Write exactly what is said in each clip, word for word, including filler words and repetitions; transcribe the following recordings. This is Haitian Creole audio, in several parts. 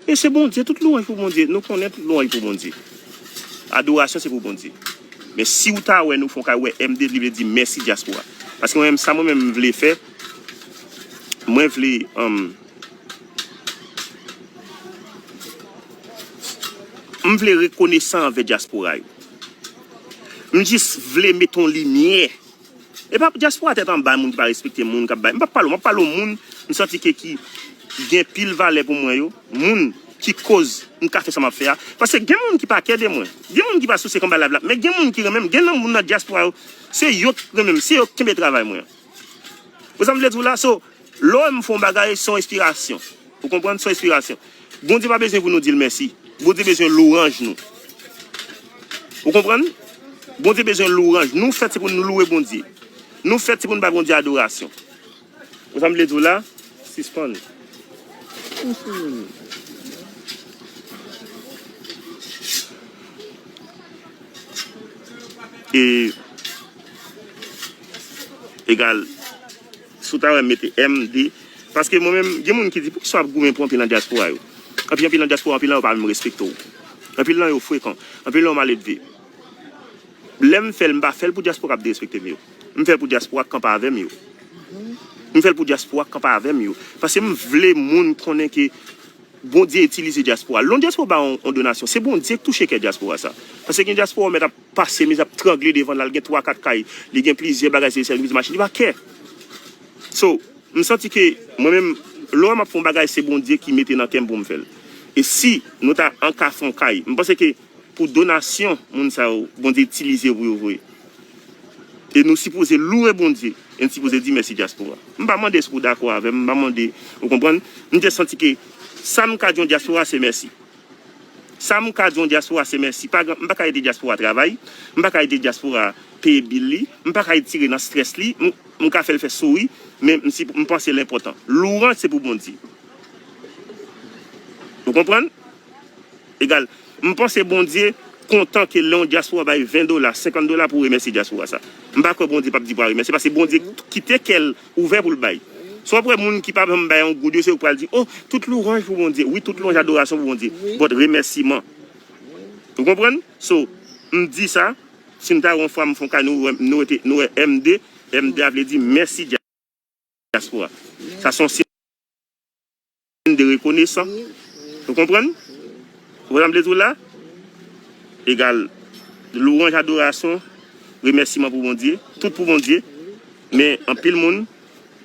E se Bondye, tout lwanj pou Bondye. Nou konnen tout lwanj pou Bondye. Adorasyon se pou Bondye. Men si w ta wè nou fè yon kay, wè M D, li vle di mèsi dyaspora. Paske mwen menm, sa mwen menm m vle fè, mwen vle, um, m vle rekonesan anvè dyaspora yo. M jis vle met yon limyè. E pa dyaspora tèt anba, moun ki pa respekte moun k ap bay. M p ap pale w, m ap pale w moun m santi ke ki gen pil valè pou mwen yo, moun ki koz m ka fè sa m ap fè a. Paske gen moun ki pa kè de mwen, gen moun ki pa souse konba live la, men gen moun ki renmen m, gen nan moun nan dyaspora yo, se yo k renmen m, se yo k kenbe travay mwen an. Ou sa m vle di w la? So, lè w wè m fè yon bagay, se yon enspirasyon. Ou konprann? Se yon enspirasyon. Bondye pa bezwen pou nou di l mèsi. Bondye bezwen lwanj nou. Ou konprann? Bondye bezwen lwanj. Nou fèt se pou nou louwe Bondye. Nou fèt se pou nou bay Bondye adorasyon. Ou sa m vle di w la? Sispann. E egal, si w ta wè m mete M D, paske mwen menm, gen moun ki di, "Poukisa w ap goumen pou anpil nan dyaspora yo?" Anpil, anpil nan dyaspora, anpil nan yo pa menm respekte w. Anpil nan yo frekan, anpil nan yo maledve. Lè m fè l, m pa fè l pou dyaspora k ap derespekte m yo. M fè l pou dyaspora k kanpe avè m yo. M fè l pou dyaspora k kanpe avè m yo. Paske m vle moun konnen ke Bondye itilize dyaspora. Lè yon dyaspora ba yon, yon donasyon, se Bondye k touche kè dyaspora sa. Paske gen dyaspora w mèt ap pase mizè, ap trangle devan l, al gen twa, kat kay, li gen plizyè bagay, se sèl, plizyè machin, li pa kè. So, m santi ke mwen menm, lè w wè m ap fè yon bagay, se Bondye ki mete nan kè m pou m fè l. E si nou ta an ka fè yon kay, m panse ke pou donasyon moun sa yo, Bondye itilize yo pou yo voye. E nou sipoze louwe Bondye, e n sipoze di mèsi dyaspora. M pa mande si w dakò avè m, m pa mande, ou konprann? M te santi ke sa m ka di yon dyaspora se mèsi. Sa m ka di yon dyaspora se mèsi. Pa gen, m pa ka ede dyaspora travay, m pa ka ede dyaspora peye bil li, m pa ka retire nan strès li, m, m ka fè l fè souri, men m, si, m panse l enpòtan. Lwanj se pou Bondye. Ou konprann? Egal. M panse Bondye kontan ke lè yon dyaspora bay ven dola, senkant dola pou remèsye dyaspora sa. M pa kwè Bondye p ap di pou al remèsye, paske Bondye kite kè l ouvè pou l bay. Si w ap wè moun ki pa janm bay yon goud yo, se yo k pral di, "Oh, tout lwanj pou Bondye." Wi, tout lwanj, adorasyon pou Bondye. But remèsiman. Ou konprann? So, m di sa, si m ta wè yon fwa m fè yon kay, nou wè, nou wete, nou wè M D, M D a vle di mèsi dyaspora. Sa se yon siy de rekonesan. Ou konprann? Ou konprann sa m vle di w la? Egal, lwanj, adorasyon, remèsiman pou Bondye, tout pou Bondye. Men anpil moun,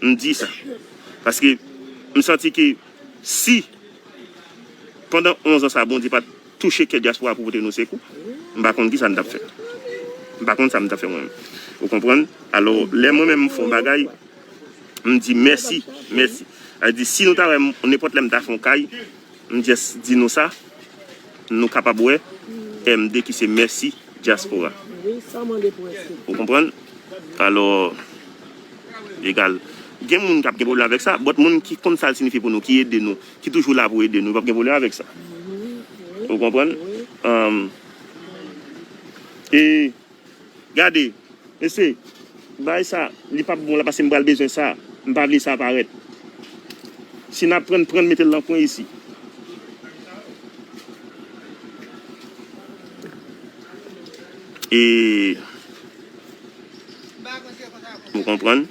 m di sa. Paske m santi ke si pandan onz an sa, Bondye pa t touche kè dyaspora pou pote nou sekou, m pa konn kisa n t ap fè. M pa konn sa m t ap fè mwen menm. Ou konprann? Alò, lè mwen menm m fè yon bagay, m di mèsi, mèsi. A di, si nou ta wè m, nenpòt lè m ta fè yon kay, m just di nou sa, nou kapab wè M D ki se mèsi dyaspora. Wi, sa mande pou respekte. Ou konprann? Alò, egal. Gen moun k ap gen pwoblèm avèk sa, but moun ki konn sa l siyifi pou nou, ki ede nou, ki toujou la pou ede nou, p ap gen pwoblèm avèk sa. Ou konprann? Anm, e gade, mesye, bagay sa, li p ap bon la, paske m pral bezwen sa. M pa vle sa parèt. Si n ap pran, pran, mete l nan kwen isi. E, ou konprann?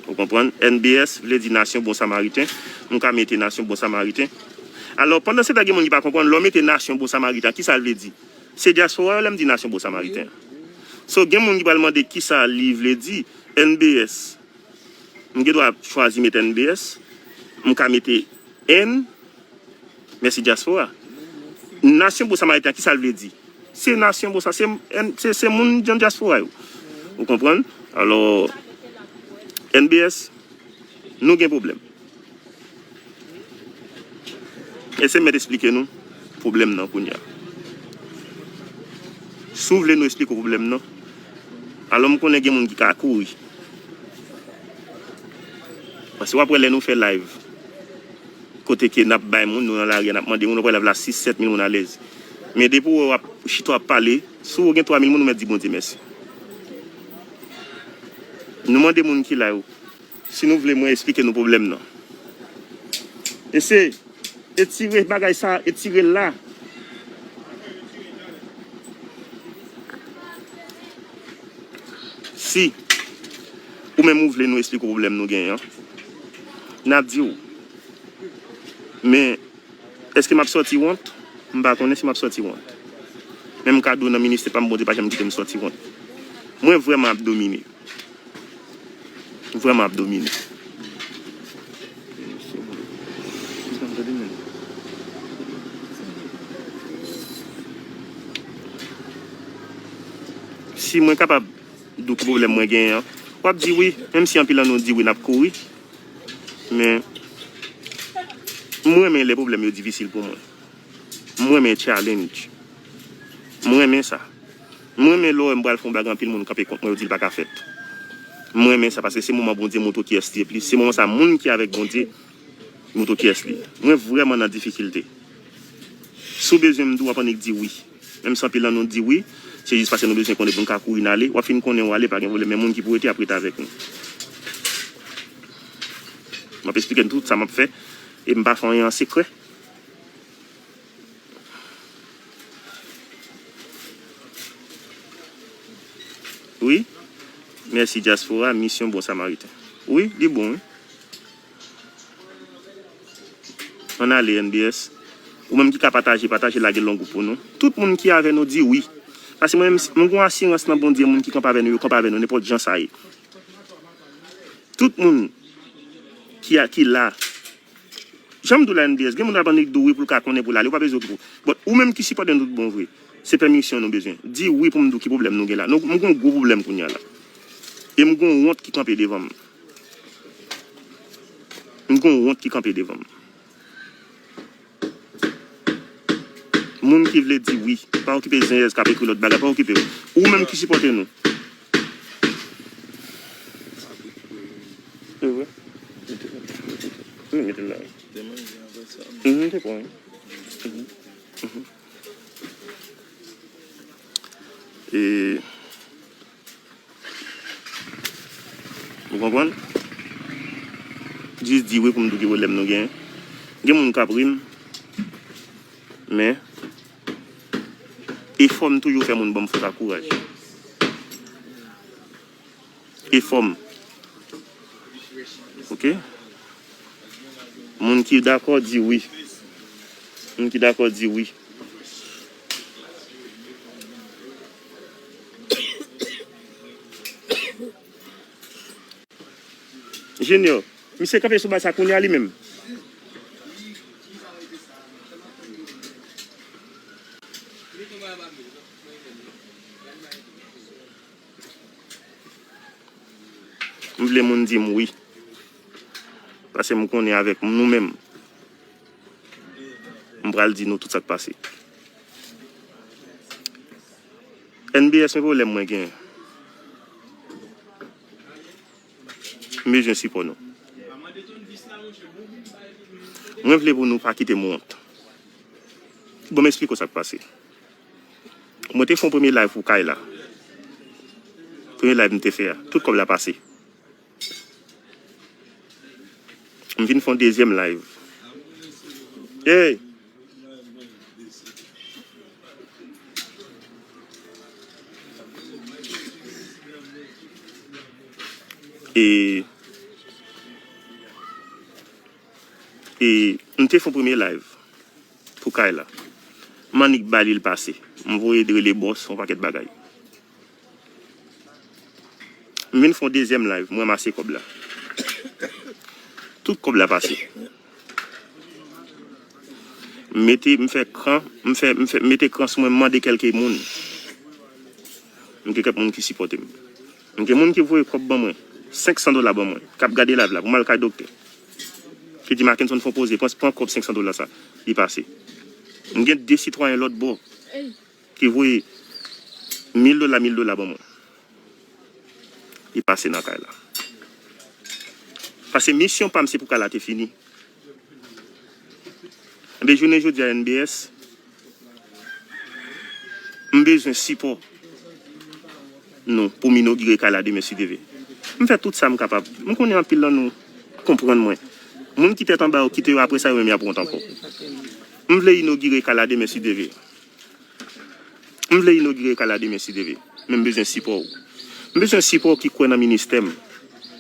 Ou konprann? N B S vle di Nasyon Bon Samariten. M ka mete Nasyon Bon Samariten. Alò, pandan se tan, gen moun ki pa konprann, lè w mete Nasyon Bon Samariten, kisa l vle di? Se dyaspora yo lè m di Nasyon Bon Samariten. So, gen moun ki pral mande kisa li vle di, N B S. M gen dwa chwazi mete N B S. M ka mete N, mèsi dyaspora. Nasyon Bon Samariten, kisa l vle di? Se nasyon bon sa, se, se, se moun nan dyaspora yo. Ou konprann? Alò, N B S, nou gen pwoblèm. Èske m mèt esplike nou pwoblèm nan kounye a? Si w vle nou esplike w pwoblèm nan, alò m konnen gen moun ki ka kouri. Paske w ap wè lè nou fè live, kote ke n ap bay moun, nou nan lari a, n ap mande moun, w ap wè live la sis, sèt mil moun alèz. Men depi w wè w ap chita w ap pale, si w gen twa mil moun, ou mèt di Bondye mèsi. Nou mande moun ki la yo, si nou vle mwen esplike nou pwoblèm nan. E se Etire bagay sa, etire l la. Si ou menm ou vle nou esplike w pwoblèm nou genyen an, n ap di w. Men, èske m ap sòti wont? M pa konnen si m ap sòti wont. Men m ka di w nan ministè pa m, Bondye pa janm kite m sòti wont. Mwen vrèman ap domine. Vrèman ap domine. Si mwen kapab di w ki pwoblèm mwen genyen an, w ap di wi, menm si anpil nan nou di wi, n ap kouri. Men, mwen renmen lè pwoblèm yo difisil pou mwen. Mwen renmen challenge. Mwen renmen sa. Mwen renmen lè w wè m pral fè yon bagay, anpil moun kanpe kont mwen, yo di l pa ka fèt. Mwen renmen sa, paske se moman Bondye montre w kiyès li ye plis. Se moman sa, moun ki avèk Bondye montre w kiyès li ye. Mwen vrèman nan difikilte. Si w bezwen m di w, w ap annik di wi. Menm si anpil nan nou di wi, se jis paske nou bezwen konnen pou n ka kouri n ale. W ap fin konnen w ale, pa gen pwoblèm. Men moun ki pou rete, ap rete avèk nou. M ap esplike n tout sa m ap fè. E m pa fè anyen an sekrè. Wi. Mèsi, dyaspora, misyon bon samariten. Wi, li bon, wi. Ann ale, N B S. Ou menm ki ka pataje, pataje, lage l nan gwoup pou nou. Tout moun ki avè nou, di wi. Paske mwen menm, si, mwen gen asirans nan Bondye, moun ki kanpe avè nou, yo kanpe avè nou, nenpòt jan sa ye. Tout moun ki a, ki la, jan m di w la, N B S, gen moun ap annik di w wi pou l ka konnen pou l ale, ou pa bezwen okipe w. But ou menm ki sipòte nou tout bon vre, se pèmisyon nou bezwen. Di wi pou m di w ki pwoblèm nou gen la. Nou, m gen yon gwo pwoblèm kounye a la. E m gen yon wont ki kanpe devan m. M gen yon wont ki kanpe devan m. Moun ki vle di wi, pa okipe zenyèz k ap ekri lòt bagay, pa okipe w. Ou menm ki sipòte nou. Se vre. Mete l la. Mhm, te pran, wi. Mhm. Mhm. E Ou konprann? Jis di wi pou m di w ki pwoblèm nou gen. Gen moun k ap ri m, men efò m toujou fè moun ban m fòs ak kouraj. Efò m. Oke? Moun ki dakò, di wi. Moun ki dakò, di wi. Junior, misye kanpe sou baz sa kounye a li menm. M vle moun di m wi. Paske m konnen avèk nou menm, m pral di nou tout sa k pase. N B S, men pwoblèm mwen gen. M bezwen sipò nou. Mwen vle pou nou pa kite m wont. Bon, m esplike w sa k pase. Mwen te fè yon premye live pou Kayla. Premye live m te fè a, tout kòb la pase. M vin fè yon dezyèm live. Hey! E, e m te fè yon premye live pou Kayla. M annik ba li l pase. M voye rele bòs, yon pakèt bagay. M vin fè yon dezyèm live, m ranmase kòb la. Tout kòb la pase. M mete, m fè kran, m fè, m fè, m mete kran sou mwen, m mande kèlke moun. M gen kèk moun ki sipòte m. M gen moun ki voye kòb ban mwen, senk san dola ban mwen, k ap gade live la pou m al kay doktè. Ki di Mackenson fè yon poze, pran, pran kòb senk san dola sa, li pase. M gen de sitwayen lòt bò ki voye mil dola, mil dola ban mwen. Li pase nan kay la. Paske misyon pa m se pou kay la te fini. Enben, jounen jodi a, N B S, m bezwen sipò nou pou m inogire kay la demen si Dye vle. M fè tout sa m kapab. M konnen anpil nan nou konprann mwen. Moun ki tèt anba yo kite yo, apre sa yo menm y ap wont ankò. M vle inogire kay la demen si Dye vle. M vle inogire kay la demen si Dye vle. Men m bezwen sipò w. M bezwen sipò w ki kwè nan ministè m.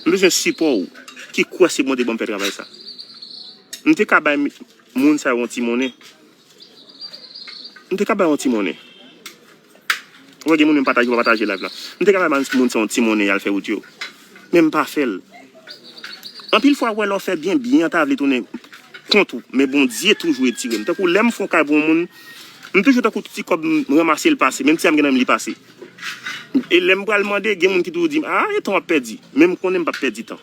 M bezwen sipò w ki kwè se Bondye ban m fè travay sa. M te ka bay mi- moun sa yo yon ti monnen. M te ka bay yon ti monnen. Ou wè gen moun menm pataje, pa pataje live la. M te ka bay moun sa yon ti monnen y al fè wout yo. Men m pa fè l. Anpil fwa, w wè lè w fè byen, byen an ta vle tounen kont ou. Men Bondye toujou retire m. Tankou lè m fè yon kay pou yon moun, m toujou tankou ti kòb m ranmase l pase. Menm ti a m gen nan men m li pase. E lè m pral mande, gen moun ki toujou di m, "A, e tan w ap pèdi." Men m konnen m p ap pèdi tan.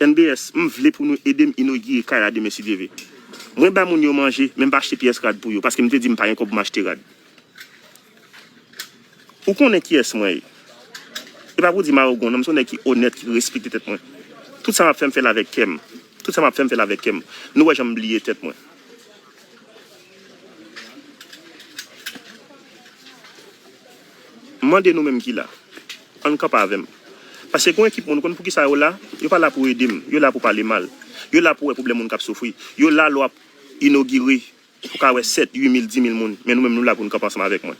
N B S, m vle pou nou ede m inogire kay la demen si Dye vle. Mwen bay moun yo manje, men m pa achte pyès rad pou yo, paske m te di m pa gen kòb pou m achte rad. Ou konnen kiyès mwen ye. E pa pou di m awogan, non, m se yon nèg ki onèt, ki respekte tèt mwen. Tout sa m ap fè, m fè l avèk kè m. Tout sa m ap fè, m fè l avèk kè m. Nou wè jan m bliye tèt mwen. M mande nou menm ki la, ann kanpe avè m. Paske gen yon ekip moun, ou konn poukisa yo la? Yo pa la pou ede m. Yo la pou pale mal. Yo la pou wè pwoblèm moun k ap soufri. Yo la lè w ap inogire, ou ka wè sèt, uit mil, dis mil moun. Men nou menm, nou la pou n kanpe ansanm avèk mwen.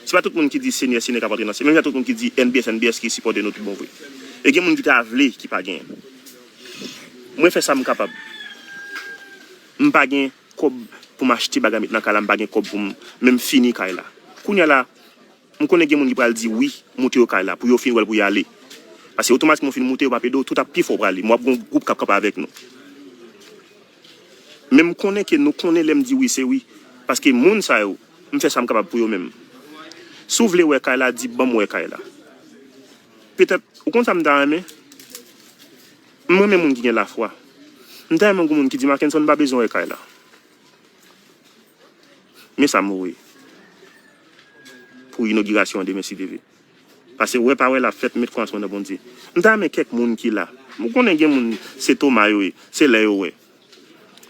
Se pa tout moun ki di Senyè, Senyè k ap antre nan syèl. Menm jan tout moun ki di N B S, N B S ki sipòte nou tout bon vre. E gen moun ki ta vle, ki pa genyen. Mwen fè sa m kapab. M pa gen kòb pou m achte bagay met nan kay la, m pa gen kòb pou m, men m fini kay la. Kounye a la, m konnen gen moun ki pral di wi, moute yo kay la, pou yo fin wè l pou y ale. Paske otomatikman w fin moute, yo p ap ede w, tout ap pi fò w prale. M w ap gen yon gwoup k ap kanpe avèk nou. Men m konnen ke nou konnen lè m di wi, se wi. Paske moun sa yo, m fè sa m kapab pou yo menm. Si w vle wè kay la, di ban m wè kay la. Petèt, ou konn sa m ta renmen? M renmen moun ki gen lafwa. M ta renmen gen moun ki di, "Mackenson, m pa bezwen wè kay la." Men sa m voye pou inogirasyon an demen si Dye vle. Paske wè pa wè la fèt, met kwè ansanm nan Bondye. M ta renmen kèk moun ki la. M konnen gen moun, se toma yo ye, se lè yo wè.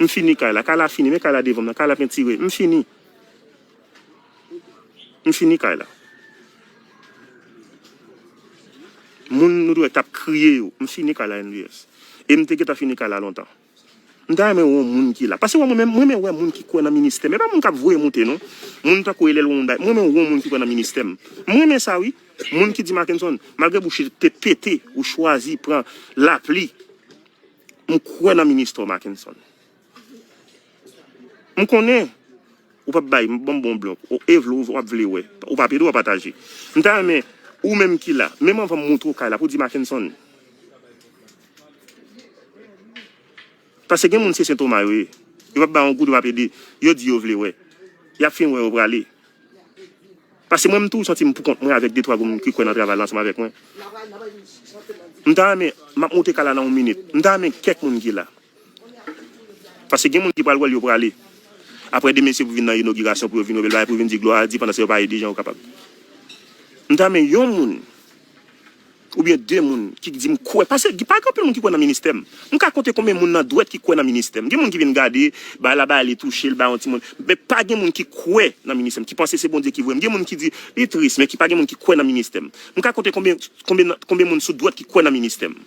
M fini kay la, kay la fini, men kay la devan m nan, kay la pentire, m fini. M fini kay la. Moun nou dwe t ap kriye yo, m fini kay la N B S. E m te gentan fini kay la lontan. M ta renmen wè yon moun ki la. Paske wè mwen menm, mwen renmen wè moun ki kwè nan ministè m. E pa moun k ap voye moute non. Moun tankou Elel, moun bay. Mwen renmen wè yon moun ki kwè nan ministè m. Mwen renmen sa wi. Moun ki di Mackenson, malgre bouch li te pete, ou chwazi pran lapli. M kwè nan ministè w, Mackenson. M konnen ou p ap bay, m ban m bon blòk. Ou e vle, ou p ap vle wè. Ou p ap ede, w ap pataje. M ta renmen, ou menm ki la, menm anvan m montre w kay la, pou di Mackenson. Paske gen moun se Sen Toma yo ye. Yo p ap bay yon goud, yo p ap ede. Yo di yo vle wè. Y ap fin wè yo prale. Paske mwen, m toujou santi m poukont mwen avèk de twa moun ki kwè nan travay la ansanm avèk mwen. M ta renmen, m ap monte kay la nan yon minit. M ta renmen kèk moun ki la. Paske gen moun ki pral wè l, yo prale. Apre demen, se pou vin nan inogirasyon, pou yo vin wè bèl bagay, pou yo vin di glwa a Dye, pandan se yo pa ede jan yo kapab. M ta renmen yon moun oubyen de moun ki di m kwè. Paske pa gen anpil moun ki kwè nan ministè m. M ka konte konbyen moun nan dwèt ki kwè nan ministè m. Gen moun ki vin gade, bagay la, bagay li touche l, bay yon timoun. Men pa gen moun ki kwè nan ministè m, ki panse se Bondye ki voye m. Gen moun ki di, li tris, men ki pa gen moun ki kwè nan ministè m. M ka konte konbyen, konbyen, konbyen moun sou dwèt ki kwè nan ministè m.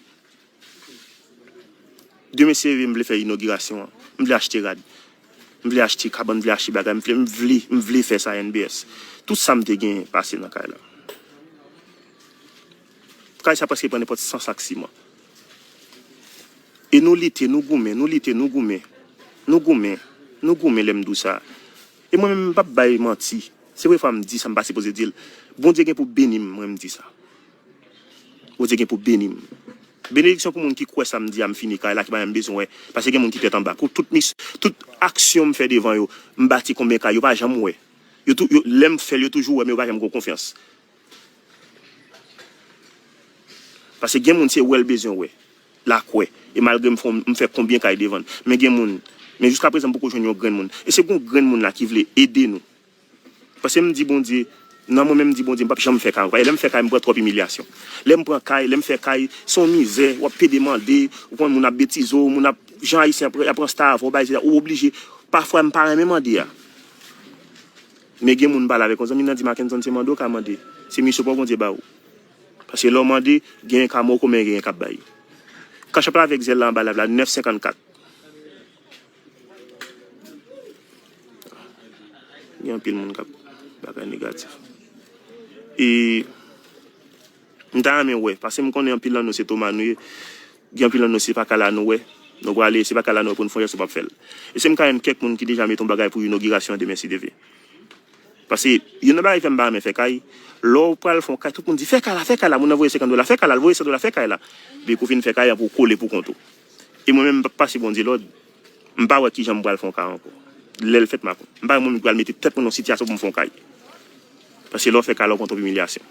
Demen si Dye vle, m vle fè inogirasyon an. M vle achte rad. M vle achte kabann, m vle achte bagay, m vle, m vle, m vle fè sa N B S. Tout sa m te genyen pase nan kay la. Kay sa prèske pran nenpòt san sak siman. E nou lite, nou goumen, nou lite, nou goumen. Nou goumen, nou goumen lè m di w sa. E mwen menm, m p ap bay manti. Se vrè fwa m di sa, m pa sipoze di l. Bondye gen pou beni m, mwen m di sa. Bondye gen pou beni m. Benediksyon pou moun ki kwè sa m di a, m fini kay la, ki pa menm bezwen wè. Paske gen moun ki tèt anba. Pou tout mis, tout aksyon m fè devan yo, m bati konbyen kay, yo pa janm wè. Yo tou, yo, lè m fè l, yo toujou wè, men yo pa janm gen konfyans. Paske gen moun se wè l bezwen wè. L a kwè. E malgre m fè, m fè konbyen kay devan l. Men gen moun, men jiskaprezan m poko jwenn yon grenn moun. E se gon grenn moun la ki vle ede nou. Paske m di Bondye, nan mwen menm m di Bondye, m p ap janm fè kay ankò. E lè m fè kay, m pran twòp imilyasyon. Lè m pran kay, lè m fè kay, se yon mizè, w ap pede mande, ou konn moun ap betize w, moun ap, jan Ayisyen ap, ap pran sta avè w, bagay, ou oblije. Pafwa m pa renmen mande a. Men gen moun m pale avèk yon zanmi nan di Mackenson se mande w ka mande. Se misyon pa w Bondye ba w. Paske lè w mande, genyen ka mò w konbyen genyen k ap bay. Cash App la avèk Zelle la anba live la, nèf senkannkat. Gen anpil moun k ap bagay negatif. E m ta renmen wè, paske m konnen anpil nan nou se Toma nou ye. Gen anpil nan nou se pa kay la nou wè. Nou prale, se pa kay la nou wè pou n fè yon jès, nou p ap fè l. E si m ka jwenn kèk moun ki deja mete yon bagay pou inogirasyon an demen si Dye vle. Paske youn nan bagay ki fè m pa renmen fè kay, lè w pral fè yon kay, tout moun di, "Fè kay la, fè kay la," moun nan voye senkant dola, "Fè kay la," l voye san dola, "Fè kay la." Epi kou fin fè kay an pou w kole pou kont ou. E mwen menm, m p ap pase Bondye lòd, m pa wè kijan m pral fè yon kay ankò. Lè l fèt, m a konn. M pa wè mwen menm ki pral mete tèt mwen nan sitiyasyon pou m fè yon kay. Paske lè w fè kay la, w pran twòp imilyasyon.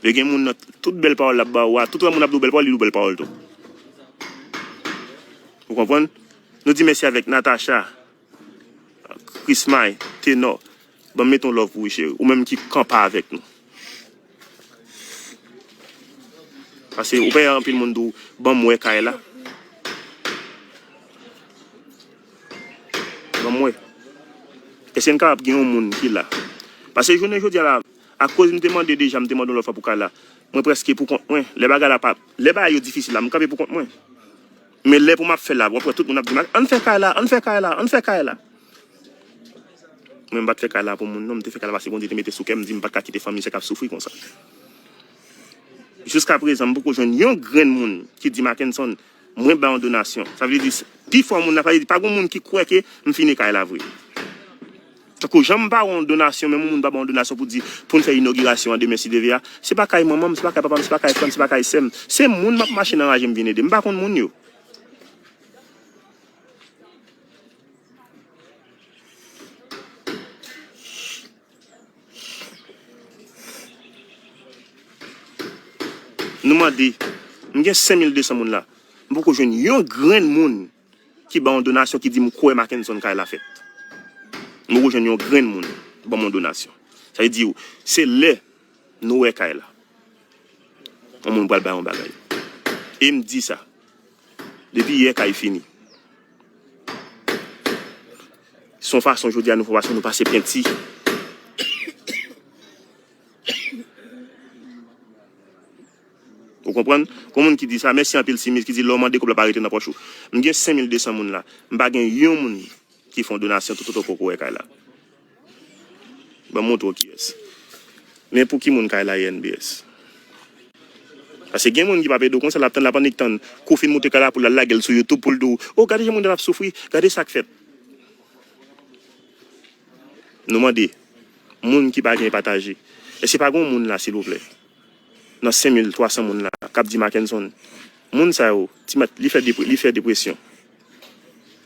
Yo gen moun nan, tout bèl pawòl l ap ba ou a, tout lè moun ap di w bèl pawòl, li di w bèl pawòl tou. Ou konprann? Nou di mèsi avèk Natacha, Chrismay, Tenò. Ban m met yon love pou ou, cheri. Ou menm ki kanpe avèk nou. Paske ou pè anpil moun di w, "Ban m wè kay la." Ban m wè. Èske n kapab gen yon moun ki la? Paske jounen jodi a la, akoz m te mande deja, m te mande yon lòt fwa pou kay la, mwen prèske pou kont mwen. Lè bagay la pa, lè bagay yo difisil la, m kanpe pou kont mwen. Men lè pou m ap fè la, w ap wè tout moun ap di m, "Ann fè kay la, ann fè kay la, ann fè kay la." Mwen, m pa t fè kay la pou moun, non, m te fè kay la paske Bondye te mete sou kè m, di m pa t ka kite fanmi sa k ap soufri konsa. Jiskaprezan, m poko jwenn yon grenn moun ki di, "Mackenson, mwen ba yon donasyon." Sa vle di, pifò moun nan, sa vle di, pa gen moun ki kwè ke m fini kay la vre. Tankou jan m pa wè yon donasyon, men moun pa ba yon donasyon pou di, pou n fè inogirasyon an demen si Dye vle a, se pa kay manman m, se pa kay papa m, se pa kay frè m, se pa kay sè m. Se moun m ap mache nan raje m vin ede. M pa konn moun yo. Nou mande, m gen senk mil de san moun la. M poko jwenn yon grenn moun ki ban yon donasyon ki di m kwè Mackenson kay la fèt. M poko jwenn yon grenn moun ban m yon donasyon. Sa vle di, se lè nou wè kay la, yon moun pral bay yon bagay. E m di sa, depi yè kay fini. Se yon fason, jodi a, nou fè yon fason, nou pase penti. Ou konprann? Kon moun ki di sa, mèsi anpil Simis, ki di lè w mande kòb la pa rete nan pòch ou. M gen senk mil de san moun la. M pa gen yon moun ki fè yon donasyon toutotan w poko wè kay la. Ban m montre w kiyès. Men pou ki moun kay la ye N B S? Paske gen moun ki p ap ede w konsa, l ap tann, l ap annik tann kou fin moute kay la pou l al lage l sou YouTube pou l di w, "O, gade jan moun nan ap soufri, gade sa k fèt." Nou mande, moun ki pa gen pataje, èske pa gen yon moun la, silvouplè, nan senk mil twa san moun la, k ap di Mackenson, moun sa yo, ti mat, li fè depre-, li fè depresyon.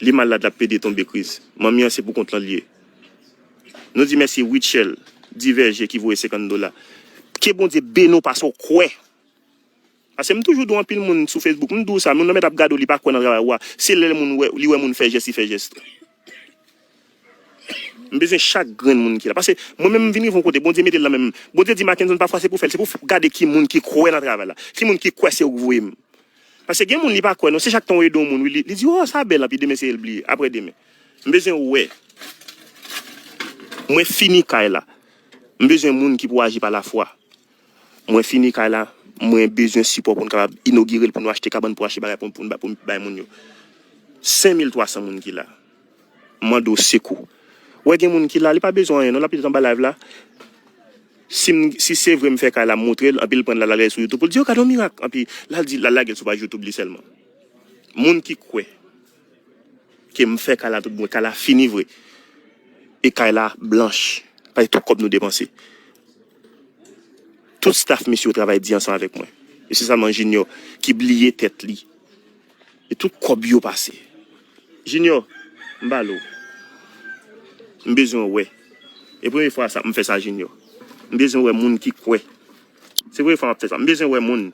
Li malad, l ap pede tonbe kriz. Manmi an se pou kont lan l ye. Nou di mèsi Rutshelle Divèje ki voye senkant dola. Ke Bondye beni w paske w kwè. Paske m toujou di w anpil moun sou Facebook, m di w sa, moun nan mèt ap gade w, li pa kwè nan travay ou a. Se lè moun wè, li wè moun fè jès, li fè jès tou. M bezwen chak grenn moun ki la. Paske mwen menm m vin rive yon kote, Bondye mete l nan men m. Bondye di, "Mackenson, pafwa se pou fè l, se pou f-, gade ki moun ki kwè nan travay la, ki moun ki kwè se ou k voye m." Paske gen moun li pa kwè non, se chak tan w ede yon moun, wi, li, li di, "O, sa bèl anpil, demen se l bliye, aprè demen." M bezwen wè. Mwen fini kay la. M bezwen moun ki pou aji pa lafwa. Mwen fini kay la, mwen bezwen sipò pou n kapab inogire l, pou nou achte kabann, pou achte bagay, pou, pou, pou n bay moun yo. Senk mil twa san moun ki la. M mande w sekou. Wè gen moun ki la, li pa bezwen anyen non, l ap pete anba live la. Si m, si se vre m fè kay la, m montre l, anpi l pran l, l al lage l sou YouTube pou l di, "O, gade yon mirak," anpi l al di, l al lage l sou paj YouTube li sèlman. Moun ki kwè ke m fè kay la tout bon, kay la fini vre. E kay la blanch. Paske tout kòb nou depanse. Tout staff mesye yo travay di ansanm avèk mwen. E se sèlman Junior ki bliye tèt li. E tout kòb yo pase. Junior, m pale w. M bezwen wè. E premye fwa sa, m fè sa Junior. M bezwen wè moun ki kwè. Se premye fwa m ap fè sa. M bezwen wè moun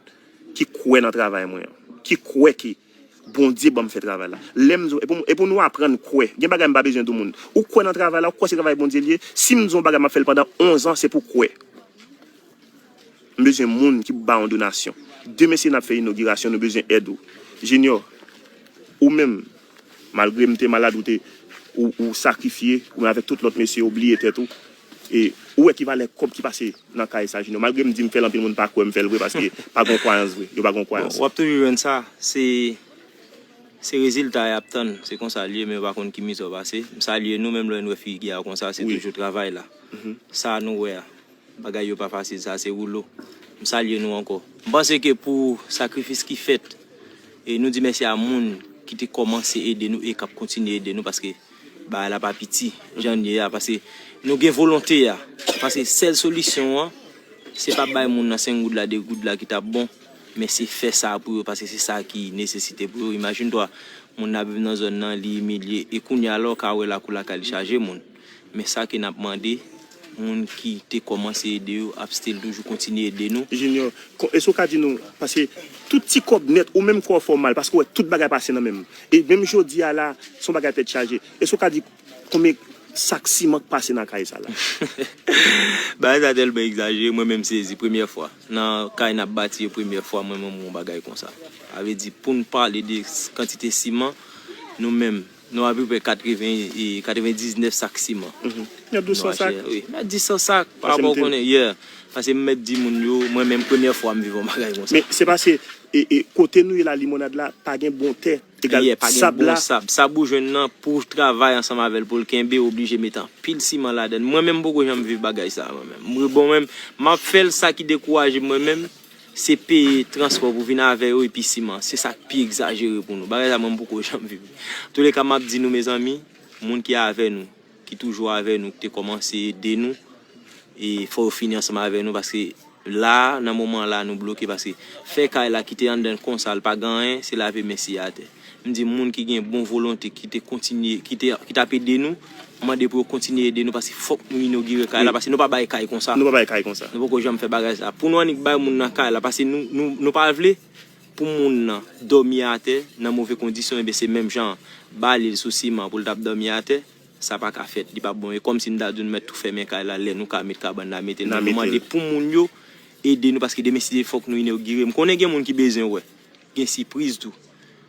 ki kwè nan travay mwen an. Ki kwè ke Bondye ban m fè travay la. Lè m di w, e pou, e pou nou aprann kwè. Gen bagay m pa bezwen di moun. Ou kwè nan travay la, ou kwè se travay Bondye l ye. Si m di w yon bagay, m ap fè l pandan onz an, se pou kwè. M bezwen moun ki pou ba yon donasyon. Demen si n ap fè inogirasyon, nou bezwen èd ou. Junior, ou menm, malgre m te malad, ou te, ou, ou sakrifye, ou menm avèk tout lòt mesye, ou bliye tèt ou. E Ou wè ki valè kòb ki pase nan kay sa, Junior. Malgre m di m fè l, anpil moun pa kwè m fè l vre, paske pa gon kwayans vre. Yo pa gon kwayans. W ap toujou jwenn sa. Se se rezilta y ap tann. Se konsa l ye, men yo pa konn ki mizè w pase. M salye nou, menm lè n wè figi a konsa, se toujou travay la. Sa nou wè a, bagay yo pa fasil, sa se woulo. M salye nou ankò. M panse ke pou sakrifis ki fèt, e nou di mèsi a moun ki te kòmanse ede nou e k ap kontinye ede nou, paske bagay la pa piti, jan l ye a, paske nou gen volonte a. Paske sèl solisyon an, se pa bay moun nan senk goud la, de goud la ki t ap bon, men se fè sa pou yo, paske se sa ki nesesite pou yo. Imajine twa, moun nan ap viv nan zòn nan, li imilye, e kounye a la w ka wè lakou lakay li chaje moun. Men sa ke n ap mande, moun ki te kòmanse ede yo ap still toujou kontinye ede nou. Junior, èske w ka di nou, paske tout ti kòb nèt, ou menm kò w fè w mal, paske w wè tout bagay pase nan men m. E menm jodi a la, se yon bagay tèt chaje. Èske w ka di konbyen sak siman k pase nan kay sa la? Bagay sa tèlman egzajere, mwen menm sezi, premyè fwa. Nan kay n ap bati yo, premyè fwa mwen menm m wè yon bagay konsa. Sa vle di, pou n pale de kantite siman, nou menm, nou apeprè katreven, e, katrevendiznèf sak siman. Mèt douz san sak. Wi, mèt douz san sak, pa rapò konnen, yeah. Paske m mèt di moun yo, mwen menm premyè fwa m viv yon bagay konsa. Men se paske e, e, kote nou ye la, Limonad la, pa gen bon tè. Egal, yeah, pa gen sab bon la. Sab. Sab ou jwenn nan, pou w travay ansanm avè l, pou l kenbe, w oblije mete anpil siman ladan l. Mwen menm m poko janm viv bagay sa, mwen menm. Mwen, bon, mwen, m ap fè l, sa ki dekouraje m, mwen menm, se peye transpò pou vin avè yo epi siman. Se sa k pi egzajere pou nou. Bagay sa mwen m poko janm viv. Touleka m ap di nou, mezanmi, moun ki avè nou, ki toujou avè nou, ki te kòmanse ede nou, e fò yo fini ansanm avè nou, paske la, nan moman la, nou bloke, paske fè kay la kite anndan konsa, l pa gen anyen, se lave men siye atè. M di moun ki gen bon volonte, ki te kontinye, ki te, ki t ap ede nou, m mande pou yo kontinye ede nou, paske fòk nou inogire kay la, paske nou pa bay kay konsa. Nou pa bay kay konsa. Nou poko janm fè bagay sa. Pou nou annik bay moun nan kay la, paske nou, nou, nou pa vle pou moun nan dòmi atè nan move kondisyon, ebyen se menm jan an. Ba li l sou siman pou l t ap dòmi atè, sa pa ka fèt, li p ap bon. E kòmsi m ta di w nou mèt tou fèmen kay la, lè nou ka met kabann la, mete l. Men nou mande pou moun yo ede nou, paske demen si Dye vle fòk nou inogire. M konnen gen moun ki bezwen wè. Gen sipriz tou.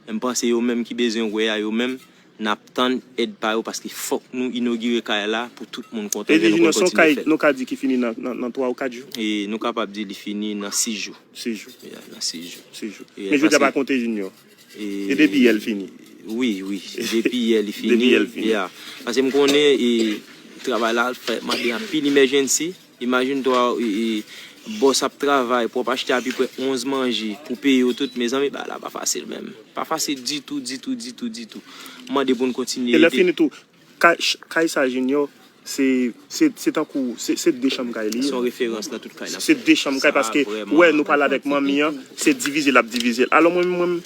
Men m panse yo menm ki bezwen wè a, yo menm, n ap tann èd pa yo, paske fòk nou inogire kay la pou tout moun kontan. Lè nou konn kontinye fè l. Nou ka di ki fini nan, nan, nan twa ou kat jou? E nou kapab di li fini nan sis jou. Sis jou. Yeah, nan sis jou. Sis jou. Men jodi a pa konte, Junior. E depi yè l fini? Wi, wi. Depi yè li fini. Depi yè l fini. Yeah. Paske m konnen, e, travay la fè mande anpil emergency. Imajine twa, e, e, bòs ap travay pou w ap achte apeprè onz manje pou peye yo tout, mezanmi, bagay la pa fasil menm. Pa fasil ditou, ditou, ditou, ditou. M mande pou n kontinye ede. E lè fini tou, kay, kay sa, Junior, se, se, se tankou, se, se de chanm kay li ye. Se yon referans nan tout kay n ap fè. Se de chanm kay, paske, ou wè, nou pale avèk manmi an, se divize l ap divize l. Alò, mwen, mwen,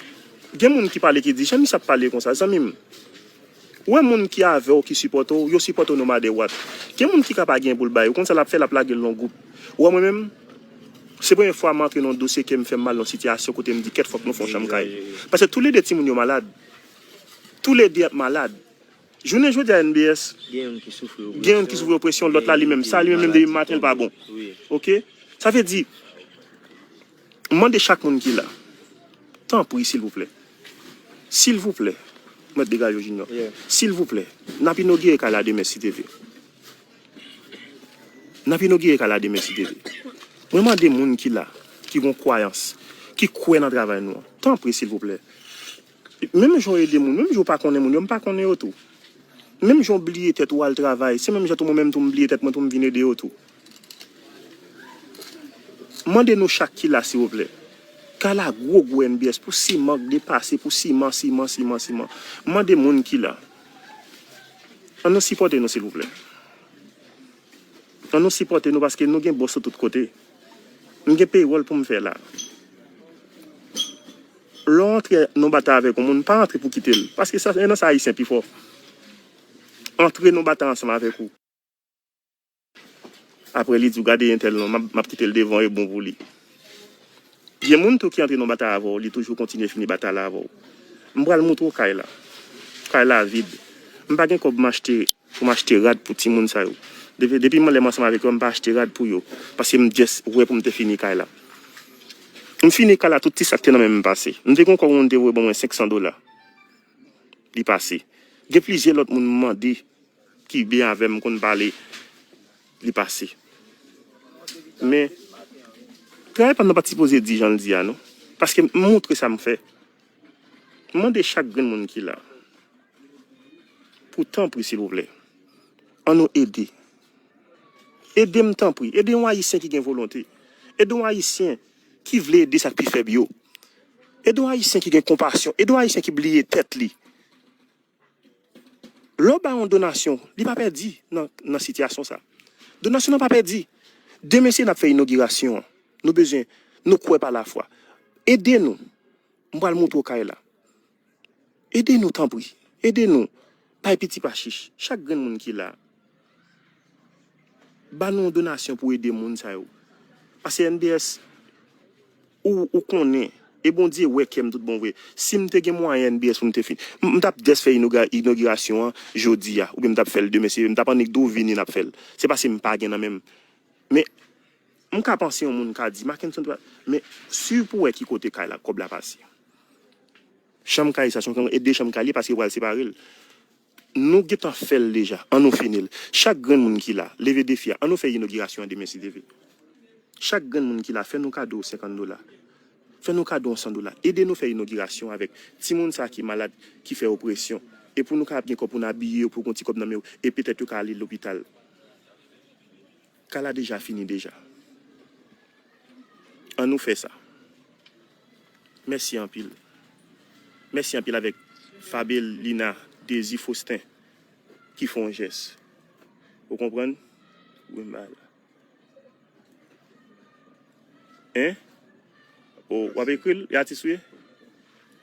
gen moun ki pale ki di, "Jan misye ap pale konsa, zanmi m?" Ou wè moun ki avè w, ki sipòte w, yo sipòte w no matter what. Gen moun ki ka pa gen pou l bay, ou konn sa l ap fè, l ap lage l nan gwoup. Ou wè mwen menm, se premye fwa m antre nan yon dosye ke m fè m al nan yon sitiyasyon kote m di kèt fòk nou fè yon chanm kay. Paske toulede timoun yo malad. Toulede ap malad. Jounen jodi a N B S, gen youn ki soufri opresyon, lòt la li menm, sa li menm, menm depi maten l pa bon. Oke? Sa vle di, m mande chak moun ki la, tanpri, silvouplè. Silvouplè, Mèt Degajo Junior, silvouplè, n ap inogire kay la demen si Dye vle. N ap inogire kay la demen si Dye vle. Mwen mande moun ki la, ki gon kwayans, ki kwè nan travay nou an, tanpri, silvouplè. Menm jan w ede moun, menm jan w pa konnen moun yo, m pa konnen yo tou. Menm jan w bliye tèt ou al travay, se menm jan tou mwen menm tou m bliye tèt mwen tou m vin ede yo tou. Mande nou chak ki la, silvouplè. Kay la gwo gwo N B S pou siman k depase, pou siman, siman, siman, siman. Mande moun ki la. Ann nou sipòte nou, silvouplè. Ann nou sipòte nou, paske nou gen bòs sou tout kote. M gen paywòl pou m fè la. Lè w antre nan batay avèk yon moun, pa antre pou kite l. Paske sa, se nan sa Ayisyen pi fò. Antre nan batay ansanm avèk ou. Apre li di w, "Gade entèl non, m ap, m ap kite l devan, e bon pou li." Gen moun tou ki antre nan batay avè w, li toujou kontinye fini batay la avè w. M pral moutre w kay la. Kay la vid. M pa gen kòb m achte, pou m achte rad pou timoun sa yo. Depi, depi m lè m ansanm avèk yo, m pa achte rad pou yo. Paske m just wè pou m te fini kay la. M fini kay la, tout ti sa k te nan men m pase. M te gen yon kòb yon moun te voye ban mwen senk san dola. Li pase. Gen plizyè lòt moun m mande ki byen avè m, konn pale, li pase. Men, travay pa m nan pa t sipoze di jan l di a, non. Paske m montre sa m fè. M mande chak grenn moun ki la, pou tanpri, silvouplè, ann nou ede. Ede m, tanpri. Ede yon Ayisyen ki gen volonte. Ede yon Ayisyen ki vle ede sa k pi fèb yo. Ede yon Ayisyen ki gen konpasyon. Ede yon Ayisyen ki bliye tèt li. Lè w bay yon donasyon, li pa pèdi nan, nan sitiyasyon sa. Donasyon nan pa pèdi. Demen, se n ap fè inogirasyon an. Nou bezwen, nou kwè pa lafwa. Ede nou. M pral montre w kay la. Ede nou, tanpri. Ede nou. Bay piti pa chich. Chak grenn moun ki la, ba nou yon donasyon pou ede moun sa yo. Paske N B S, ou, ou konnen, e Bondye wè kè m tout bon vre. Si m te gen mwayen N B S pou m te fin, m, m t ap just fè inogra-, inogirasyon an jodi a, oubyen m t ap fè l demen, se, m t ap annik di w vini, n ap fè l. Se paske m pa gen nan men m. Men, m ka panse yon moun ka di, Mackenson, men, si pou wè ki kote kay la, kòb la pase. Chanm kay sa, se yon, e de chanm kay li, paske yo pral separe l. Nou gentan fè l deja, ann nou fini l. Chak grenn moun ki la, leve defi a, ann nou fè inogirasyon an demen si Dye vle. Chak grenn moun ki la, fè nou kado senkant dola. Fè nou kado yon san dola. Ede nou fè inogirasyon avèk timoun sa ki malad, ki fè opresyon. E pou nou kapab gen kòb pou n abiye yo, pou gon ti kòb nan men yo, e petèt yo ka ale lopital. Kay la deja fini deja. Ann nou fè sa. Mèsi anpil. Mèsi anpil avèk Fabelina Désir Faustin ki fè yon jès. Ou konprann? Wi, m ba la. Hein? O, w ap ekri l? E atis ou ye?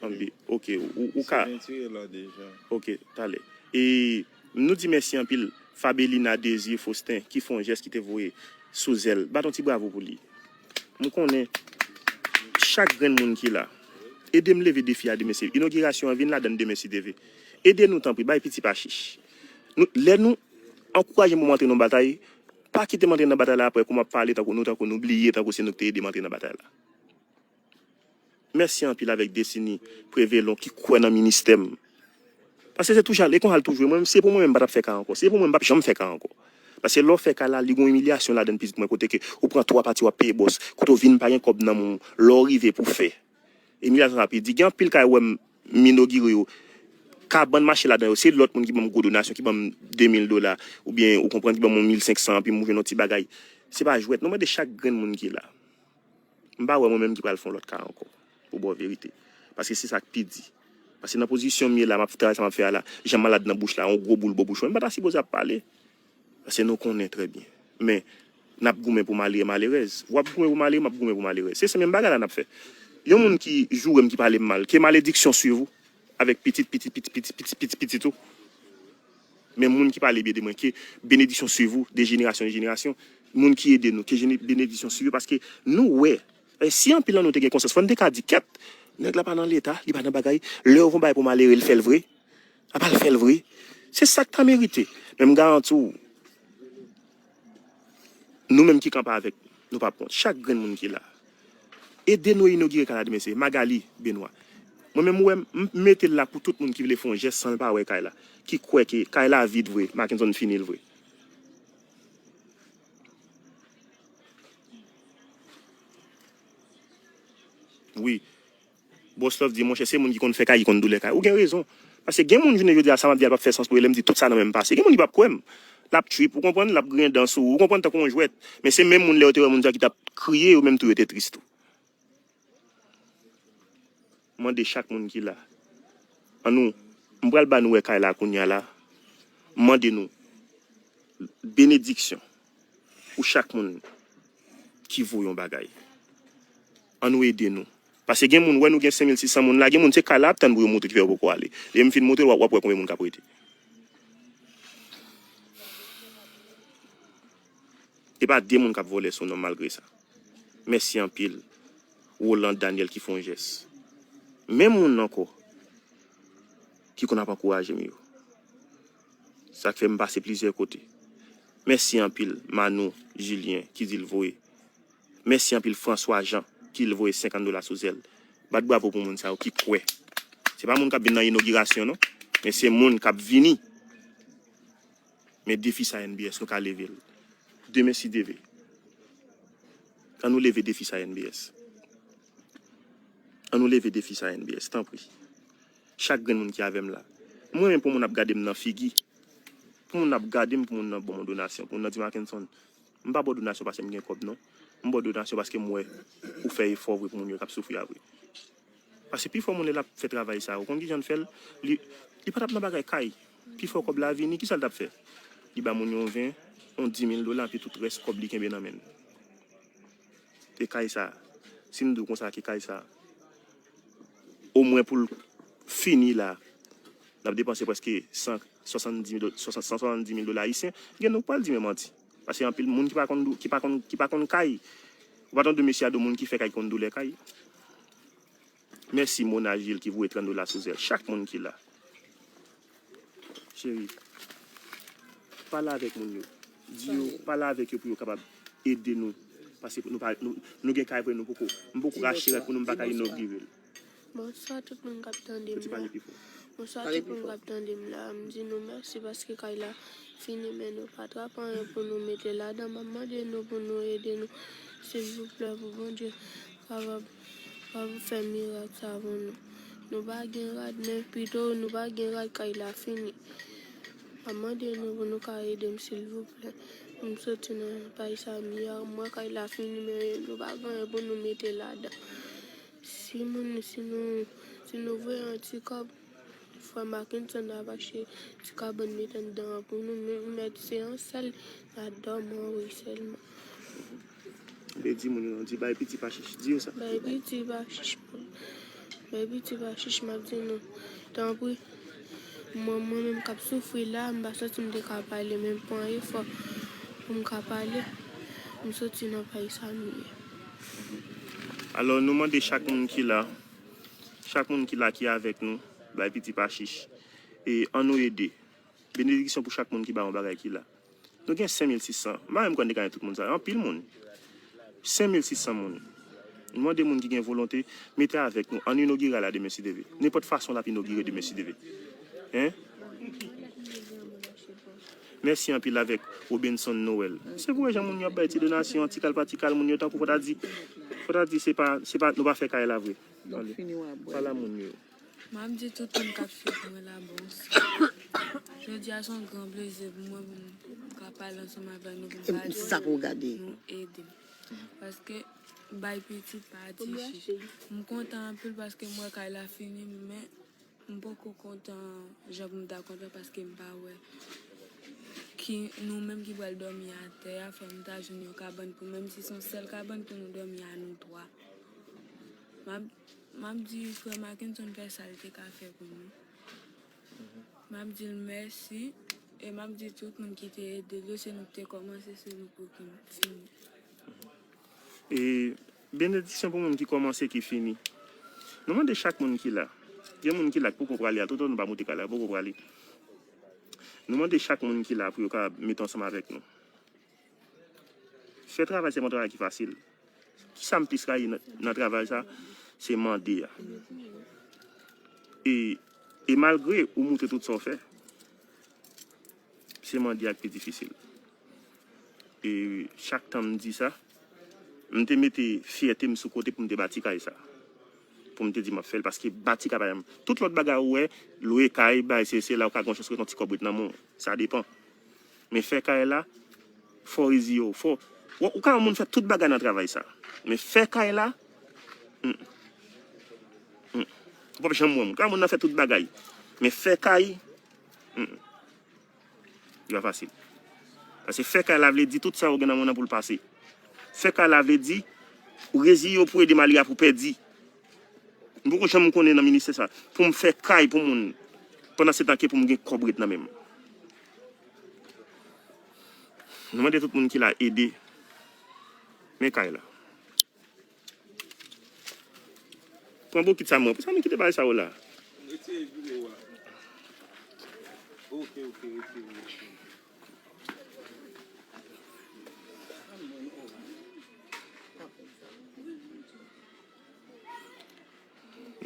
Anbi, ok, ou, ou ka. Se penti la deja. Ok, talè. E nou di mèsi anpil Fabelina Désir Faustin ki fè yon jès ki te voye sou zèl. Bat yon ti bravo pou li. M konnen chak grenn moun ki la. Ede m leve defi a demen se inogirasyon an, vin ladan demen si Dye vle. Ede nou tanpri, bay piti pa chich. Nou, lè nou ankouraje m pou m antre nan batay, pa kite m antre nan batay la apre kou m ap pale tankou nou, tankou nou bliye, tankou se nou ki te ede m antre nan batay la. Mèsi anpil avèk Destiny Prévelon ki kwè nan ministè m. Paske se toujou, e konsa l toujou ye. Mwen, se pou mwen menm, m pa t ap fè kay ankò. Se pou mwen, m p ap janm fè kay ankò. Paske lè w fè kay la, li gon imilyasyon ladan l pitit mwen, kote ke ou pran twa pati, w ap peye bòs. Kote w vin pa gen kòb nan men w, lè w rive pou fè. Imilyasyon sa pi di. Gen anpil kay ou wè m, m inogire yo. Kabann mache ladan yo. Se lòt moun ki ban m gwo donasyon, ki ban m de mil dola, oubyen ou konprann, ki ban m yon mil senk san, anpi m jwenn yon ti bagay. Se pa jwèt. Nou mande chak grenn moun ki la. M pa wè mwen menm ki pral fè yon lòt kay ankò, pou ba w verite. Paske se sa k pi di. Paske nan pozisyon m ye la, m ap travay sa m ap fè a la, jan malad nan bouch la, yon gwo boul bò bouch mwen, m pa ta sipoze ap pale. Paske nou konnen trè byen. Men, n ap goumen pou malere, malerèz. W ap goumen pou malere, m ap goumen pou malerèz. Se, se menm bagay la n ap fè. Yon moun ki joure m, ki pale m mal, ke malediksyon swiv ou, avèk pitit, pitit, pitit, pitit, pitit, pitit, pitit ou. Men moun ki pale byen de mwen, ke benediksyon swiv ou, de jenerasyon an jenerasyon. Moun ki ede nou, ke jene-, benediksyon swiv yo, paske nou wè. E si anpil nan nou te gen konsyans, fò n te ka di, kèt, nèg la pa nan leta, li pa nan bagay. Lè yo fè yon bagay pou malere, l fè l vre. Apa l fè l vre. Se sa k ta merite. Men m garanti w, nou menm ki kanpe avèk nou, nou p ap wont. Chak grenn moun ki la, ede nou inogire kay la demen se Magali Benoît. Mwen menm, ou wè m, m mete l la pou tout moun ki vle fè yon jès san l pa wè kay la, ki kwè ke kay la vid vre, Mackenson fini l vre. Wi. Boss Love di, monchè, se moun ki konn fè kay, ki konn doulè kay. Ou gen rezon. Paske gen moun, jounen jodi a, sa m ap di a p ap fè sans pou yo, lè m di tout sa nan menm pase. Gen moun ki p ap kwè m. L ap trip, ou konprann, l ap griyen dan sou ou, ou konprann, tankou yon jwèt. Men se menm moun, lè yo te wè moun sa ki t ap kriye, yo menm tou yo te tris tou. Mande chak moun ki la. An nou, m pral ba nou wè kay la kounye a la. M mande nou benediksyon pou chak moun ki voye yon bagay. An nou ede nou. Paske gen moun, wè nou gen senk mil sis san moun la, gen moun se kay la ap tann pou yo monte ki fè yo poko ale. Lè m fin monte, w ap, w ap wè konbyen moun k ap rete. E pa de moun k ap vole sou non m malgre sa. Mèsi anpil, Roland Daniel ki fè yon jès. Men moun ankò ki konn ap ankouraje m yo. Sa k fè m pase plizyè kote. Mèsi anpil, Manou Julien ki di l voye. Mèsi anpil, François Jean ki l voye senkant dola sou zèl. Bat bravo pou moun sa yo ki kwè. Se pa moun k ap vin nan inogirasyon, non. Men se moun k ap vini. Men defi sa N B S, nou ka leve l. Demen, si Dye vle. Ann nou leve defi sa, N B S. Ann nou leve defi sa, N B S, tanpri. Chak grenn moun ki avè m la. Mwen menm pou moun ap gade m nan figi. Pou moun ap gade m, pou moun nan ban m yon donasyon, pou moun nan di Mackenson, m pa ba w donasyon paske m gen kòb, non. M ba w donasyon paske m wè ou fè efò vre pou moun yo k ap soufri a vre. Paske pifò moun lè l ap fè travay sa, ou konn kijan l fè l? Li, li pa t ap nan bagay kay. Pifò kòb la vini, kisa l t ap fè? Li ba moun yo yon ven, yon di mil dola, epi tout rès kòb li kenbe nan men l. E kay sa, si m di w konsa ke kay sa, omwen pou l fini la, n ap depanse prèske san swasanndis mil do-, san swasanndis mil dola ayisyen, gen nou k pral di men manti. Paske anpil moun ki pa konn dou-, ki pa konn, ki pa konn kay. Ou pa tande mesye a di w moun ki fè kay konn doulè kay. Mèsi Mona Gilles ki voye trant dola sou Zelle. Chak moun ki la. Cheri, pale avèk moun yo. Di yo, pale avèk yo pou yo kapab ede nou. Paske nou pa, nou, nou gen kay vre, nou poko, m poko rache rad pou nou, m pa ka inogire l. Bonswa tout moun k ap tande m la. Bonswa tout moun k ap tande m la. M di nou mèsi paske kay la fini, men nou pa trap anyen pou nou mete ladan. M ap mande nou pou nou ede nou, silvouplè, pou Bondye kapab, kapab fè mirak sa pou nou. Nou pa gen rad, men pito nou pa gen rad, kay la fini. M ap mande nou pou nou ka ede m, silvouplè. M soti nan pay sa m ye a, m wè kay la fini, men nou pa gen anyen pou nou mete ladan. Si moun, si nou, si nou voye yon ti kòb, frè Mackenson ap achte ti kabann met anndan an pou nou, nou mèt se yon sèl, n a dòmi anwo sèlman. Be di moun yo non, di bay piti pa chich, di yo sa. Bay piti pa chich, bay piti pa chich, m ap di nou, tanpri. Mwen, mwen menm k ap soufri la, m pa santi m te ka pale, men m pran efò pou m ka pale. M soti nan pay sa m ye. Alò, nou mande chak moun ki la, chak moun ki la ki avèk nou, bay piti pa chich. E ann nou ede. Benediksyon pou chak moun ki ba yon bagay ki la. Nou gen senk mil sis san. M pa menm kwè n te ka gen tout moun sa yo. Anpil moun. Senk mil sis san moun. Nou mande moun ki gen volonte, mete avèk nou. Ann inogire la demen si Dye vle. Nenpòt fason l ap inogire demen si Dye vle. Hein? Mèsi anpil avèk Robenson Noël. Se pou wè jan moun yo ap bay ti donasyon, ti kal pa ti kal, moun yo tankou fò ta di, fò ta di se pa, se pa, nou pa fè kay la vre. Pale a moun yo. M ap di tout moun k ap swiv mwen la bonswa. Jodi a se yon gran plezi pou mwen pou m ka pale ansanm avèk nou, pou m pale, nou ede m. Paske bay pitit pa di chich. M kontan anpil paske m wè kay la fini, men m poko kontan jan pou m ta kontan paske m pa wè ki nou menm ki pral dòmi atè a, fò m ta jwenn yon kabann pou, menm si se yon sèl kabann pou nou dòmi a nou twa. M ap, m ap di frè Mackenson fè sa l te ka fè pou nou. M ap di l mèsi e m ap di tout moun ki te ede l yo, se nou ki te kòmanse, se nou pou ki fini. E benediksyon pou moun ki kòmanse, ki fini. Nou mande chak moun ki la. Gen moun ki la ki poko prale a, toutan nou pa monte kay la, yo poko prale. Nou mande chak moun ki la pou yo ka mete ansanm avèk nou. Fè travay se pa yon travay ki fasil. Kisa m plis rayi nan, nan travay sa? Se mande a. E, e malgre ou montre tout sa w fè, se mande a k pi difisil. E chak tan m di sa, m te mete fyète m sou kote pou m te bati kay sa. Pou m te di m ap fè l, paske bati kay pa menm. Tout lòt bagay ou wè, lwe kay, bay se, se la ou ka gen yon chans ret yon ti kòb ret nan men w. Sa depan. Men fè kay la, fò reziye w, fò, w, ou ka wè moun fè tout bagay nan travay sa. Men fè kay la, mm, mm. Ou p ap janm wè moun. Ou ka wè moun nan fè tout bagay. Men fè kay, mm, mm. Li pa fasil. Paske fè kay la vle di tout sa ou gen nan men w nan pou l pase. Fè kay la vle di ou reziye w pou ede malere a pou pèdi. M poko janm konnen nan ministè sa pou m fè kay pou moun pandan se tan ke pou m gen kòb ret nan men m. Nou mande tout moun ki la ede. Men kay la. Pran bokit sa mwen. Pou sa nou kite bagay sa yo la. Retire video a. Ok, ok, retire, retire.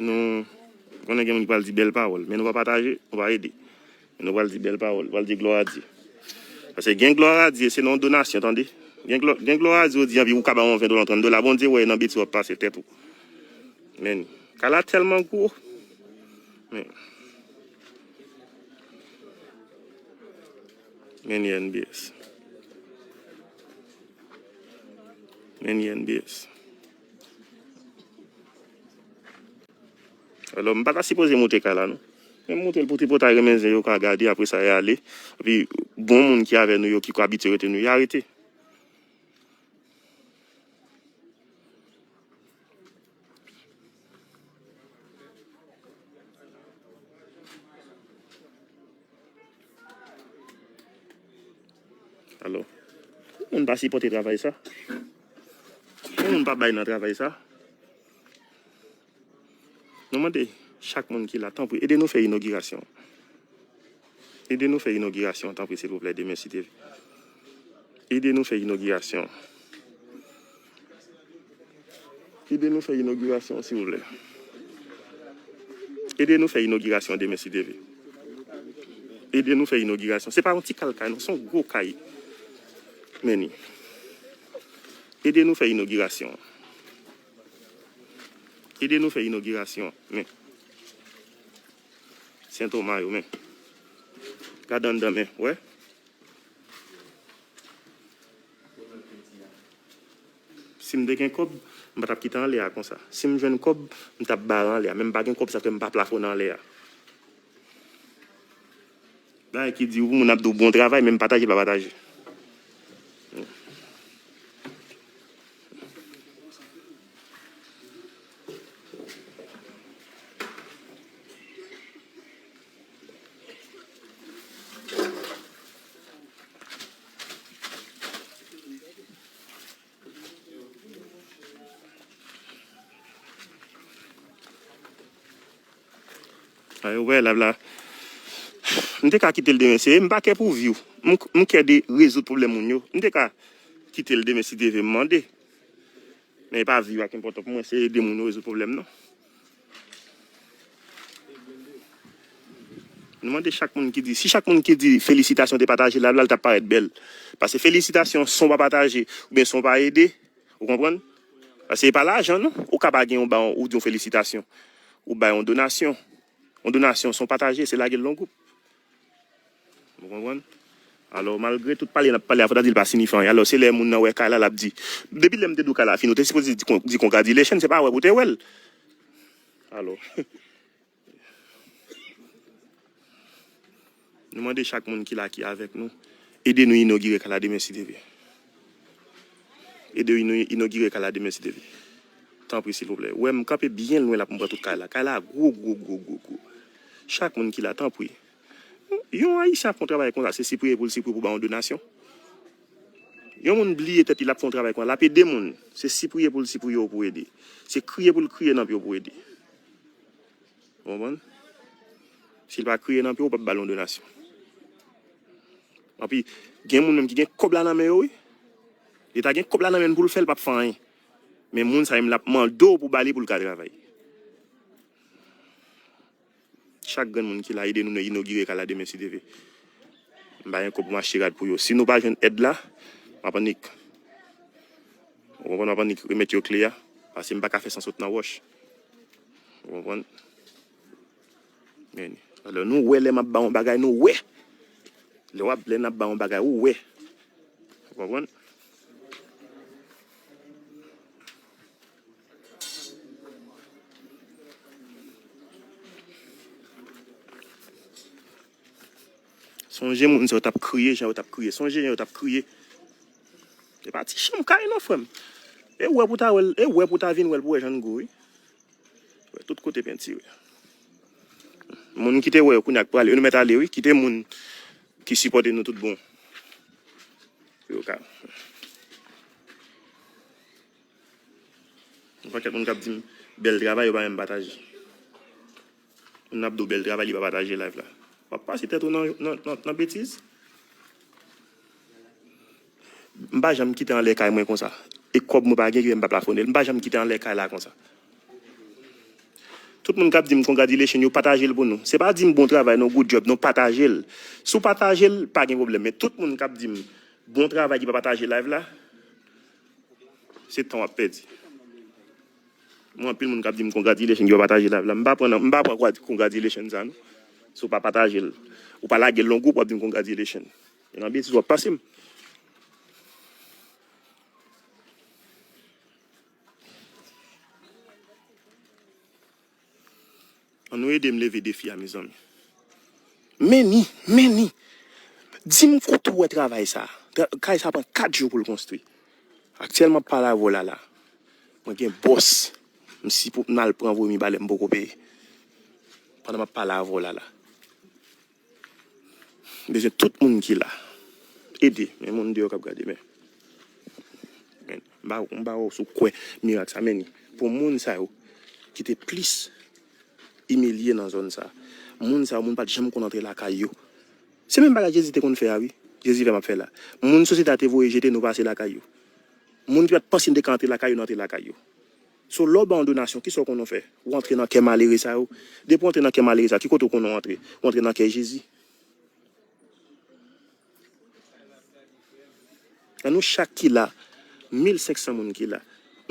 Nou konnen gen moun ki pral di bèl pawòl, men nou pa pataje, nou pa ede. Men nou pral di bèl pawòl, pral di glwa a Dye. Paske gen glwa a Dye, se nan yon donasyon, tande. Gen glò, gen glò a Dye, ou di anpi ou ka ba yon ven dola, yon trant dola. Bondye wè nan betiz w ap pase tèt ou. Men, kay la tèlman gwo. Men, men N B S. Men N B S. Alò, m pa ta sipoze monte kay la, non. Men m monte l pou tripotay renmen zen yo ka gade, apre sa, y ale. Epi, bon moun ki avè nou yo, ki abitye rete nou, y a rete. Alò, pou moun pa sipòte travay sa, pou moun pa bay nan travay sa, nou mande chak moun ki la, tanpri, ede nou fè inogirasyon. Ede nou fè inogirasyon, tanpri, silvouplè, demen, si Dye vle. Ede nou fè inogirasyon. Ede nou fè inogirasyon, silvouplè. Ede nou fè inogirasyon demen, si Dye vle. Ede nou fè inogirasyon. Se pa yon ti kal kay, non, se yon gwo kay. Men ni. Ede nou fè inogirasyon. Ede nou fè inogirasyon. Men. Sentoma yo, men. Gad anndan, men. Wè? Si m te gen kòb, m pa t ap kite anlè a konsa. Si m jwenn kòb, m t ap bare anlè a. Men m pa gen kòb, sa fè m pa plafone anlè a. Bagay ki di pou moun ap di w bon travay, men m pataje, pa pataje. Ay, ou wè, la, la. M te ka kite l demen, se, m pa kè pou vi w. M, m kè de rezoud pwoblèm moun yo. M te ka kite l demen si Dye vle m mande. Men e pa vi w ak enpòtan pou mwen, se ede moun yo rezoud pwoblèm, non. Nou mande chak moun ki di, si chak moun ki di felisitasyon te pataje live la, li t ap parèt bèl. Paske felisitasyon, si w pa pataje, oubyen si w pa ede, ou konprann? Paske e pa lajan, non. Ou ka pa gen yon ba, ou di yon felisitasyon. Ou bay yon donasyon. Yon donasyon, si w pataje, se lage l nan gwoup. Ou konprann? Alò, malgre tout pale n ap pale a, fò ta di l pa siyifi anyen. Alò, se lè moun nan wè kay la, l ap di. Depi lè m te di w kay la fini, ou te sipoze di kon-, di congratulations, se pa wè pou w te wè l. Alò. Nou mande chak moun ki la, ki avèk nou, ede nou inogire kay la demen, si Dye vle. Ede nou inogire kay la demen, si Dye vle. Tanpri, silvouplè. Ou wè, m kanpe byen lwen la pou m pran tout kay la. Kay la gwo, gwo, gwo, gwo, gwo. Chak moun ki la, tanpri. Yon Ayisyen ap fè yon travay konsa, se sipriye pou l sipriye pou ba yon donasyon. Yon moun bliye tèt li, l ap fè yon travay konsa, l ap ede moun. Se sipriye pou l sipriye w pou ede. Se kriye pou l kriye nan pye w pou ede. Ou konprann? Si l pa kriye nan pye w, ou p ap ba l yon donasyon. Anpi, gen moun menm ki gen kòb la nan men yo, wi. Li ta gen kòb la nan men l pou l fè, l p ap fè anyen. Men moun sa menm, l ap mande w pou ba li pou l ka travay. Chak grenn moun ki la, ede nou inogire kay la demen, si Dye vle. M pa gen kòb pou m achte rad pou yo. Si nou pa jwenn èd la, m ap annik. Ou konprann, m ap annik remèt yo kle a. Paske m pa ka fè san sot nan wòch. Ou konprann? Men, alò, nou wè lè m ap ba yon bagay, nou wè. Lè w ap, lè n ap ba yon bagay, ou wè. Ou konprann? Sonje moun sa yo t ap kriye, jan yo t ap kriye. Sonje jan yo t ap kriye. E pa ti chanm kay non, frè m. E wè pou ta wè l, e wè pou ta vin wè l pou wè jan l gwo, wi. Wè, tout kote pentire. Moun ki te wè yo kounye a k prale, yo nou mèt ale, wi. Kite moun ki sipòte nou tout bon. Pou yo ka. Yon pakèt moun k ap di m, bèl travay, yo pa menm pataje. Moun ap di w bèl travay, li pa pataje live la. W ap pase tèt ou nan, nan, nan, nan betiz. M pa janm kite anlè kay mwen konsa. E kòb mwen pa gen, m pa plafone l. M pa janm kite anlè kay la konsa. Tout moun k ap di m congratulation, yo pataje l pou nou. Se pa di m bon travay, non, good job, non, pataje l. Si w pataje l, pa gen pwoblèm. Men tout moun k ap di m bon travay, ki pa pataje live la, Se tan w ap pèdi. Mwen, anpil moun k ap di m congratulation, ki pa pataje live la. M pa pran nan, m pa pran kwa-, congratulation sa, non. Si w pa pataje l, ou pa lage l nan gwoup, w ap di m congratulation. E nan betiz w ap pase m. Ann nou ede m leve defi a, mezanmi. Men ni, men ni. Di m kote w wè travay sa. Tra-, kay sa pran kat jou pou l konstwi. Aktyèlman, m ap pale avè w la la. Mwen gen bòs. M sipo-, m al pran vomi ba lè m poko peye. Pandan m ap pale avè w la la. M bezwen tout moun ki la. Ede. Men moun deyò k ap gade, men. Men, m ba, m ba w si w kwè mirak sa, men ni. Pou moun sa yo ki te plis imilye nan zòn sa. Moun sa yo, moun pa t janm konn antre lakay yo. Se menm bagay Jezi te konn fè a, wi. Jezi fè m ap fè la. Moun sosyete a te voye jete, nou pase lakay yo. Moun ki pa t panse n te ka antre lakay yo, nou antre lakay yo. So, lè w ba yon donasyon, kisa w konnen w fè? Ou antre nan kè malere sa yo. Depi w antre nan kè malere sa yo, ki kote w konnen w antre? Ou antre nan kè Jezi. Ann nou chak ki la, mil senk san moun ki la.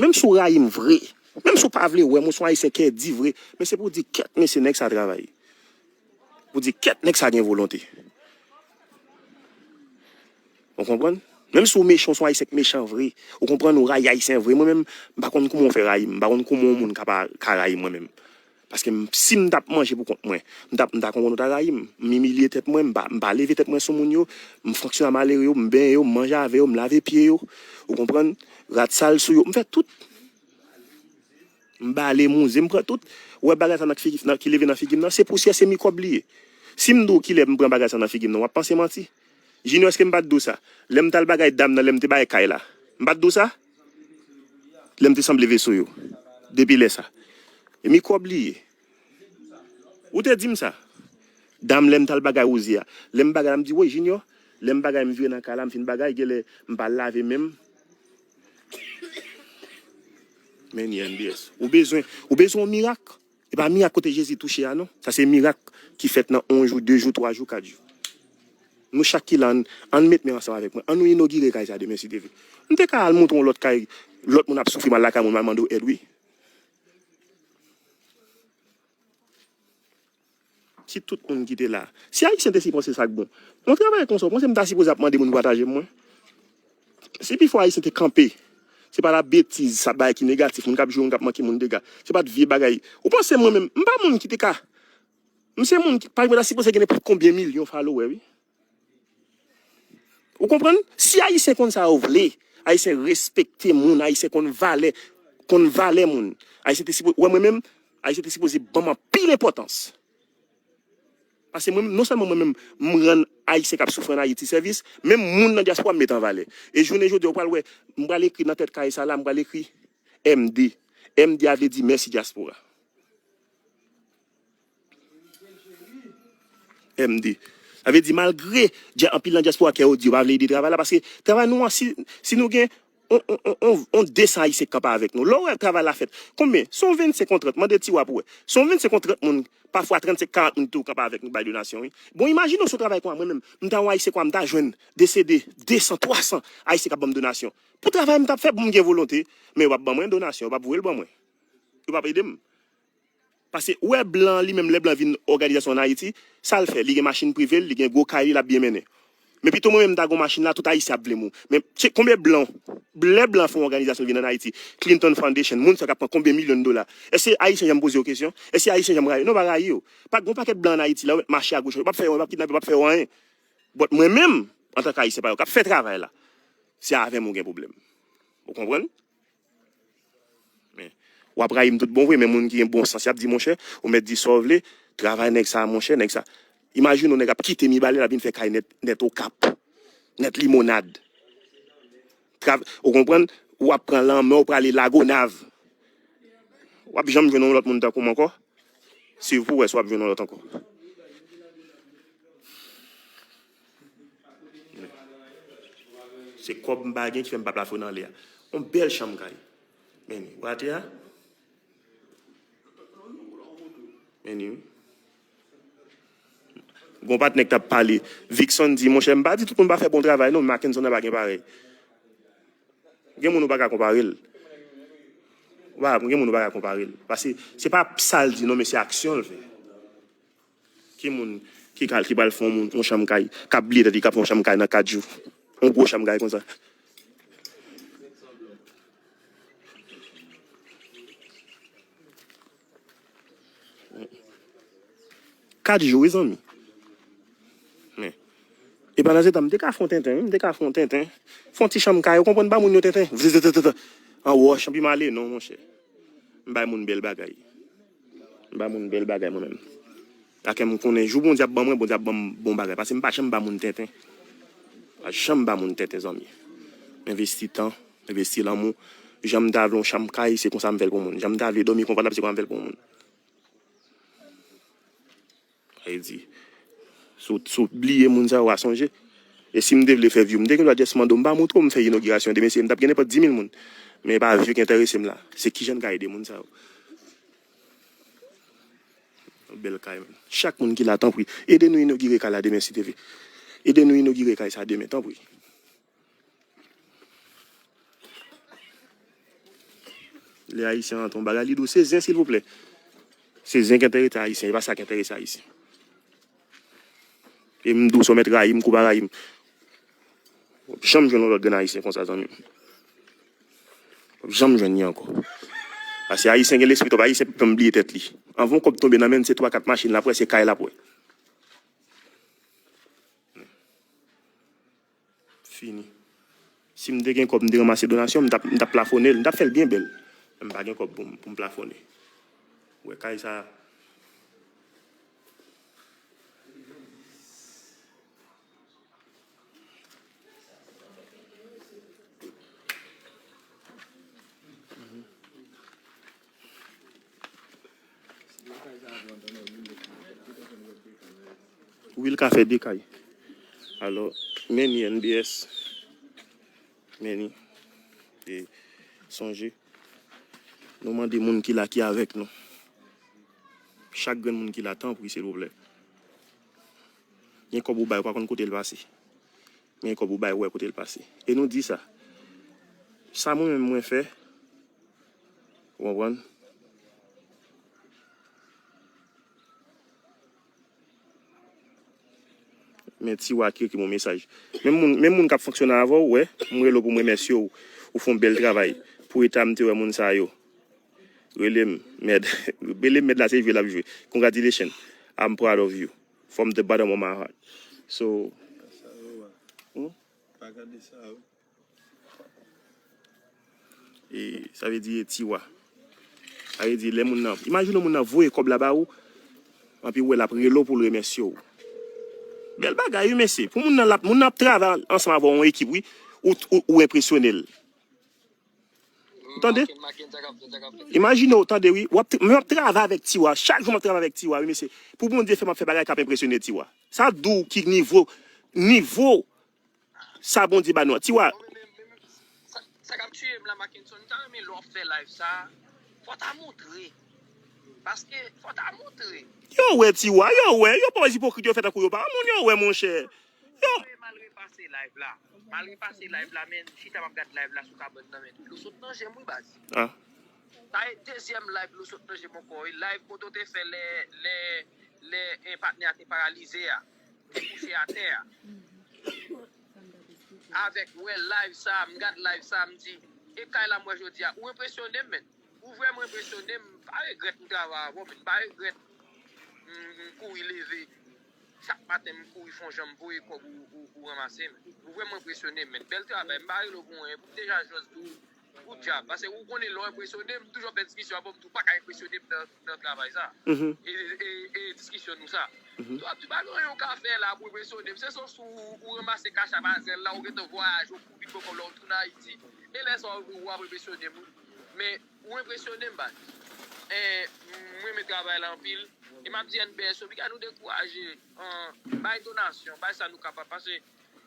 Menm si w rayi m vre, menm si w pa vle wè m, ou se yon Ayisyen kè di vre, men se pou w di, kèt, mesye, nèg sa travay. Pou w di, kèt, nèg sa gen volonte. Ou konprann? Menm si w mechan, ou se yon Ayisyen k mechan vre. Ou konprann, ou rayi Ayisyen vre. Mwen menm, m pa konn kouman w fè rayi m. M pa konn kouman yon moun ka pa, ka rayi mwen menm. Paske m, si m t ap manje pou kont mwen, m t ap, m ta konprann ou ta rayi m. M imilye tèt mwen, m pa, m pa leve tèt mwen sou moun yo, m fonksyone a malere yo, m benyen yo, m manje avè yo, m lave pye yo. Ou konprann? Rad sal sou yo, m fè tout. M bale, m wouze, m pran tout. Ou wè bagay sa nan figi, nan, ki leve nan figi m nan, se pousyè, se mikwòb li ye. Si m di w kilè m pran bagay sa nan figi m nan, w ap panse manti. Junior, èske m pa t di w sa? Lè m t al bagay dam nan, lè m te bay kay la. M pa t di w sa? Lè m te sanble veso yo. Depi lè sa. E mikwòb li ye. Ou te di m sa. Dam, lè m t al bagay wouze a. Lè m bagay la, m di, woy, Junior. Lè m bagay, m vire nan kay la, m fin bagay, genlè m pa lave men m. Men ni M B S. Ou bezwen, ou bezwen yon mirak. E pa mirak kote Jezi touche a, non. Sa se mirak ki fèt nan yon jou, de jou, twa jou, kat jou. Nou chak ki la, ann, ann met men ansanm avèk mwen. Ann nou inogire kay sa demen, si Dye vle. M te ka al montre yon lòt kay, lòt moun ap soufri, m al lakay moun, m al mande w èd, wi. Si tout moun ki te la, si Ayisyen te sipoze sa k bon, yon travay konsa, ou panse m ta sipoze ap mande moun pataje m, mwen? Si pifò Ayisyen te kanpe, se pa la betiz, sa bagay ki negatif, moun k ap joure, moun k ap manke moun dega. Se pa t vye bagay. Ou panse mwen menm, m pa moun ki te ka. M se moun ki, pa egzanp, ta sipoze gen nenpòt konbyen milyon follower, wi. Ou konprann? Si Ayisyen konn sa yo vle, Ayisyen respekte moun, Ayisyen konn valè, konn valè moun. Ayisyen te sipoze, wè mwen menm, Ayisyen te sipoze ban m anpil enpòtans. Paske mwen, non sèlman mwen menm, m rann Ayisyen k ap soufri ann Ayiti sèvis, menm moun nan dyaspora m met an valè. E jounen jodi a, ou pral wè, m pral ekri nan tèt kay sa la, m pral ekri M D. M D a vle di mèsi dyaspora. M D. Sa vle di malgre dya-, anpil nan dyaspora kè yo di yo pa vle ede travay la, paske travay nou an, si, si nou gen on, on, on, on, on de san Ayisyen k kanpe avèk nou. Lè w wè travay la fèt, konbyen? Se yon vennsenk, yon trant, mande Tiwa pou wè. Se yon vennsenk, yon trant moun, pafwa trannsenk, karant moun tou kanpe avèk nou, bay donasyon, wi. Bon, imajine w si w travay konsa, mwen menm, m ta yon Ayisyen konsa, m ta jwenn de se de, de san, twa san Ayisyen k ap ban m donasyon. Pou travay m t ap fè, bon, m gen volonte, men yo p ap ban mwen donasyon, yo p ap voye l ban mwen. Yo p ap ede m. Paske ou wè blan an li menm, lè blan vin òganizasyon ann Ayiti, sa l fè? Li gen machin prive l, li gen gwo kay li, l ap byen mennen. Men pito mwen menm m ta gen yon machin la, tout Ayisyen ap vle m ou. Men tchek konbyen blan, lè blan fè yon òganizasyon vin ann Ayiti, Clinton Foundation, moun sa k ap pran konbyen milyon dola. Èske Ayisyen janm poze yo kesyon? Èske Ayisyen janm rayi yo? Non, pa rayi yo. Pa gen yon pakèt blan ann Ayiti la, yo mèt mache agoch, yo p ap fè yo, yo p ap kidnape, yo p ap fè yo anyen. But mwen menm, antanke Ayisyen pa yo k ap fè travay la, se avè m ou gen pwoblèm. Ou konprann? Men, w ap rayi m tout bon vre, men moun ki gen bon sans, y ap di, monchè, ou mèt di sa w vle, travay nèg sa a, monchè, nèg sa. Imajine w nèg ap kite Mibalè, l ap vin fè kay nèt, nèt Okap, nèt Limonad. Trav-, ou konprann? W ap pran lanmè, w prale Lagonav. W ap janm jwenn yon lòt moun tankou m ankò. Swiv pou w wè si w ap jwenn yon lòt ankò. Se kòb m pa gen ki fè m pa plafone anlè a. Yon bèl chanm kay. Men, w atè a? Men, wi. Gon patnè k t ap pale. Vikson di, monchè, m pa di tout moun pa fè bon travay, non, men Mackenson nan pa gen parèy. Gen moun ou pa ka konpare l. Ou pa, gen moun ou pa ka konpare l. Paske se pa sa l di non, men se aksyon l fè. Ki moun ki kal, ki pral fè yon moun, yon chanm kay, k ap bliye tèt li, k ap fè yon chanm kay nan kat jou? Yon gwo chanm kay konsa. Kat jou, wi, zanmi. Men. E pandan se tan, m te ka fè yon tenten, wi, m te ka fè yon tenten. Fè yon ti chanm kay, ou konprann, ba moun yo tenten. Vizitititi. An wòch, anpi m ale, non, monchè. M bay moun bèl bagay. M ba moun bèl bagay mwen menm. Akè m konnen jou Bondye ap ban mwen, Bondye ap ban m bon bagay. Paske m pa janm ba moun tenten. Pa janm ba moun tenten, zanmi. M envesti tan, m envesti lanmou. Jan m ta vle yon chanm kay, se konsa m fè l pou moun. Jan m ta vle dòmi konfòtab, se konsa m fè l pou moun. Sa vle di, si w, si w bliye moun sa yo, w a sonje. E si m te vle fè vyou, m te gen dwa jès mande w, m pa montre w m fè inogirasyon de mesye, m t ap gen nenpòt di mil moun. Men e pa vyou ki enterese m la. Se kijan n ka ede moun sa yo. Bèl kay, men. Chak moun ki la, tanpri, ede nou inogire kay la demen, si te vle. Ede nou inogire kay sa demen, tanpri. Lè Ayisyen rantre yon bagay, li di w se zen, silvouplè. Se zen ki enterese Ayisyen, e pa sa ki enterese Ayisyen. E m di w, si w mèt rayi m, kou pa rayi m. W ap janm jwenn yon lòt grenn Ayisyen konsa, zanmi m. W ap janm jwenn li ankò. Paske Ayisyen gen lespri twòp, Ayisyen pa janm bliye tèt li. Anvan yon kòb tonbe nan men l, se twa kat machin l ap wè, se kay l ap wè. Fini. Si m te gen kòb, m te ranmase donasyon, m t ap, m t ap plafone l, m t ap fè l byen bèl. Men m pa gen kòb pou m, pou m plafone. Ou wè kay sa a. Wi, l ka fè de kay. Alò, men ni N B S, men ni. E sonje, nou mande moun ki la ki avèk nou. Chak grenn moun ki la, tanpri, silvouplè. Gen kòb ou bay, ou pa konn kote l pase. Gen kòb ou bay, ou wè kote l pase. E nou di sa. Sa mwen menm mwen fè, ou konprann? Men Tiwa ki ekri m yon mesaj. Menm moun, menm moun k ap fonksyone avè w, wè, m rele w pou m remèsye w. Ou fè yon bèl travay. Pou eta m te wè moun sa yo. Rele m, mèd. Rele m, mèd la, se jwe l ap jwe. Congratulations. I'm proud of you. From the bottom of my heart. So, hmm? E, sa vle di Tiwa. Sa vle di lè moun nan, imajine w moun nan voye kòb la ba ou, anpi w wè l ap rele w pou l remèsye w. Bèl bagay, wi, mesye. Pou moun nan, l ap, moun nan ap travay ansanm avè w, yon ekip, wi. Ou, ou, ou enpresyone l. Ou tande? Imajine w, tande, wi. W ap, m ap travay avèk Tiwa. Chak jou m ap travay avèk Tiwa, wi, mesye. Pou Bondye fè m ap fè bagay k ap enpresyone Tiwa. Sa di w ki nivo, nivo Sa Bondye ba nou an. Tiwa. Sa, sa k ap tiye m la, Mackenson, m ta renmen lè w ap fè live sa, fò w ta montre. Paske, fò w ta montre. Yo wè, Tiwa, yo wè. Yo pa wè ipokrit, yo fè tankou yo pa moun, yo wè, monchè. Yo. M al repase live la. M al repase live la, men chita m ap gad live la sou kabann nan, men dlo sot nan je m, wi, baz. Ah. Sa e dezyèm live dlo sot nan je m ankò, wi. Live kote w te fè lè, lè, lè, eh, patnè a te paralize a. Te kouche atè a. Avèk, wè live sa, m gad live sa, m di, e kay la m wè jodi a, ou enpresyone m, men. Ou vrèman enpresyone m, m pa regrèt m travay avè w, men m pa regrèt m, m kouri leve. Chak maten m kouri fè yon jan m voye kòb ou, ou, ou ranmase, men. Ou vrèman enpresyone m, men. Bèl travay, m pa rele w pou anyen, pou m deja jòs di w, Good job. Paske ou konnen lè w enpresyone m, m toujou ap fè diskisyon avè w, m di w pa ka enpresyone m nan, nan travay sa. E, e, e diskisyon nou sa. So, ap di pa gen anyen w ka fè la pou enpresyone m. Se sòs ou, ou ranmase kach ap a zèl la, ou gentan vwayaje, ou kouri bò kò w la, ou tounen Ayiti. E lè sa w, ou ap enpresyone m, wi. Men, ou enpresyone m, baz. Eh, m renmen travay la anpil. E m ap di N B S yo, piga nou dekouraje, bay donasyon, bay sa nou kapab. Paske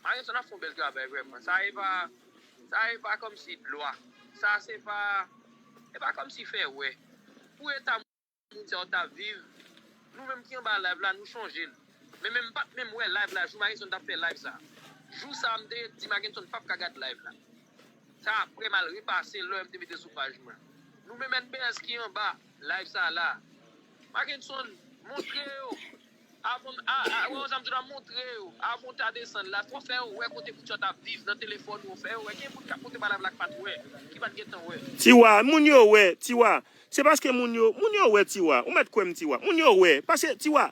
Makenson ap fè yon bèl travay vrèman. Sa e pa, sa e pa kòmsi glwa. Sa se pa, e pa kòmsi fè wè. Pou eta moun sa yo t ap viv, nou menm ki anba live la, nou chonje l. Men, men m pa t menm wè live la, jou Makenson t ap fè live sa. Jou sa, m te di Makenson p ap ka gad live la. Sa apre m al repase l lè m te mete sou paj mwen. Ou menm N B S ki anba live sa la. Mackenson, montre yo. Avan, a, a, wè, sa m di w la, montre yo. Avan w ta desann la, fò fè yo wè kote Boutchant ap viv nan telefòn yo. Fè yo wè. Gen moun k ap monte ba live la k pa t wè, ki pa t gentan wè. Tiwa, moun yo wè, Tiwa. Se paske moun yo, moun yo wè, Tiwa. Ou mèt kwè m, Tiwa. Moun yo wè. Paske, Tiwa,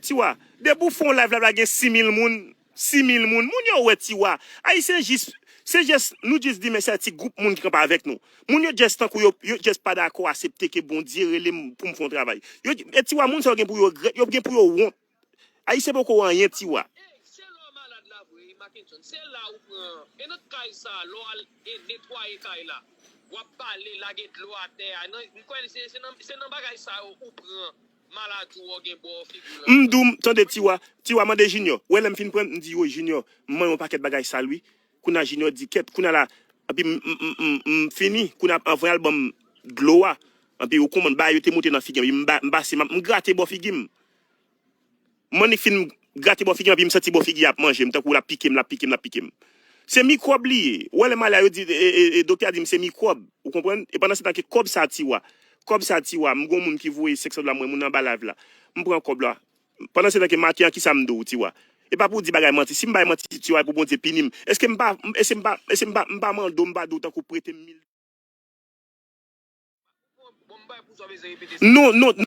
Tiwa, depi w fè yon live, live la gen sis mil moun. Sis mil moun, moun yo wè Tiwa. Ayisyen jis, se jis, nou jis di men se ti gwoup moun ki kanpe avèk nou. Moun yo jis tankou yo, yo jis pa dakò aksepte ke Bondye rele m pou m fè yon travay. Yo, e Tiwa, moun sa yo gen pou yo regrèt, yo gen pou yo wont. Ayisyen poko anyen Tiwa. Se lè w malad la vre, Mackenson. Se la ou pran. E nan kay sa, lè w al e netwaye kay la. W ap pale, lage dlo atè a. Nan, m kwè se, se nan, se nan bagay sa yo ou pran maladi w gen bò figi w la. M di w, tande Tiwa, Tiwa mande Junior. Wè lè m fin pran, m di yo Junior, m manyen yon pakèt bagay sal wi. Kounye a Junior di kèt, kounye a la, epi m, m, m, m, m fini, kounye a anvan y al ban m dlo a. Epi ou konprann bagay yo te monte nan figi m, epi m ba, m pase, m, m grate bò figi m. M annik fin grate bò figi m, epi m santi bò figi a ap manje m, tankou l ap pike m, l ap pike m, l ap pike m. Se mikwòb li ye. Ou wè lè m ale a, yo di, e, e, e, doktè a di m se mikwòb. Ou konprann? E pandan se tan ke kòb sa Tiwa. Kòb sa Tiwa. M gon moun ki voye senk san dola mwen, moun anba live la. M pran kòb la. Pandan se tan ke maten an, kisa m di w, Tiwa? E pa pou w di bagay manti. Si m bay manti, Tiwa, e pou Bondye pini m. Èske m pa, èske m pa, èske m pa, m pa mande w, m pa di w tankou prete m mil Non, non.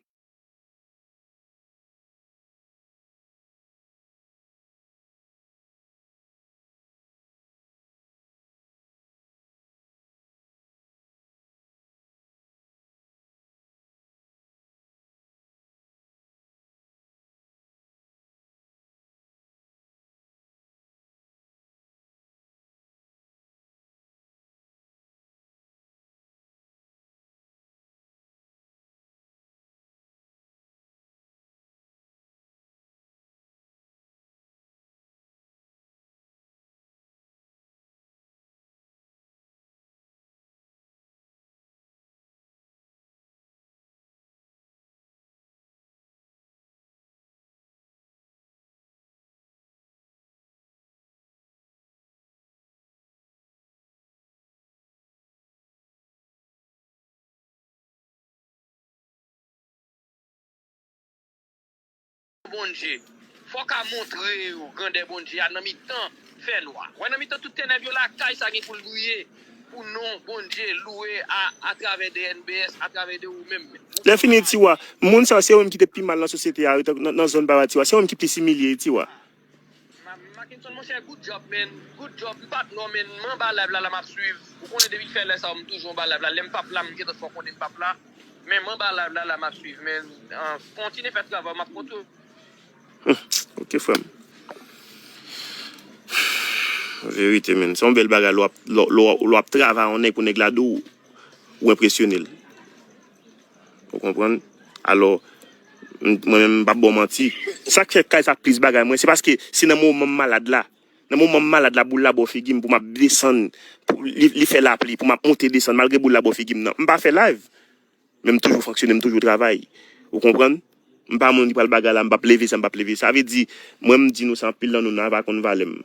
Bondye. Fò w ka montre yo grandè Bondye a nan mitan fènwa. Wè nan mitan tout tenèb yo lakay sa gen pou l briye. Pou non Bondye louwe a, atravè de N B S, atravè de ou menm. Lè fini Tiwa, moun sa yo se yo menm ki te pi mal nan sosyete a, nan, nan zòn pa yo a Tiwa. Se yo menm ki plis imilye Tiwa. Ma-, Mackenson, monchè, good job, man. Good job. M pa t non, man. M anba live la, la, m ap swiv. Ou konnen depi fè lè sa yo, m toujou anba live la. Lè m p ap la, m gentan fè w konnen m p ap la. Men m anba live la, la, m ap swiv, man. Ah, kontinye fè travay, m ap kontinye. Hmm, ok, frè m. Verite, man. Se yon bèl bagay, lè w ap, lè, lè, lè w ap travay yon nèg pou nèg la di w, ou enpresyone l. Ou konprann? Alò, m, mwen menm, m p ap ba w manti. Sa k fè kay sa plis bagay mwen, se paske se nan moman m malad la. Nan moman m malad la, boul la bò figi m pou m ap desann, pou li, li fè lapli, pou m ap monte desann, malgre boul la bò figi m nan. M pa fè live, men m toujou fonksyone, m toujou travay. Ou konprann? M pa moun ki pral bagay la, m p ap leve sa, m p ap leve sa. Sa vle di, mwen m di nou sa, anpil nan nou, nou pa konn valè m.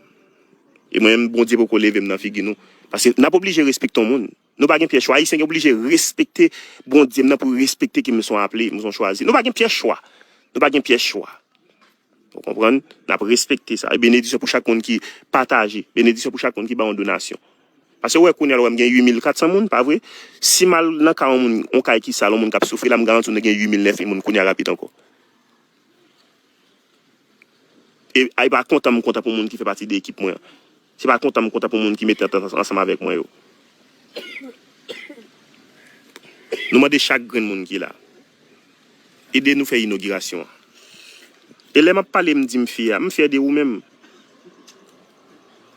E mwen menm, Bondye poko leve m nan figi nou. Paske n ap oblije respekte yon moun. Nou pa gen pyès chwa. Ayisyen gen oblije respekte Bondye m nan pou respekte ke m se yon aple, m se yon chwazi. Nou pa gen pyès chwa. Nou pa gen pyès chwa. Ou konprann? N ap respekte sa. E benediksyon pou chak moun ki pataje. Benediksyon pou chak moun ki ba yon donasyon. Paske ou wè kounye a la, ou wè m gen uit mil kat san moun, pa vre? Si m al nan ka yon moun, yon kay ki sal, yon moun k ap soufri la, m garanti w gen uit mil, nèf mil moun kounye a rapid ankò. E, e pa kontan m kontan pou moun ki fè pati de ekip mwen an. Se pa kontan m kontan pou moun ki mete antant ansanm avèk mwen yo. Nou mande chak grenn moun ki la, ede nou fè inogirasyon an. E lè m ap pale, m di m fyè, m fyè de ou menm.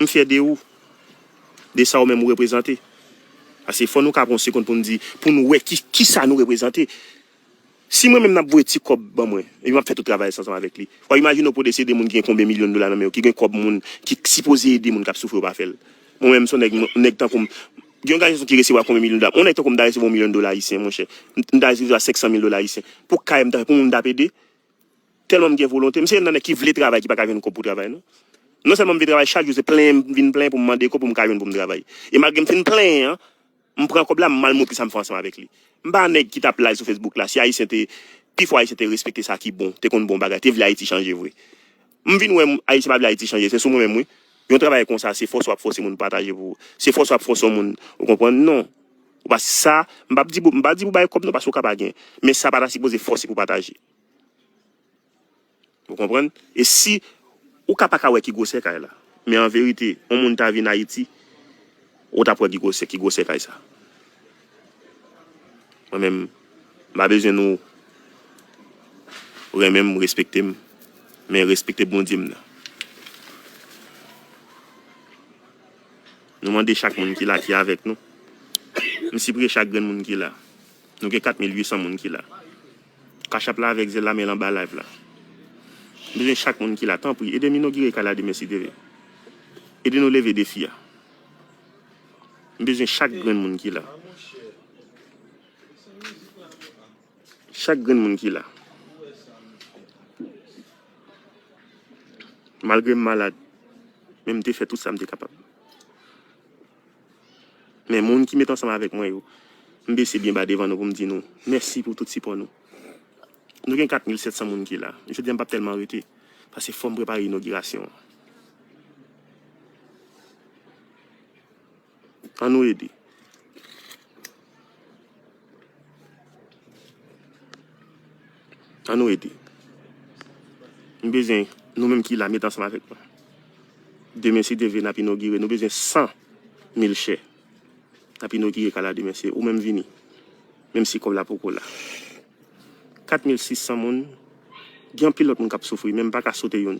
M fyè de ou. De sa ou menm ou reprezante. Paske fò nou ka pran yon segonn pou n di, pou n wè ki, ki sa nou reprezante. Si mwen menm n ap voye ti kòb ban mwen, epi m ap fè tout travay sa ansanm avèk li. W ap imajine w pou deside moun ki gen konbyen milyon dola nan men yo, ki gen kòb moun, ki sipoze ede moun k ap soufri yo pa fè l. Mwen menm, se yon nèg, nèg tankou m, gen yon gason ki resevwa konbyen milyon dola? Yon nèg tankou m ta resevwa yon milyon dola ayisyen, monchè. M, m ta resevwa senk san mil dola ayisyen. Pou kay m ta fè, pou moun m t ap ede. Tèlman m gen volonte, m se youn nan nèg ki vle travay, ki pa ka jwenn kòb pou travay, non. Non sèlman m vle travay chak jou, se plenyen m vin plenyen pou m mande kòb pou m ka jwenn pou m travay. E malgre m fin plenyen an, M pran kòb la, m al montre sa m fè ansanm avèk li. M pa nèg ki t ap live sou Facebook la. Si Ayisyen te, pifò Ayisyen te respekte sa ki bon, te konn bon bagay, te vle Ayiti chanje vre. M vin wè m, Ayisyen pa vle Ayiti chanje, se sou mwen menm wi. Yon travay konsa, se fòse w ap fòse moun pataje pou ou. Se fòse w ap fòse yon moun, ou konprann? Non. Ou pa sa, m p ap di pou, m pa di pou bay kòb non, paske ou ka pa gen. Men sa pa ta sipoze fòse pou pataje. Ou konprann? E si ou ka pa ka wè ki gwosè kay la, men an verite, yon moun ta vin Ayiti, ou t ap wè ki gwosè, ki gwosè kay sa. Mwen menm, m pa bezwen nou renmen m, respekte m, men respekte Bondye m nan. Nou mande chak moun ki la, ki avèk nou. M sipriye chak grenn moun ki la. Nou gen kat mil uit san moun ki la. Cash App la avèk Zelle la, men l anba live la. M bezwen chak moun ki la. Tanpri, ede m inogire kay la demen si Dye vle. Ede nou leve defi a. M bezwen chak grenn moun ki la. Chak grenn moun ki la. Malgre m malad, men m te fè tout sa m te kapab. Men moun ki met ansanm avèk mwen yo, m bese byen ba devan nou pou m di nou mèsi pou tout sipò nou. Nou gen kat mil sèt san moun ki la. Jodi a, m p ap tèlman rete, paske fò m prepare inogirasyon an. Ann nou ede. Ann nou ede. M bezwen nou menm ki la, met ansanm avèk mwen. Demen, si Dye vle, n ap inogire. Nou bezwen san mil chè. N ap inogire kay la demen, se ou menm vini. Menm si kòb la poko la. Kat mil sis san moun, gen anpil lòt moun k ap soufri, men m pa ka sote youn.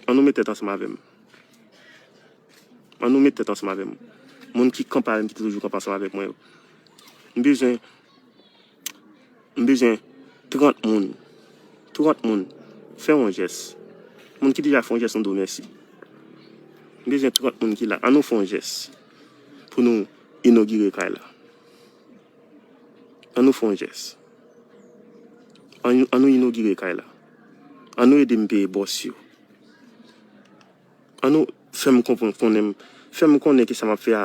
Ann nou met tèt ansanm avè m. Ann nou met tèt ansanm avè m. Moun ki kanpe avè m, ki te toujou kanpe ansanm avèk mwen yo. M bezwen, m bezwen trant moun. Trant moun. Fè yon jès. Moun ki deja fè yon jès, nou di w mèsi. M bezwen trant moun ki la. Ann nou fè yon jès pou nou inogire kay la. Ann nou fè yon jès. Ann, ann nou inogire kay la. Ann nou ede m peye bòs yo. Ann nou fè m konprann, konnen m, fè m konnen ke sa m ap fè a,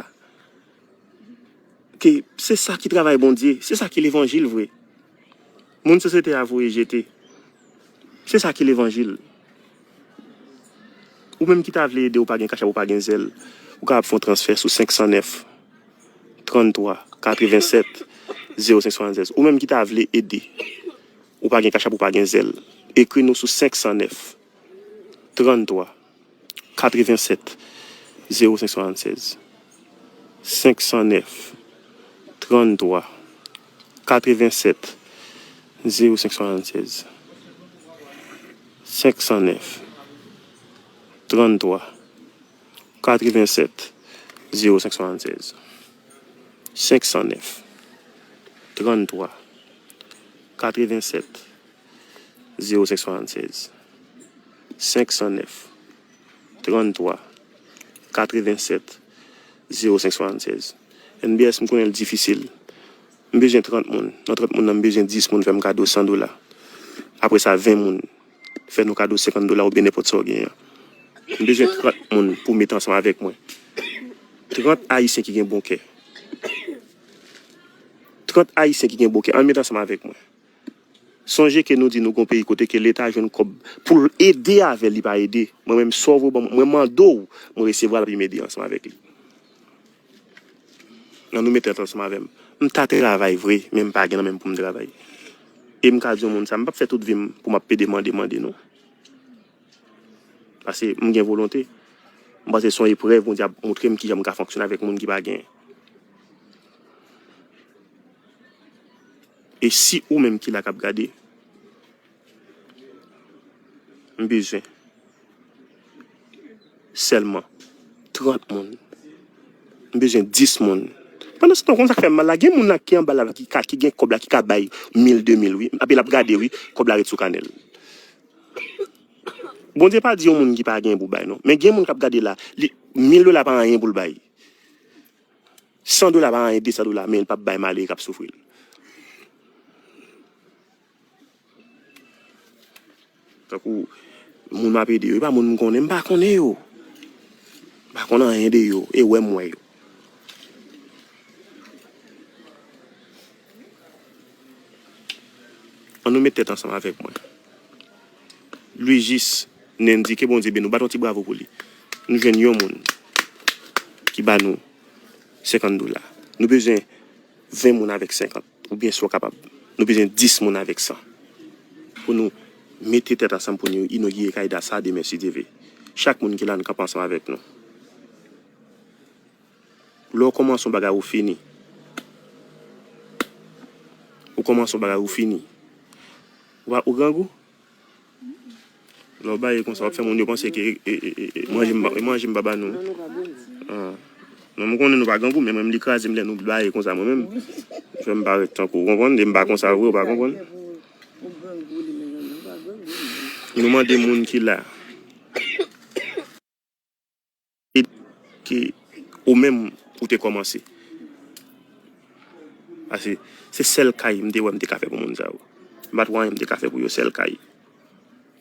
ke se sa ki travay Bondye, se sa ki levanjil vre. Moun sosyete a voye jete. Se sa ki levanjil. Ou menm ki ta vle ede, ou pa gen Cash App, ou pa gen Zelle, ou kapab fè yon transfè sou senk san nèf, trann twa, katrevensèt, zewo senk swasannsèz. Ou menm ki ta vle ede, ou pa gen Cash App, ou pa gen Zelle, ekri nou sou senk san nèf, trann twa, katrevensèt, zewo senk swasannsèz. Senk san nèf, trann twa, katrevensèt, zewo senk swasannsèz. Senk san nèf, trann twa, katrevensèt, zewo senk swasannsèz. Senk san nèf, trann twa, katrevensèt, zewo senk swasannsèz. Senk san nèf, trann twa, katrevensèt, zewo senk swasannsèz. N B S, m konnen l difisil. M bezwen trant moun. Nan trant moun nan, m bezwen dis moun fè m kado san dola. Apre sa, ven moun fè nou kado senkant dola oubyen nenpòt sa w genyen. M bezwen trant moun pou met ansanm avèk mwen. Trant Ayisyen ki gen bon kè. Trant Ayisyen ki gen bon kè. Ann met ansanm avèk mwen. Sonje ke nou di nou gon peyi kote ke Leta jwenn kòb pou l ede avè l, li pa ede. Mwen menm, sa w voye ban mwen, mwen mande w, mwen resevwa l, epi m ede ansanm avèk li. Ann nou met tèt ansanm avè m. M ta travay vre, men m pa gen nan men m pou m travay. E m ka di yon moun sa, m p ap fè tout vi m pou m ap pede mande, mande, non. Paske m gen volonte. M panse se yon eprèv Bondye ap montre m kijan m ka fonksyone avèk moun ki pa genyen. E si ou menm ki la k ap gade, m bezwen sèlman trant moun. M bezwen dis moun. Pandan se tan, w konn sa k fè m mal la? Gen moun la ki anba la, ki ka, ki gen kòb la, ki ka bay mil, de mil, wi. Epi l ap gade, wi, kòb la ret sou kanè l. Bondye pa di yon moun ki pa gen pou bay, non. Men gen moun k ap gade la, li, mil dola pa anyen pou l bay. San dola pa anyen, de san dola, men l p ap bay malere k ap soufri l. Tankou moun m ap ede yo, e pa moun m konnen, m pa konnen yo. M pa konn anyen de yo, e wè m wè yo. Nou met tèt ansanm avèk mwen. Louis Jis Nendy, ke Bondye beni w, bat yon ti bravo pou li. Nou jwenn yon moun ki ba nou senkant dola. Nou bezwen ven moun avèk senkant, oubyen si w kapab. Nou bezwen dis moun avèk san. Pou nou mete tèt ansanm pou nou inogire kay Da sa demen, si Dye vle. Chak moun ki la, nou kanpe ansanm avèk nou. Lè w kòmanse yon bagay, ou fini. Ou kòmanse yon bagay, ou fini. Ou pa, ou grangou? Lè w baye konsa, w ap fè moun yo panse ke, e, e, e, e, manje m pa, e manje m pa ba nou. Ah. Non, mwen konnen nou pa grangou, men mwen menm li kraze m lè nou baye konsa, mwen menm. Fè m parèt tankou, ou konprann? Lè m pa konsa vre, ou pa konprann? Nou mande moun ki la. Ki ou menm ou te kòmanse. Paske se sèl kay m te wè m te ka fè pou moun sa yo. M pa t wè anyen m te ka fè pou yo, sèl kay.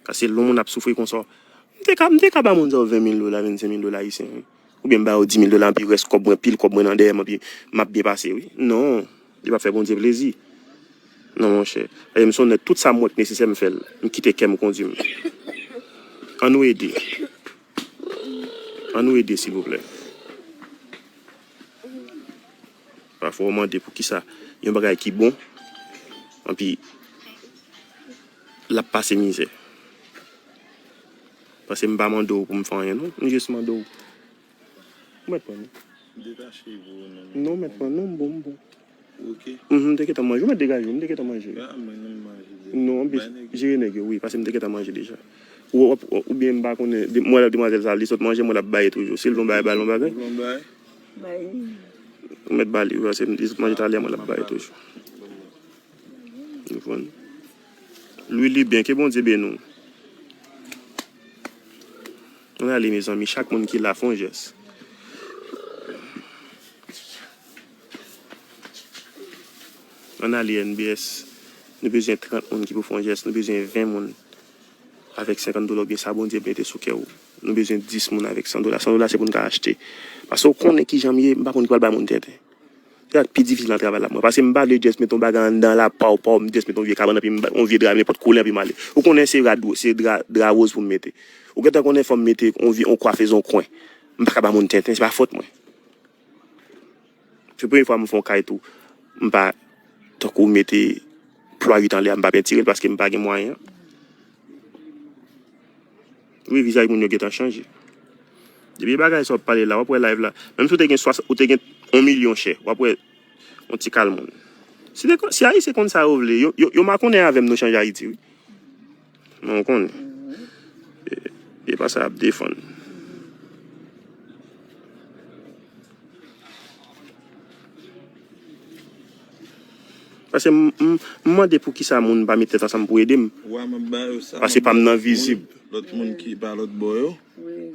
Paske lè yon moun ap soufri konsa, m te ka, m te ka ba moun sa yo ven mil dola, vennsenk mil dola ayisyen, wi. Oubyen m ba yo di mil dola, anpi rès kòb mwen, pil kòb mwen nan dèyè m, anpi m ap byen pase, wi. Non, li p ap fè Bondye plezi. Non, monchè. Paske m se yon nèg, tout sa m wè k nesesè, m fè l. M kite kè m kondui m. Ann nou ede. Ann nou ede, silvouplè. Pafwa, w mande poukisa yon bagay ki bon, anpi l ap pase mizè. Paske m pa mande w pou m fè anyen, non. M jis mande w. Ou mèt pran, non. Detache pou ou, non. Non, mèt pran, non, m bon, m bon. Ok. Mhm, m te gentan manje. Ou mèt degaje w, m te gentan manje. Ah, mwen, non, m manje deja. Non, anplis, jere nèg yo, wi, paske m te gentan manje deja. Ou, ou, ou, oubyen m pa konnen, de, mwen la demwazèl sa, li sot manje, mwen l ap bay toujou. Si l vle yon bagay, ba l yon bagay. Ou mèt ba li, wi, paske li sot manje talè, mwen l ap bay toujou. Ou konprann? Lwi li byen, ke Bondye beni w. Ann ale, mezanmi, chak moun ki la, fè yon jès. Ann ale, N B S. Nou bezwen trant moun ki pou fè yon jès. Nou bezwen ven moun avèk senkant dola oubyen sa Bondye mete sou kè w. Nou bezwen dis moun avèk san dola. San dola se pou n ka achte. Paske w konnen kijan m ye, m pa konn ki pral bay moun tenten. Se sa k pi difisil nan travay la pou mwen. Paske m pa vle just mete yon bagay anndan la, paw, paw, m just mete yon vye kabann, anpi m ba, yon vye dra nenpòt koulè, anpi m ale. Ou konnen se dra dou, se dra, dra woz pou m mete. Ou gentan konnen fò m mete yon vye, yon kwafez, yon kwen. M pa ka ba moun tenten, se pa fòt mwen. Se premye fwa m fè yon kay tou. M pa, tankou mete plwa uit anlè a, m pa pentire l paske m pa gen mwayen an. Wi, vizaj moun yo gentan chanje. Depi bagay sa w ap pale la, w ap wè live la. Menm si w te gen swasant, ou te gen yon milyon chè, w ap wè yon ti kal moun. Si te kon, si Ayisyen konn sa yo vle, yo, yo, yo makonnen avè m, nou chanje Ayiti, wi. Men w konnen. E, e pa sa y ap defann. Paske m, m, m mande poukisa moun pa met tèt ansanm pou ede m. Paske pa m nan vizib. Lòt moun ki pa lòt bò yo.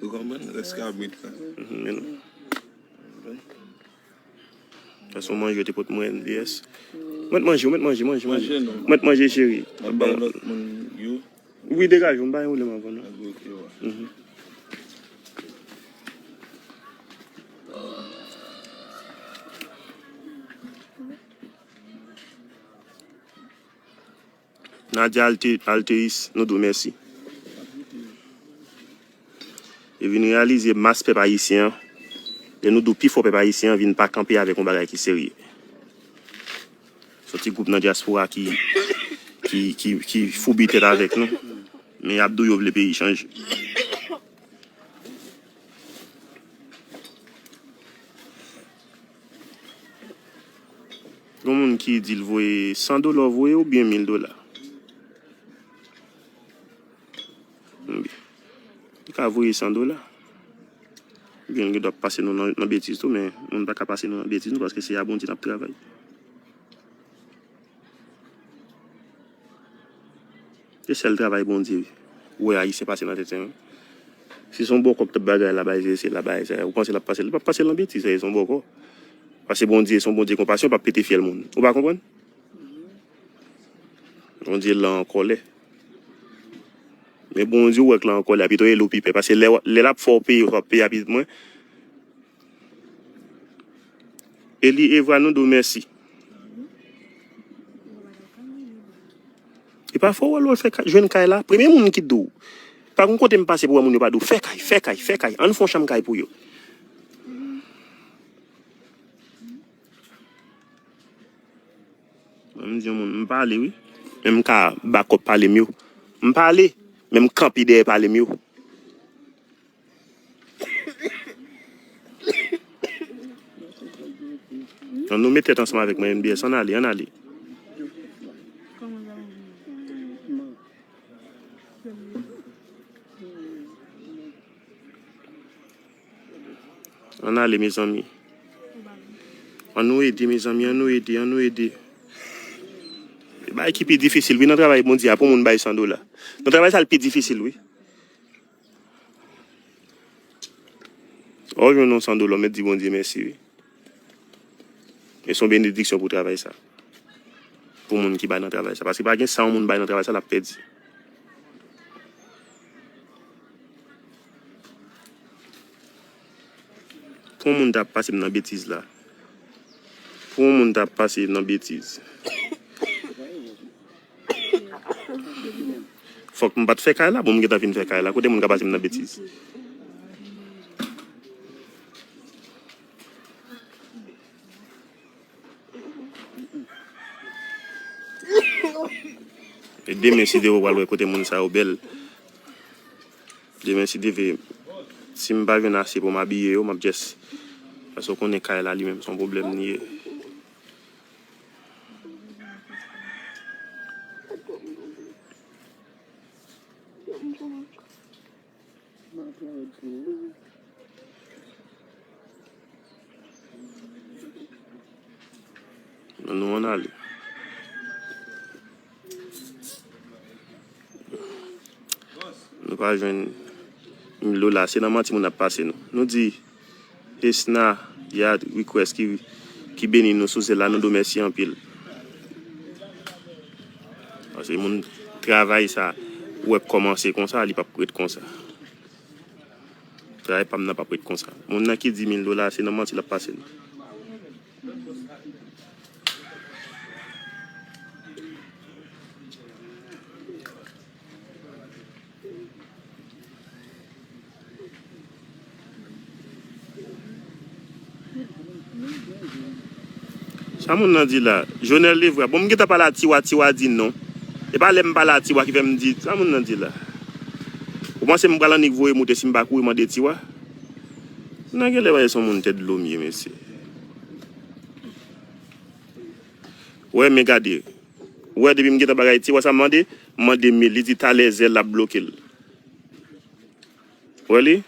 Ou konprann? Rès kabrit la. Mhm, men non. Sa se yon manje yo te pot mwen, N B S. Mwen t manje, mwen t manje, manje, manje. Manje, non. Mwen t manje, cheri. Mwen bay lòt moun yo. Wi, degaje w, m pa gen pwoblèm avè w, non. Ok, wè. Mhm. Nadia Alte-, Alteis, nou di w mèsi. E vin reyalize mas pèp ayisyen an, lè nou di w pi fò pèp ayisyen an vin pa kanpe avèk yon bagay ki serye. Se yon ti gwoup nan dyaspora ki, ki, ki, ki foubi tèt avèk nou. Men y ap di w yo vle peyi chanje. Gon moun ki di l voye san dola, w voye oubyen mil dola? Li ka voye san dola. Oubyen l gen dwa pase nou nan, nan betiz tou, men moun pa ka pase nou nan betiz, non, paske se a Bondye n ap travay. Se sèl travay Bondye wè Ayisyen pase nan tenten, wi. Si se yon bòkò k t ap bagay la, bay se, se la, bay sa, ou panse l ap pase l? Li p ap pase l nan betiz, se yon bòkò. Paske Bondye se yon Bondye konpasyon, l p ap pete fyèl moun. Ou pa konprann? Bondye lan an kòlè. Men Bondye w wè k lan an kòlè a, pito rele w pi pè. Paske lè, lè l ap fè w peye, w ap peye a pitit mwen. Eli Evra, nou di w mèsi. E pafwa w wè lè w fè ka- jwenn kay la, premye moun ki di w, pa gon kote m pase pou wè moun yo pa di w, fè kay, fè kay, fè kay, ann fè yon chanm kay pou yo. Mwen, m di yon moun, m pale, wi. Men m ka bakòp pale m yo. M pale, men m kanpe dèyè pale m yo. Ann nou met tèt ansanm avèk mwen, N B S, ann ale, ann ale. Ann ale, mezanmi. Ann nou ede, mezanmi, ann nou ede, ann nou ede. Bagay ki pi difisil, wi, nan travay Bondye a, pou moun bay san dola. Nan travay sa, l pi difisil, wi. Ou jwenn yon san dola, w mèt di Bondye mèsi, wi. E se yon benediksyon pou travay sa. Pou moun ki bay nan travay sa. Paske pa gen sa yon moun bay nan travay sa, l ap pèdi. Pou yon moun ta ap pase m nan betiz la. Pou yon moun ta ap pase m nan betiz. Fòk m pa t fè kay la, bon, m gentan fin fè kay la. Kote moun ka pase m nan betiz? E demen, si Dye vle, w pral wè kote moun sa yo bèl. Demen, si Dye vle, si m pa jwenn ase pou m abiye yo, m ap just, paske w konnen kay la li menm, se yon pwoblèm li ye. Nou ann ale. Nou pa jwenn mil dola, se nan manti moun ap pase nou. Nou di Esna, Yad, Request ki, ki beni nou sou zèl la, nou di w mèsi anpil. Paske moun travay sa, ou wè k kòmanse konsa, li p ap ret konsa. Travay pa m nan p ap ret konsa. Moun nan ki di mil dola, se nan manti l ap pase nou. Sa moun nan di la? Jonel Levra. Bon, m gentan pale a Tiwa, Tiwa di non. E pa lè m pale a Tiwa ki fè m di, sa moun nan di la? Ou panse m pral annik voye moute si m pa kouri mande Tiwa? Nan genlè wè se yon moun tèt dlo m ye, mesye. Wè, men gade. Wè, depi m gentan bagay Tiwa sa mande, m mande mil, li di talè zèl l ap bloke l. Wè li?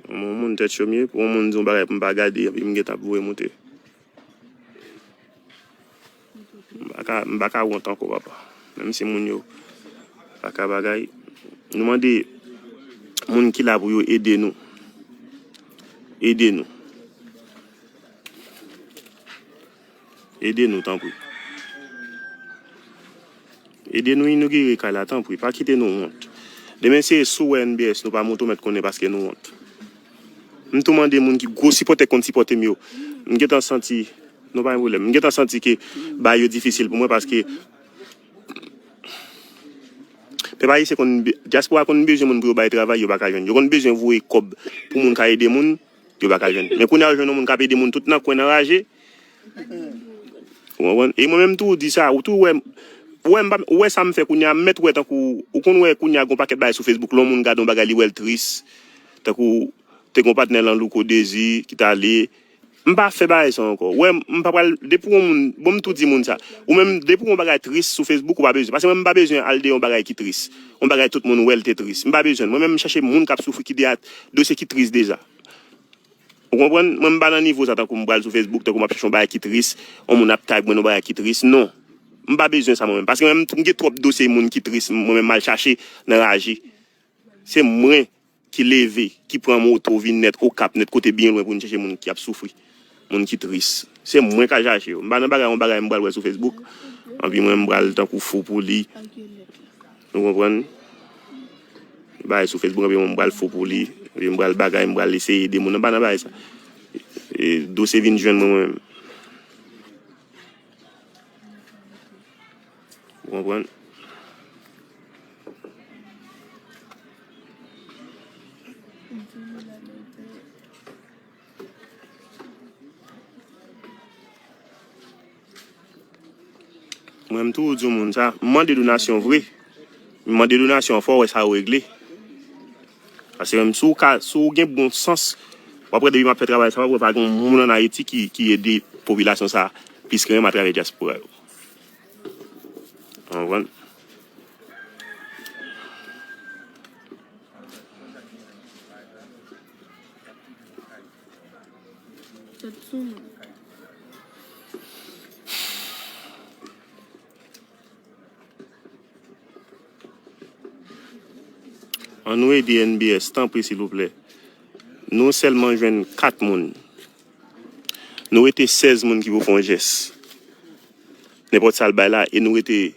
Yon moun tèt cho m ye, pou yon moun di yon bagay pou m pa gade, epi m gentan ap voye moute. M pa ka, m pa ka wont ankò, papa. Menm si moun yo pa ka bagay, nou mande moun ki la pou yo ede nou. Ede nou. Ede nou, tanpri. Ede nou inogire kay la, tanpri. Pa kite nou wont. Demen, se si w wè N B S, nou pa moute, w mèt konnen paske nou wont. M tou mande moun ki gwo sipòtè k konn sipòte m yo. M gentan santi, non, pa gen pwoblèm. M gentan santi ke bagay yo difisil pou mwen paske pèp ayisyen konn, dyaspora konn bezwen moun pou yo bay travay, yo pa ka jwenn. Yo konn bezwen voye kòb pou moun ka ede moun, yo pa ka jwenn. Men kounye a, yo jwenn yon moun k ap ede moun tout nan kwen nan raje. Ou konprann? E mwen menm tou, ou di sa, ou tou wè, ou wè m pa, ou wè sa m fè kounye a, m mèt wè tankou, ou konn wè kounye a gon pakèt bagay sou Facebook, lè yon moun gade yon bagay, li wè l tris. Tankou, te gon patnè l an Louko Dezi ki t ale. M pa fè bagay sa ankò. Ou wè, m pa pral, depi yon moun, bon, m tou di moun sa. Ou menm, depi yon bagay tris sou Facebook, ou pa bezwen. Paske mwen, m pa bezwen al de yon bagay ki tris. Yon bagay tout moun wè l te tris. M pa bezwen l. Mwen menm, m chache moun k ap soufri, ki de dosye ki tris deja. Ou konprann? Mwen, m pa nan nivo sa, tankou m pral sou Facebook, tankou m ap chache yon bagay ki tris, yon moun ap tag mwen nan bagay ki tris. Non. M pa bezwen sa mwen menm. Paske mwen menm, m gen twòp dosye moun ki tris, mwen menm, m al chache nan raje. Se mwen ki leve, ki pran moto, vin nèt, Okap nèt, kote byen lwen pou n chache moun ki ap soufri, moun ki tris. Se mwen k al chache yo. M pa nan bagay, yon bagay m pral wè sou Facebook. Anpi mwen, m pral tankou fou pou li. Ou konprann? Bagay sou Facebook, anpi mwen, m pral fou pou li. Epi m pral bagay, m pral eseye ede moun. M pa nan bagay sa. E, dosye vin jwenn mwen, mwen menm. Ou konprann? Mwen, m toujou di yon moun sa, m mande donasyon vre. M mande donasyon fò, wè sa yo regle. Paske menm si w ka, si w gen bon sans, w ap wè depi m ap fè travay sa, w ap wè pa gen yon moun ann Ayiti ki, ki ede popilasyon sa plis ke menm atravè dyaspora yo. Ou konprann? Tèt sou mwen. Ann nou ede N B S, tanpri, silvouplè. Nou sèlman jwenn kat moun. Nou rete sèz moun ki pou fè yon jès. Nenpòt sa l bay la, e nou rete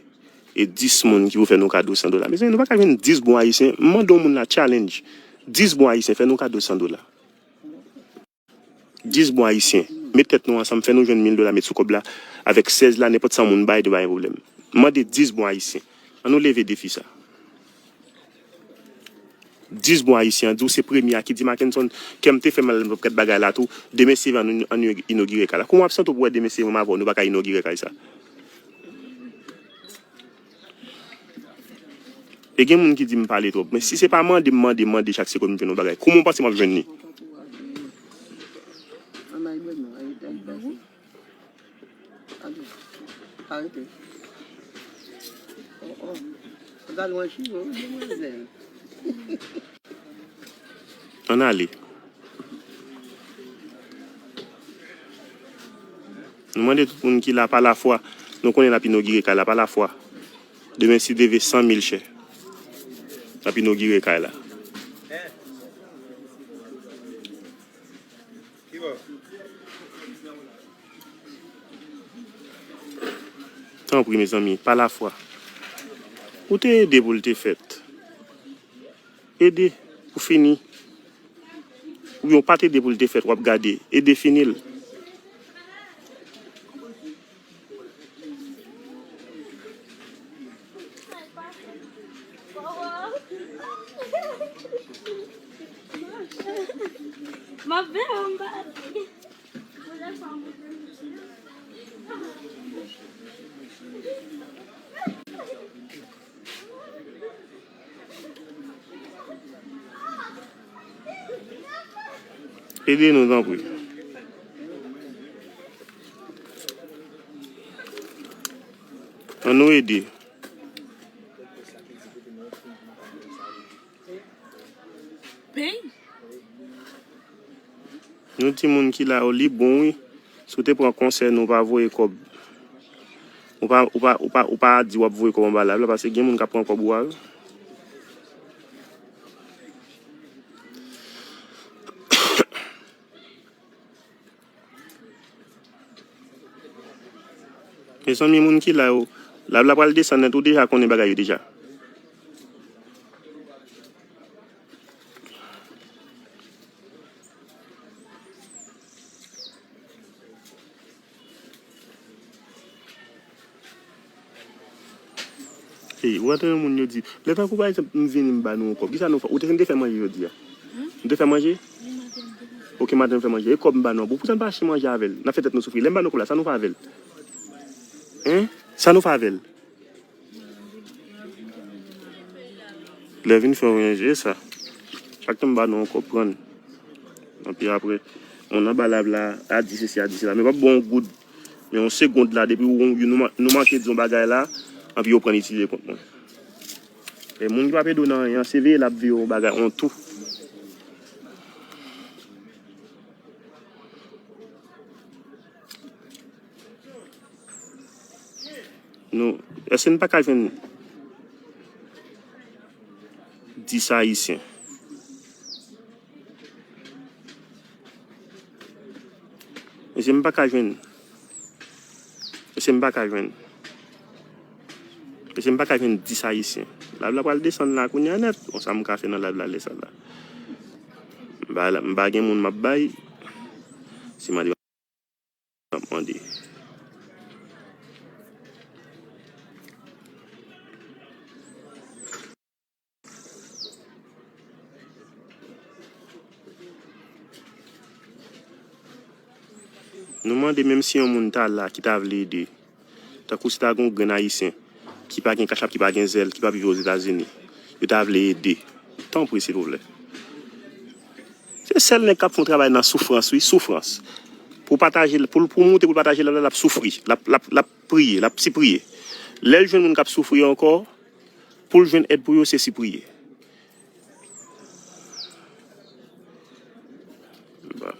e dis moun ki pou fè nou kado san dola. Mezanmi, nou pa ka jwenn dis bon ayisyen. M mande yon moun la challenge. Dis bon ayisyen, fè nou kado san dola. Dis bon ayisyen, met tèt nou ansanm, fè nou jwenn mil dola, met sou kòb la. Avèk sèz la, nenpòt sa moun bay, nou pa gen pwoblèm. M mande dis bon ayisyen. Ann nou leve defi sa. Dis bon ayisyen, an di w se premye a ki di Mackenson, kè m te fè mal nan gad bagay la tou. Demen si Dye vle ann nou, ann nou inogire kay la. Kouman w ap santi w pou wè demen si Dye vle menm avè w, nou pa ka inogire kay sa? E gen moun ki di m pale twòp, men si se pa mande m mande, m mande chak segonn m jwenn yon bagay, kouman w panse m ap jwenn li? Arete. Oh, oh. Gad yon chivo, wi, demwazèl. Ann ale. Nou mande tout moun ki la pa lafwa. Nou konnen n ap inogire kay la pa lafwa. Demen si Dye vle san mil chè. N ap inogire kay la. Tanpri, mezanmi, pa lafwa. Ou te ede pou l te fèt. Ede pou fini. Oubyen w pa t ede pou l te fèt, w ap gade. Ede fini l. M ap veye w, m pa. Ede nou, tanpri. Ann nou ede. Pey. Nou timoun ki la yo, li bon, wi. Si w te pran konsèy nou, w pa voye kòb. Ou pa, ou pa, ou pa, ou pa di w ap voye kòb anba live la, paske gen moun k ap pran kòb ou a, wi. Mezanmi, moun ki la yo, live la pral desann nèt, ou deja konnen bagay yo deja. Ey, ou wè tande moun yo di, lè tankou pa egzanp, m vini m ba nou yon kòb. Kisa nou fè? Ou te fin te fè manje jodi a? M te fè manje? Ok, maten m fè manje. E kòb m ba nou an, bon, poutan n pa achte manje avè l. N ap fè tèt nou soufri. Lè m ba nou kòb la, sa nou fè avè l? Hein? Sa nou fè avè l? Lè vin fè w manje, e sa. Chak tan m ba nou yon kòb, pran l. Anpi apre, moun nan ba live la, a di sesi, a di sela. Men p ap ba w yon goud. Men yon segond la, depi w, w, nou, man- nou manke di yon bagay la, anpi yo pran l itilize kont mwen. E moun ki p ap ede w nan anyen an, se veye l ap veye w yon bagay, yon tou. Nou, èske n pa ka jwenn dis ayisyen? Mesye, m pa ka jwenn. Mesye, m pa ka jwenn. Mesye, m pa ka jwenn dis ayisyen. Live la pral desann la kounye a nèt. Bon, sa m ka fè nan live la lè sa la? M pa, m pa gen moun m ap bay. Se mande m ap mande. Nou mande menm si yon moun ta la ki ta vle ede, tankou si ta gen yon grenn Ayisyen ki pa gen kachap, ki pa gen zèl, ki pa viv Ozetazini, yo ta vle ede, tanpri, silvouplè. Se sèl nèg k ap fè yon travay nan soufrans, wi, soufrans. Pou pataje, pou, pou monte, pou pataje, l ap, l ap soufri, l ap, l ap, l ap priye, l ap sipriye. Lè l jwenn moun k ap soufri ankò, pou l jwenn èd pou yo, se sipriye. Bon.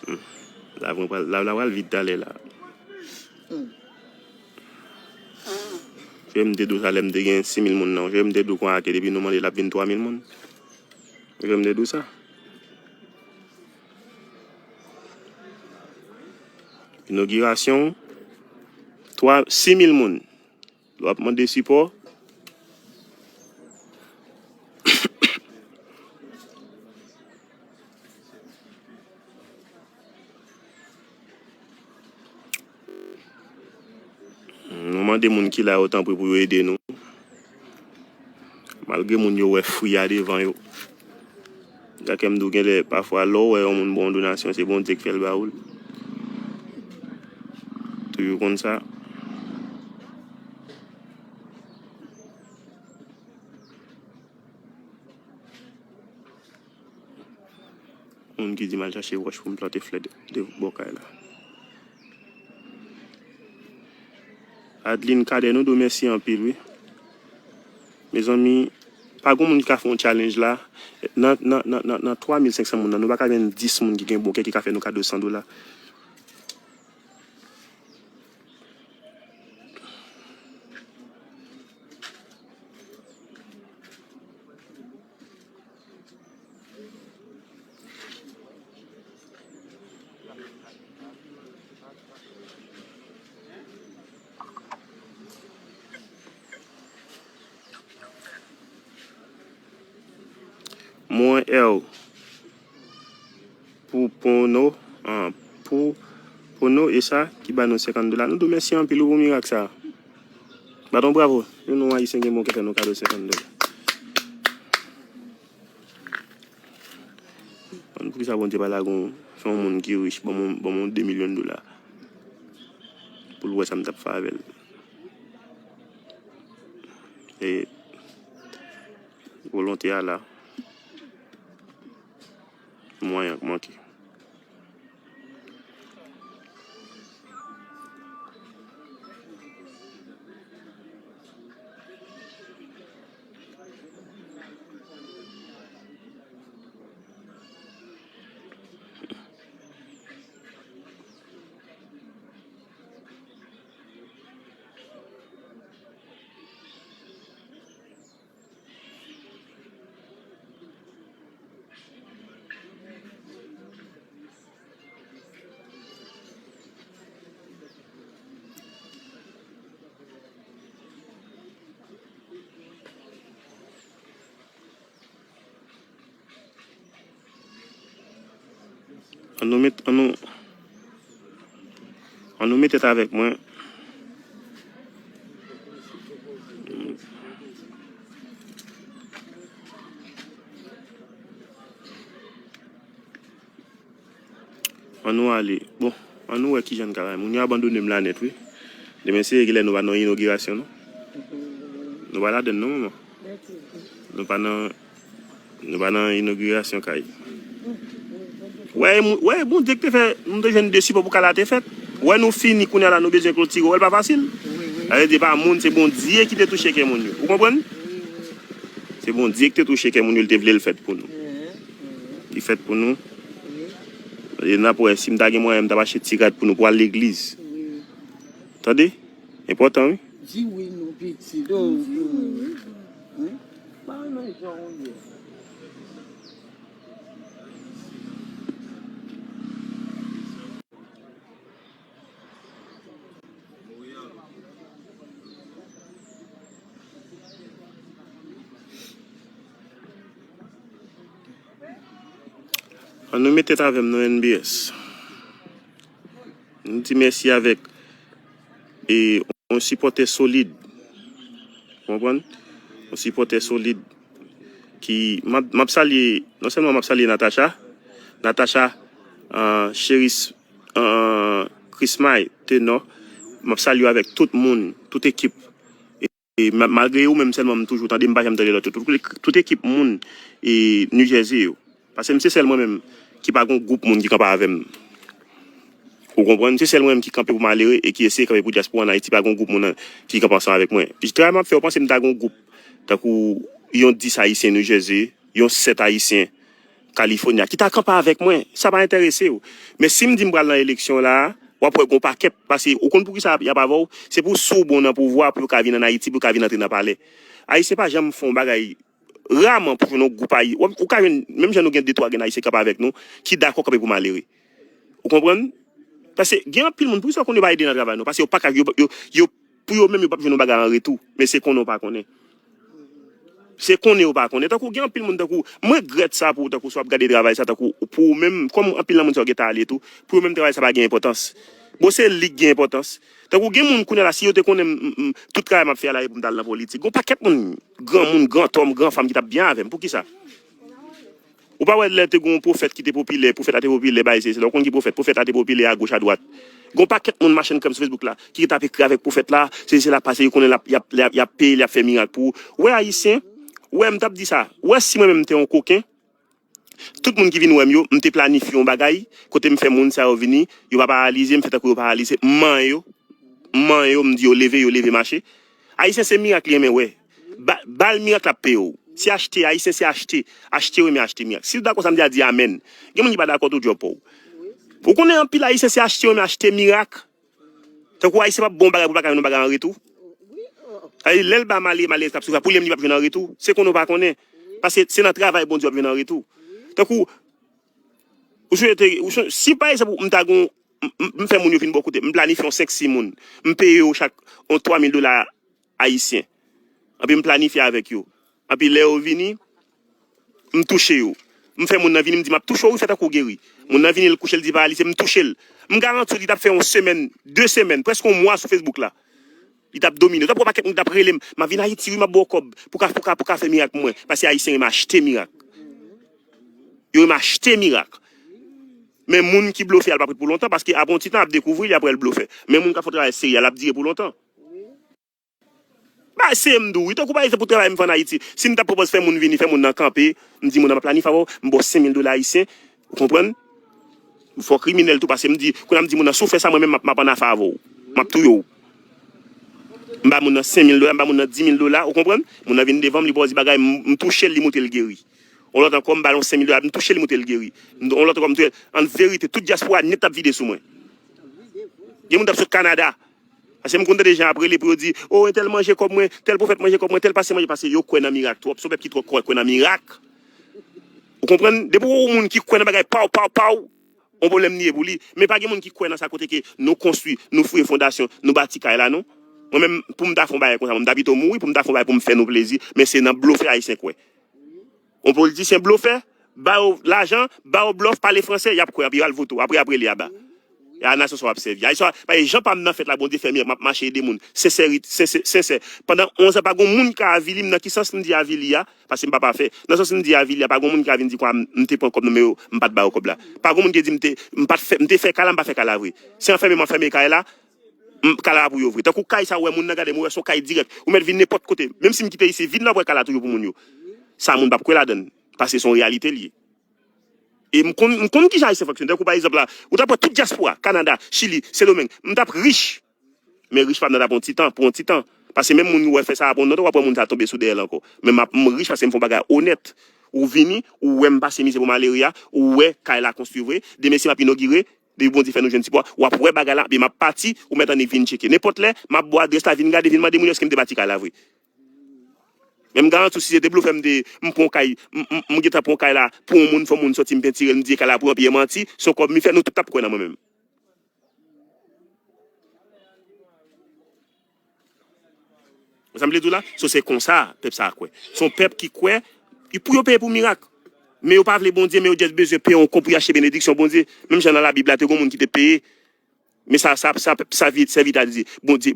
Hmm. Lav mwen pral, lav la pral vid talè la. Hmm. Jwe m te di w sa lè m te gen sis mil moun nan. Jwe m te di w konsa ke depi nou mande l ap vin twa mil moun. Jwe m te di w sa. Inogirasyon, twa, sis mil moun. Lè w ap mande sipò. Nou mande moun ki la yo, tanpri, pou yo ede nou. Malgre moun yo wè fwi a devan yo. Sa ke m di w, genlè, pafwa, lè w wè yon moun ba w yon donasyon, se Bondye ki fè l ba ou l. Toujou konn sa. Moun ki di m al chache wòch pou m plante flè de, de bò kay la. Adeline Cadet, nou di w mèsi anpil, wi. Mezanmi, pa gen moun ki ka fè yon challenge la. Nan, nan, nan, nan, nan twa mil senk san moun nan, nou pa ka jwenn dis moun ki gen bon kè ki ka fè nou kado san dola. Mwen, L. Pou Pono, ah, pou Pono e sa ki ba nou senkant dola. Nou di w mèsi anpil pou mirak sa. Bat yon bravo. Youn nan Ayisyen gen bon kè fè nou kado senkant dola. Konn poukisa Bondye pa lage yon, fè yon moun ki rich, ban m, ban m de milyon dola. Pou l wè sa m t ap fè avè l. E volonte a la. Mwayen an k manke. Ann nou met, ann nou, ann nou met tèt avèk mwen. Ann nou ale. Bon, ann nou wè kijan n ka fè. Moun yo abandone m la nèt, wi. Demen se regilè nou pa nan inogirasyon, non. Nou pa ladann, non, manman. Nou pa nan, nou pa nan inogirasyon kay. Wè, moun, wè, Bondye ki te fè, nou te jwenn de sipò pou kay la te fèt. Wè, nou fini, kounye a la, nou bezwen klotire. Wè, l pa fasil. Sa vle di, pa moun, se Bondye ki te touche kè moun yo. Ou konprann? Se Bondye ki te touche kè moun yo, li te vle l fèt pou nou. Li fèt pou nou. E n ap wè, si m ta gen mwayen, m t ap achte ti rad pou nou, pou al legliz. Tande? Enpòtan, wi. Di wi non, pitit. Oh. Di wi, wi. Hein? Pa nan jan ou ye. Ann nou met tèt avè m nan N B S. Nou di mèsi avèk, e, yon sipòtè solid. Ou konprann? Yon sipòtè solid. ki, m ap, m ap salye, non sèlman m ap salye Natacha, Natacha, euh, Cheris, euh, Chrismay, Tenò, m ap salye w avèk tout moun, tout ekip. E, e ma-, malgre ou menm sèlman m toujou tande, m pa janm tande lòt yo. Tout, tout ekip moun e New Jersey yo. Paske m se sèl mwen menm ki pa gon gwoup moun ki kanpe avè m. Ou konprann? M se sèl mwen menm ki kanpe pou malere e ki eseye kanpe pou dyaspora ann Ayiti. Pa gon gwoup moun ki kanpe ansanm avèk mwen. Travay m ap fè, ou panse m ta gon gwoup tankou yon dis Ayisyen New Jersey, yon sèt Ayisyen California ki ta kanpe avèk mwen, sa pa enterese w. Men si m di m pral nan eleksyon la, w ap wè gon pakèt, paske ou konn poukisa y ap avè w? Se pou si w bon nan pouvwa, pou yo ka vin ann Ayiti, pou yo ka vin antre nan palè. Ayisyen pa janm fè yon bagay raman pou jwenn yon gwoup ayi-, w ap, ou ka jwenn, menm jan nou gen de twa grenn Ayisyen k ap avèk nou, ki dakò kanpe pou malere. Ou konprann? Paske gen anpil moun, poukisa w konn yo pa ede nan travay nou? Paske yo pa ka, yo, yo, yo, pou yo menm, yo p ap jwenn yon bagay an retou. Men se konnen w pa konnen. Se konnen yo pa konnen. Tankou gen anpil moun tankou, mwen regrèt sa pou ou, tankou si w ap gade travay sa, tankou pou ou menm, kòm anpil nan moun sa yo gentan ale tou, pou yo menm travay sa pa gen enpòtans. Bon, se li k gen enpòtans. Tankou gen moun kounye a la, si yo te konnen m, m, m, tout travay m ap fè a la, e pou m t al nan politik. Gon pakèt moun, granmoun, grantòm, granfanm ki t ap byen avè m. Poukisa? Ou pa wè lè te gon pwofèt ki te popilè, pwofèt la te popilè, bay se, se lè w konn ki pwofèt, pwofèt la te popilè agoch adwat. Gon pakèt moun machann krèm sou Facebook la, ki t ap ekri avèk pwofèt la, se, se la pase, yo konnen l ap, y ap, y ap, y ap peye l, y ap fè mirak pou ou. Ou wè Ayisyen, ou wè m t ap di sa, ou wè si mwen menm m te yon koken, tout moun ki vin wè m yo, m te planifye yon bagay, kote m fè moun sa yo vini, yo pa paralize, m fè tankou yo paralize, m manyen yo, m manyen yo, m di yo leve, yo leve mache. Ayisyen se mirak li renmen wè. Ba, ba l mirak l ap peye w. Se achte, Ayisyen se achte. Achte, renmen achte mirak. Si w dakò sa m di a, di amèn. Gen moun ki pa dakò tou, djòl pa w. Ou konnen anpil Ayisyen se achte, renmen achte mirak. Tankou Ayisyen p ap ba w yon bagay pou l pa ka jwenn yon bagay an retou. Ay, lè l ba malere, malere k ap soufri a, pou li menm li p ap jwenn an retou. Se konnen w pa konnen. Paske se nan travay Bondye w ap jwenn an retou. Tankou, ou sonje te, ou sonje, si pa egzanp, m ta gon, m, m, m fè moun yo vin bò kote, m planifye yon senk, sis moun, m peye yo chak yon twa mil dola ayisyen. Anpi m planifye avèk yo. Anpi lè yo vini, m touche yo. M fè moun nan vini, m di, "M ap touche w, wi, fè tankou w geri." Moun nan vini, l kouche, l di paralize, m touche l. M garanti w, li t ap fè yon semèn, de semèn, prèske yon mwa sou Facebook la. Li t ap domine. Ou t ap wè pakèt moun ki t ap rele m, "M ap vin Ayiti, wi, m ap ba w kòb. Pou ka, pou ka, pou ka fè mirak pou mwen." Paske Ayisyen renmen achte mirak. Yo renmen achte mirak. Men moun ki blofe a, l p ap ret pou lontan, paske apre yon ti tan, ap dekouvri li, ap wè l blofè. Men moun k ap fè yon travay serye a, l ap dire pou lontan. Ba, se m di w, wi. Tankou pa egzanp, pou travay m fè ann Ayiti, si m t ap pwopòz fè moun vini, fè moun nan kanpe, m di moun nan, "M ap planifye avè w, m ba w senk mil dola ayisyen." Ou konprann? Fò kriminèl tou, paske m di, kounye a m di moun nan, "Si w fè sa, mwen menm, m ap, m ap annafè avè w. M ap touye w." M ba moun nan senk mil dola, m ba moun nan dis mil dola, ou konprann? Moun nan vin devan m, li pral di bagay, m, m touche l, li montre l geri. On lòt ankò, m ba l yon senk mil dola, m touche l, li montre l geri. On lòt ankò, m touche l. An verite, tout dyaspora nèt t ap vide sou mwen. Gen moun t ap sot Kanada. Paske m konn tande jan y ap rele pou yo di, "O, entèl manje kòb mwen, tèl pwofèt manje kòb mwen, tèl pastè manje," paske yo kwè nan mirak twòp. Se yon pèp ki twò kwè, kwè nan mirak. Ou konprann? Depi w wè yon moun ki kwè nan bagay pa w, pa w, pa w, yon pwoblèm li ye pou li. Men pa gen moun ki kwè nan sa kote ke nou konstwi, nou foure fondasyon, nou bati kay la, non. Mwen menm, pou m ta fè yon bagay konsa, mwen, m ta pito mouri pou m ta fè yon bagay pou m fè nou plezi. Men se nan blofe Ayisyen kwè. Yon politisyen blofè, ba yo lajan, ba yo blòf, pale fransè, y ap kwè, anpi y al vote w, apre y ap rele aba. E a nasyon sa w ap sèvi. Ayisyen, paske jan pa m nan fèt la, Bondye fè mirak, m ap mache ede moun. Sensèrit-, sensè, sensè. Pandan onz an, pa gon moun ka avili m, nan ki sans m di avili a, paske m pa pafè. Nan sans m di avili a, pa gon moun ka vin di kwa m, m te pran kòb nan men yo, m pa t ba yo kòb la. Pa gon moun ki di m te, m pa t fè, m te fè kay la, m pa fè kay la vre. Se anfèmen m anfèmen kay la, m, kay la pou yo vre. Tankou kay sa, ou wè moun nan gade m, ou wè se yon kay dirèk. Ou mèt vin nenpòt kote. Menm si m kite isit, vin la, ou wè kay la toujou pou moun yo. Sa moun p ap kwè ladann, paske se yon reyalite l ye. E m konn, m konn kijan Ayisyen fonksyone. Tankou pa egzanp la, ou t ap wè tout dyaspora, Kanada, Chili, Sendomeng, m t ap rich. Men rich pa m nan ta pou yon ti tan, pou yon ti tan. Paske menm moun ou wè fè sa a pou yon lontan, w ap wè moun sa a tonbe sou dèyè l ankò. Men m ap, m rich paske m fè yon bagay onèt. Ou vini, ou wè m pase mizè pou malere a, ou wè kay la konstwi vre. Demen si m ap inogire, depi Bondye fè nou jwenn sipò, w ap wè bagay la, epi m ap pati, ou mèt annik vin tcheke. Nenpòt lè, m ap ba w adrès la, vin gade, vin mande moun yo èske m te bati kay la vre. Men m garanti w, si se te blofè m te, m pran yon kay, m, m, m gentan pran yon kay la pou yon moun, fò moun sòti, m pentire l, m di kay la pou yon pye manti, se yon kòb mi fè, nou tout t ap kwè nan mwen menm. Ou sa m vle di w la? So, se konsa pèp sa a kwè. Se yon pèp ki kwè, pou yo peye pou mirak. Men yo pa vle Bondye, men yo just bezwen peye yon kon pou y achte benediksyon Bondye. Menm jan nan Labib la, te gen yon moun ki te peye. Men sa, sa, sa, sa vi-, sèvitè a di, Bondye,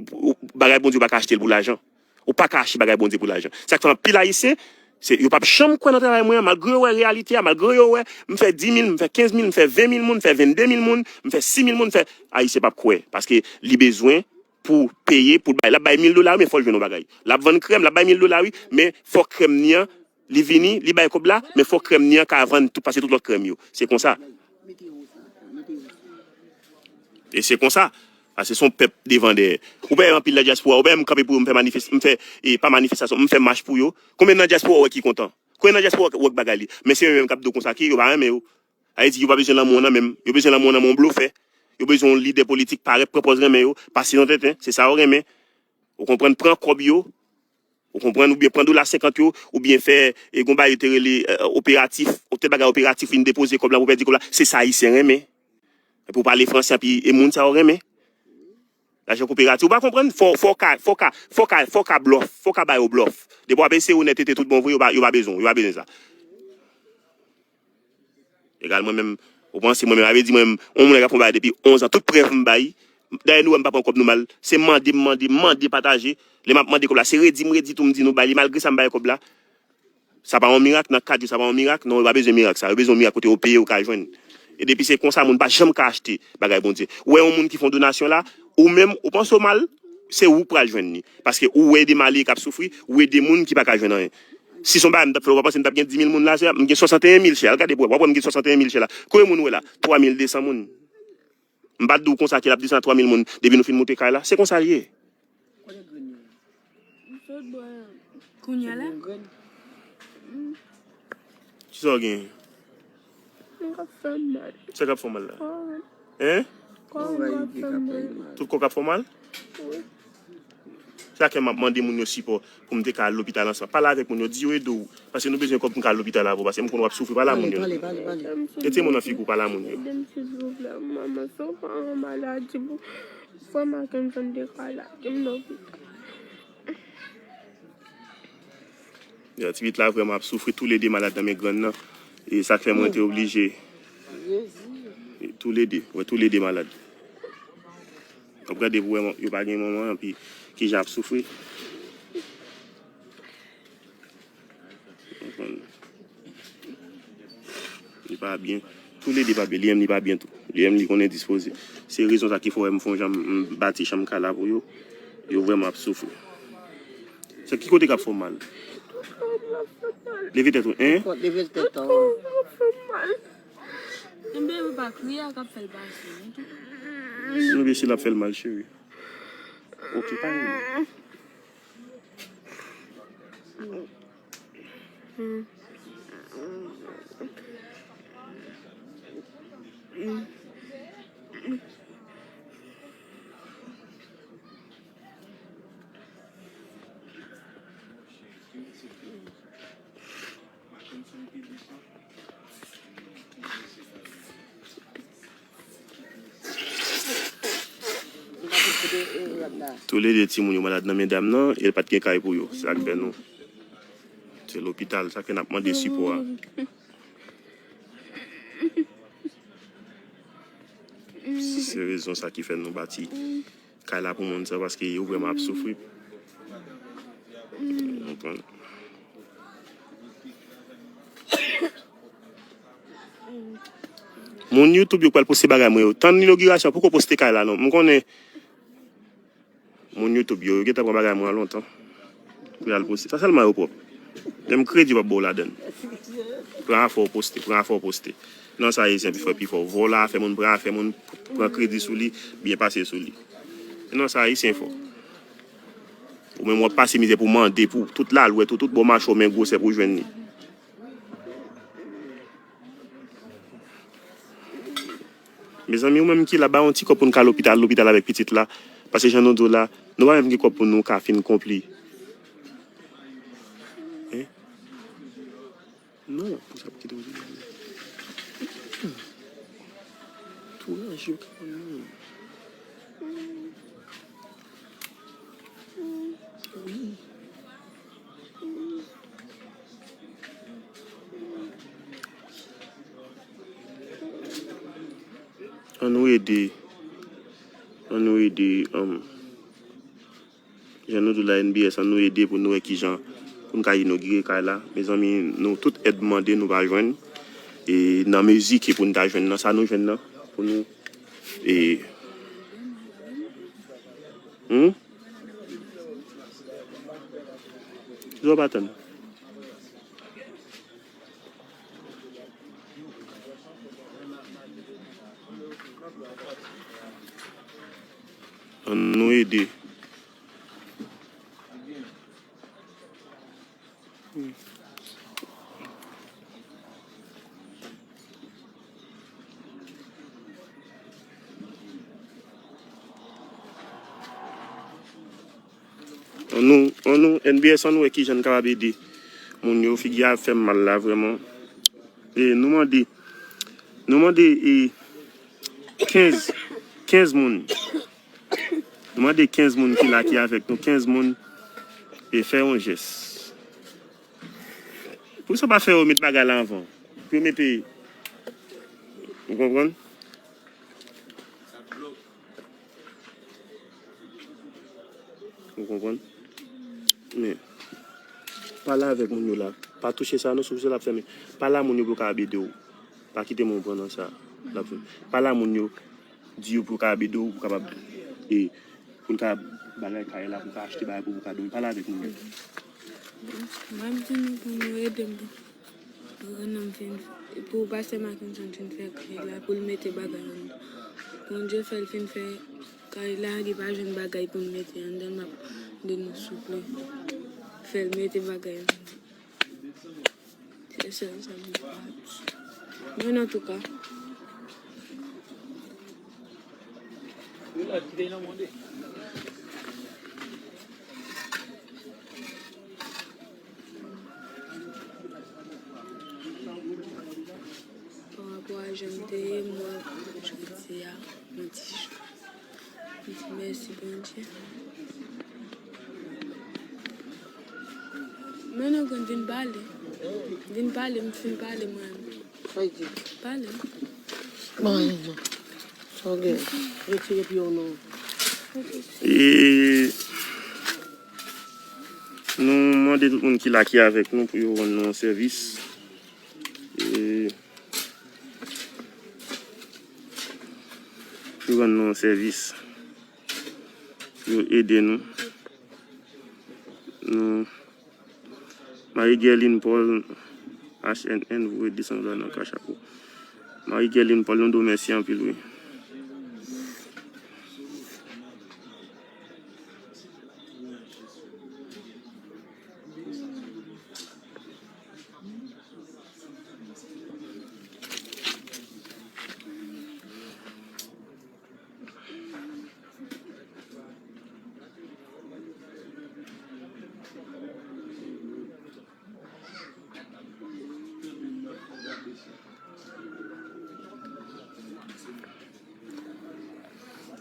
bagay Bondye ou pa ka achte l pou lajan. Ou pa ka achte bagay Bondye pou lajan. Sa k fè anpil Ayisyen, Se, yo p ap janm kwè nan travay mwen an, malgre yo wè reyalite a, malgre yo wè m fè dis mil, m fè kenz mil, m fè ven mil moun, m fè vennde mil moun, m fè sis mil moun, m fè, Ayisyen p ap kwè. Paske li bezwen pou peye, pou l bay. L ap bay mil dola, wi, men fò l jwenn yon bagay. L ap vann krèm, l ap bay mil dola, wi, men fò krèm ni an, li vini, li bay kòb la, men fò krèm ni an ka vann tout, pase tout lòt krèm yo. Se konsa. E se konsa. Paske se yon pèp devan dèyè. Ou pa wè anpil nan dyaspora, ou pa wè m kanpe pou yo, m fè manifes-, m fè, e, pa manifestasyon, m fè mach pou yo. Konbyen nan dyaspora ou wè ki kontan? Konbyen nan dyaspora ou wè k bagay li? Men se yo menm k ap di w konsa ki yo pa renmen yo. Sa vle di yo pa bezwen lanmou nan men m. Yo bezwen lanmou nan men yon blofè. Yo bezwen yon lidè politik parèt, pran pòz renmen yo, pase nan tenten. Se sa yo renmen. Ou konprann, pran kòb yo. Ou konprann, oubyen pran dola senkant yo, oubyen fè, e, gon bagay yo te rele, e, operatif, ou te bagay operatif, vin depoze kòb la pou pèdi kòb la. Se sa Ayisyen renmen. Epi w pale franse, epi e moun sa yo renmen. Lajan kooperatif, ou pa konprann? Fò, fò w ka, fò w ka, fò w ka, fò w ka blòf, fò w ka ba yo blòf. Depi w ap eseye onètete tout bon vre, yo pa, yo pa bezwen w, yo pa bezwen sa. Egal mwen menm, ou panse mwen menm, sa vle di mwen menm, yon moun k ap fè yon bagay depi onz an, tout prèv m bay. Dayè nou wè m pa pran kòb nou mal, se mande m mande, m mande pataje. Lè m ap mande kòb la, se redi m redi tou m di nou bay li, malgre sa m bay kòb la. Sa pa yon mirak, nan kad yo, sa pa yon mirak. Non, yo pa bezwen mirak sa. Yo bezwen yon mirak kote yo peye, yo ka jwenn. E depi se konsa, moun pa janm ka achte bagay Bondye. Ou wè yon moun ki fè yon donasyon la, ou menm, ou panse w mal, se ou k pral jwenn li. Paske ou wè de malere k ap soufri, ou ede moun ki pa ka jwenn anyen. Si se yon bagay m t ap fè, ou pa panse m t ap gen dis mil moun la, chè? M gen swasanteyen mil chè. Al gade pou w wè. W ap wè m gen swasanteyen mil chè la. Konbyen moun ou wè la? Twa mil de san moun. M pa t di w konsa ke l ap desann a twa mil moun depi nou fin moute kay la? Se konsa l ye. Kote grenn yo ye? M sot bwè kounye a la. Sot bwè yon grenn? Kisa w genyen? Mwen k ap fè m mal. Sa k ap fè w mal la? Kò m. Hein? Kò m k ap fè m mal. Tout kò k ap fè w mal? Wi. Sa k fè m ap mande moun yo sipò pou m te ka al lopital ansanm. Pale avèk moun yo, di yo ede w. Paske nou bezwen kòb pou n ka al lopital avè w. Paske m konn w ap soufri. Pale a moun yo. Pale, pale, pale. Mete mo nan figi w, pale a moun yo. Ede m silvouplè, manman. Se yon paran maladi pou frè m ak yon zanmi te ka lage m nan lopital. Ya, ti pitit la vrèman ap soufri, toulede malad nan men grann nan. E sa k fè mwen te oblije. E toulede, wè, toulede malad. W ap gade pou wè, yo pa gen manman, epi kijan ap soufri. Konprann? Li pa byen. Toulede pa byen. Li menm, li pa byen tou. Li menm, li konn endispoze. Se rezon sa ki fè w wè m fè yon jan, m bati chanm kay la pou yo. Yo vrèman ap soufri. Se ki kote k ap fè w mal? Leve tèt ou, en? Leve tèt ou. Enben, pa kriye a k ap fè l pase. Non, mesye, l ap fè l mal, cheri. Ok, pa gen. Toulede timoun yo malad nan men dam nan, e l pa t gen kay pou yo. Se sa k fè nou. Se lopital, sa k fè n ap mande sipò a. Se rezon sa ki fè nou bati kay la pou moun sa, paske yo vrèman ap soufri. Konprann? Moun YouTube yo pral poste bagay mwen yo. Tann inogirasyon, poko poste kay la non. M konnen moun YouTube yo, yo gentan pran bagay mwen an lontan. Pou y al poste. Sa sèlman yo pwòp. Menm kredi yo p ap ba w ladann. Pran afè w poste, pran afè w poste. Non sa Ayisyen pi fò, pi fò. Vòlò afè moun, pran afè moun, pran kredi sou li, byen pase sou li. Se non sa Ayisyen fò. Ou menm w ap pase mizè pou mande, pou tout lalwèt ou, tout bò machè w men gwosè pou w jwenn li. Mezanmi, ou menm ki la, ba yon ti kòb pou n ka lopital, lopital avèk pitit la. Paske jan nou di w la, nou pa menm gen kòb pou nou ka fin konpli. Hein? Non, pou sa pou kite w di. Tou ranje yo ka moun. Wi. Ann nou ede. Ann nou ede, um, jan nou di w la, N B S, ann nou ede pou nou wè kijan pou n ka inogire kay la. Mezanmi, nou tout èd mande, nou pa jwenn. E nan mezi ke pou n ta jwenn nan, sa nou jwenn nan, pou nou, e, hmm? Kisa w pa tann? Ann nou ede. Ann nou, ann nou, N B S, ann nou wè kijan n kapab ede moun yo. Figi a ap fè m mal la, vrèman. E nou mande, nou mande, e, kenz, kenz moun. Nou mande kenz moun ki la, ki avèk nou, kenz moun, e fè yon jès. Poukisa w pa fè yo met bagay la anvan? Pou yo mete, ou konprann? Ou konprann? Men, pale avèk moun yo la. Pa touche sa non, si w touche l ap fèmen. Pale a moun yo pou yo kapab ede w. Pa kite moun pran nan sa l ap fè. Pale a moun yo, di yo pou yo kapab ede w, pou kapab, e, pou n ka bagay kay la, pou ka achte bagay pou, pou ka dòmi. Pale avèk moun yo. M ap di nou pou nou ede m pou, pou grann nan m fin, pou pastè Mackenson fin fè kay la, pou l mete bagay anndan. Bondye fè l fin fè kay la, li pa jwenn bagay pou l mete anndan l, m ap mande nou souple, fè l mete bagay anndan. Se sèl sa m di. Men antouka, pa rapò a jan m te ye, m wè jodi a, yon ti jou. M di mèsi, Bondye. Men nou konn vin pale. Vin pale, m fin pale, mwen. Sa y di? Pale. Bon, sa w gen? Retire pye w non. E nou mande tout moun ki la, ki avèk nou, pou yo rann nou yon sèvis. E pou yo rann nou yon sèvis. Pou yo ede nou. Nou, Marie Guerline Paul, H N N, voye de san dola nan Cash App ou. Marie Guerline Paul, nou di w mèsi anpil, wi.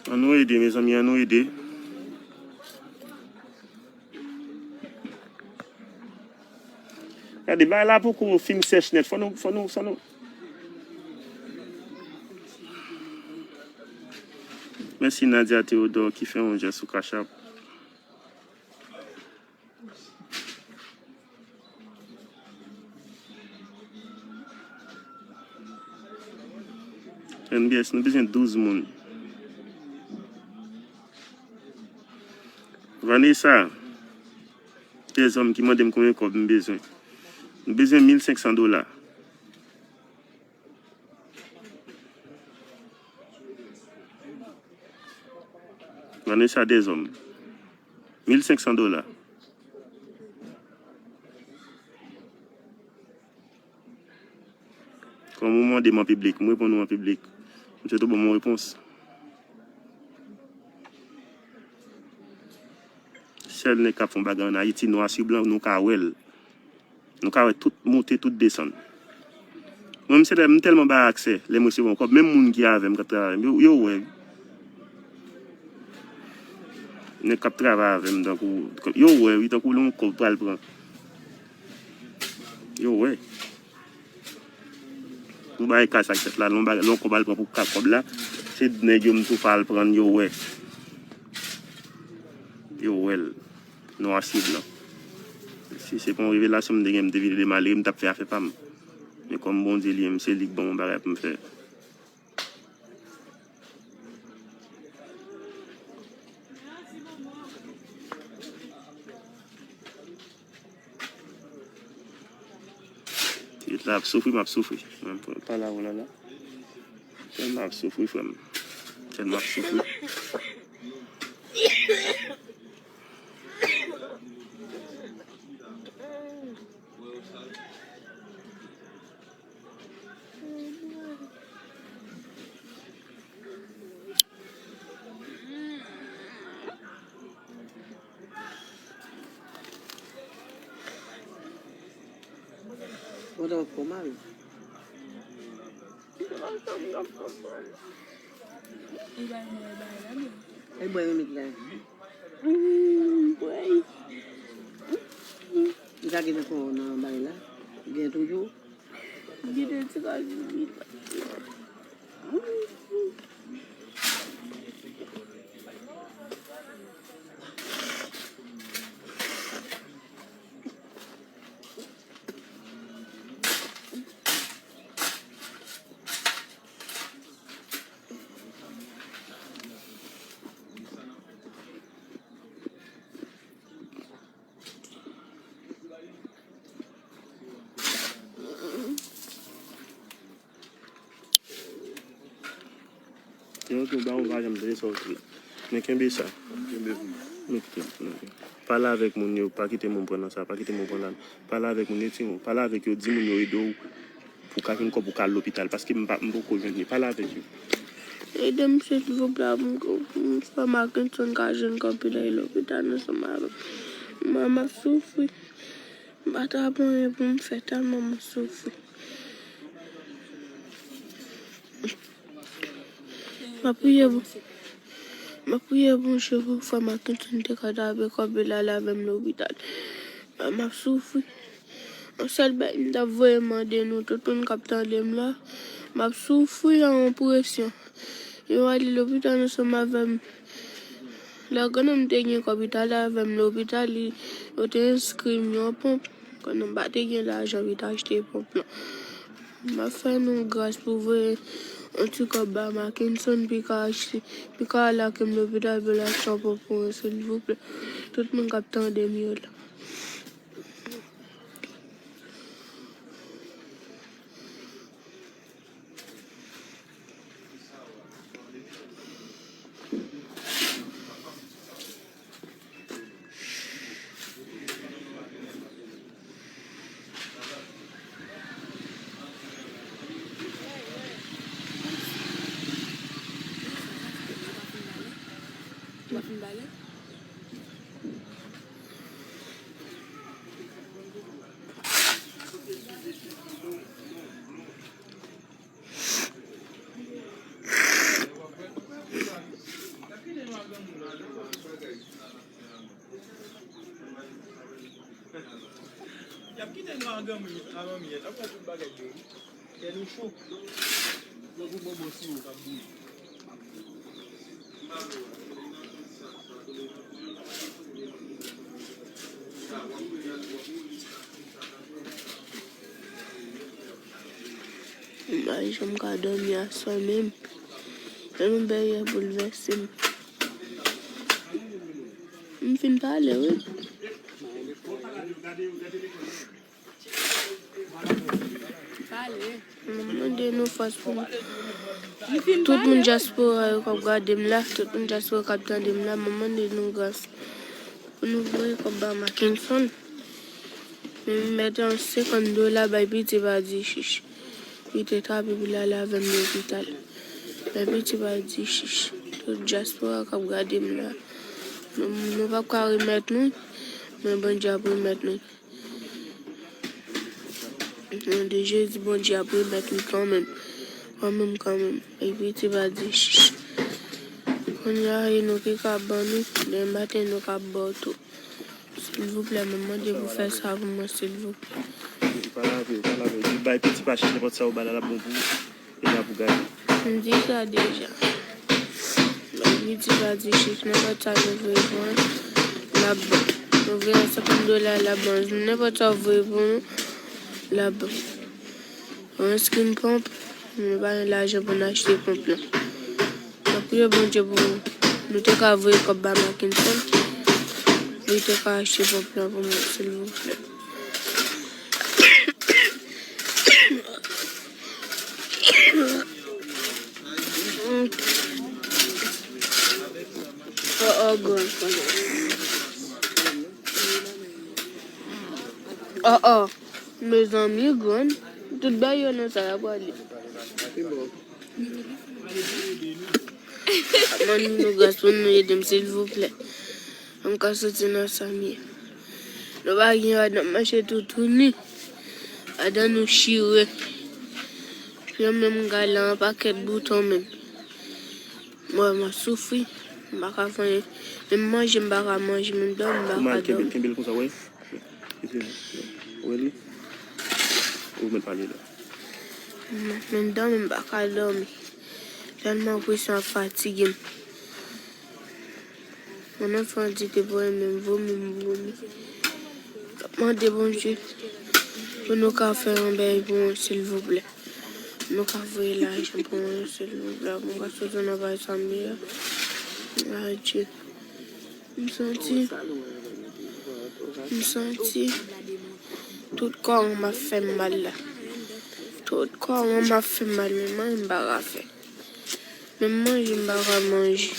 Ann nou ede, mezanmi, ann nou ede. Gade, bagay la poko fin sèch nèt. Fò nou, fò nou, fò nou. Mèsi Nadia Théodore ki fè yon jès sou Cash App. N B S, nou bezwen douz moun. Vanessa, dèzòm ki mande m konbyen kòb m bezwen. M bezwen mil senk san dola. Vanessa Dezòm. Mil senk san dola. Kòm ou mande m an piblik, m reponn ou an piblik. M swete w ban m yon repons. Sèl nèg k ap fè yon bagay ann Ayiti, nwa si blan, nou ka wè l. Nou ka wè tout moute, tout desann. Mwen, m se lè, m tèlman bay aksè, lè m resevwa yon kòb, menm moun ki avè m, k ap travay avè m, yo, yo wè. Nèg k ap travay avè m, tankou, yo wè, wi, tankou lè yon kòb pral pran. Yo wè. Pou bagay kay sa k fèt la, lè yon bagay, lè yon kòb al pran pou ka kòb la, se nèg yo m tou fè al pran, yo wè. Yo wè l. Nwa si blan. Si se pa yon revelasyon m te gen, m te vide de malere, m t ap fè afè pa m. Men kòm Bondye li menm, se li k ban m yon bagay pou m fè. Tèt la ap soufri, m ap soufri. Mwen, pa la, oh là là. Tèlman ap soufri, frè m. Tèlman ap soufri. Mwen ta fò mal. Li bay mwen bay la, men. Li bay mwen met la. Mm, boy. Li ka gen nan fon nan bay la. Gen toujou. Gen de ti kòl li. Yo, yo, ba, ou pa janm tande sa w di la. Men kenbe sa. Kenbe pou mwen. Pale avèk moun yo, pa kite moun pran nan sa, pa kite moun pran nan. Pale avèk moun yo, timoun. Pale avèk yo, di moun yo ede w pou w ka jwenn kòb pou w ka al lopital, paske m pa, m poko jwenn li. Pale avèk yo. Ede m, silvouplè, pou m, pou m fè Mackenson ka jwenn kòb pou l al lopital ansanm avè m. Mwen, m ap soufri. M pa ta pran anyen pou m fè tèlman m soufri. M ap priye pou, m ap priye pou Bondye pou frè Mackenson te ka tape kòb li al avè m lopital. M ap soufri. Yon sèl bagay m t ap voye mande nou, tout moun k ap tande m la, m ap soufri an yon presyon. Yo ale lopital ansanm avè m. Lè grann m te gen kòb, li t ale avè m lopital, li, yo te enskri m yon ponp. Grann m pa te gen lajan pou l te achte ponp lan. M ap fè nou gras pou voye yon ti kòb ba Mackenson, pou l ka achte, pou l ka al ak m lopital, pou l achte yon ponp pou mwen, silvouplè. Tout moun k ap tande m yo la. Y ap kite nou ak granmoun avè m yè, n ap fè tout bagay yo, wi. Kè nou cho. Tankou bonbon siwo k ap bouyi. M pa janm ka dòmi aswè menm. Yon bagay boulvèse m. M fin pale, wi. Pale. M mande nou fòs pou nou. Tout moun dyaspora yo k ap gade m la, tout moun dyaspora k ap tande m la, m mande nou gras. Pou nou voye kòb ba Mackenson. Men m mete yon senkant dola bay piti pa di chich. Li te trape pou l ale avè m lopital. Bay piti pa di chich. Tout dyaspora k ap gade m la. Nou, nou p ap ka remèt nou, men Bondye ap remèt nou. Non de Jezi, Bondye ap remèt li kanmenm. Kanmenm, kanmenm. Epi ti pa di chich. Kounye a, e nou ki ka ban nou. Demen maten, nou ka ba w tou. Silvouplè, mwen mande pou fè sa pou mwen, silvouplè. Pa lave, pa lave. Di bay piti pa chich, nenpòt sa ou ba l la, l ap bon pou ou. E la pou gade. M di sa deja. Bay piti pa di chich, nenpòt sa nou vle jwenn, l ap bon. Nou voye yon senkant dola labank. Nenpòt sa w voye pou nou, labank. Yon skin pomp, nou pa gen lajan pou n achte pomp lan. Mwen priye Bondye pou nou te ka voye kòb ba Mackenson, pou li te ka achte pomp lan pou mwen, silvouplè. Oh, oh, God. Oh, oh. Mezanmi, grann. Tout bagay yo nan sa y ap prale. Mande nou gras pou nou ede m, silvouplè. An m ka soti nan sa m ye. Nou pa gen rad, n ap mache toutouni. Adan nou chire. Pye m menm gala an pakèt bouton menm. Mwen, mwen soufri. M pa ka fè anyen. Menm manje, m pa ka manje. Menm dòmi, m pa ka dòmi. Kenbe l konsa, wè. Ou wè li? Ou mèt pale la. Menm dòmi, m pa ka dòmi. Tèlman presyon ap fatige m. Mwen nan fè antite pou mwen menm vomi, m vomi. M ap mande Bondye pou nou ka fè yon bagay pou mwen, silvouplè. Nou ka voye lajan pou mwen, silvouplè. Mwen ka soti nan bagay sa m ye a. Adye. M santi, m santi tout kò m ap fè m mal la. Tout kò m ap fè m mal, men manje m pa ka fè. Menm manje m pa ka manje.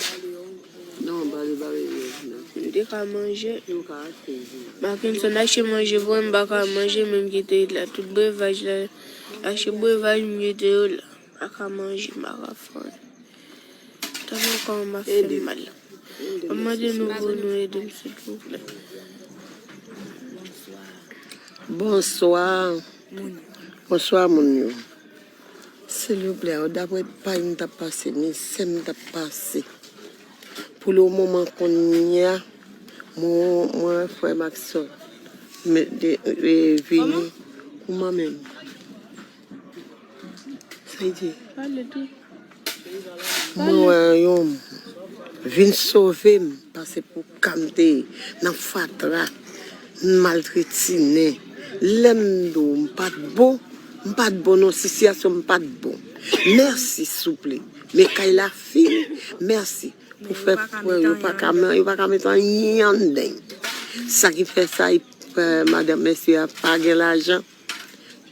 Non, ba li, ba li, non. M te ka manje. Mackenson achte manje pou mwen, m pa ka manje, men m kite l la. Tout brevaj la, achte brevaj, m kite yo la. M pa ka manje, m pa ka fè anyen. Tande kòman m ap fè m mal. M ap mande nou pou nou ede m, silvouplè. Bonswa. Bonswa, moun yo. Silvouplè, dapre pa m t ap pase, mizè m t ap pase. Pou le moman kounye a, mwen, mwen, frè m ak sè m, de, e, vini. Kòman? Kouman menm? Sa y di? Pale tou. Mwen wè yon vin sove m, pase pou ka m te ye nan fatra, m maltretinen. Lè m di w m pa t bon, m pa t bon non, sitiyasyon m pa t bon. Mèsi, souple. Men kay la fini, mèsi. Pou fè frè yo pa ka, yo pa ka met anyen anndan. Sa ki fè sa, e, madanm mesye a pa gen lajan.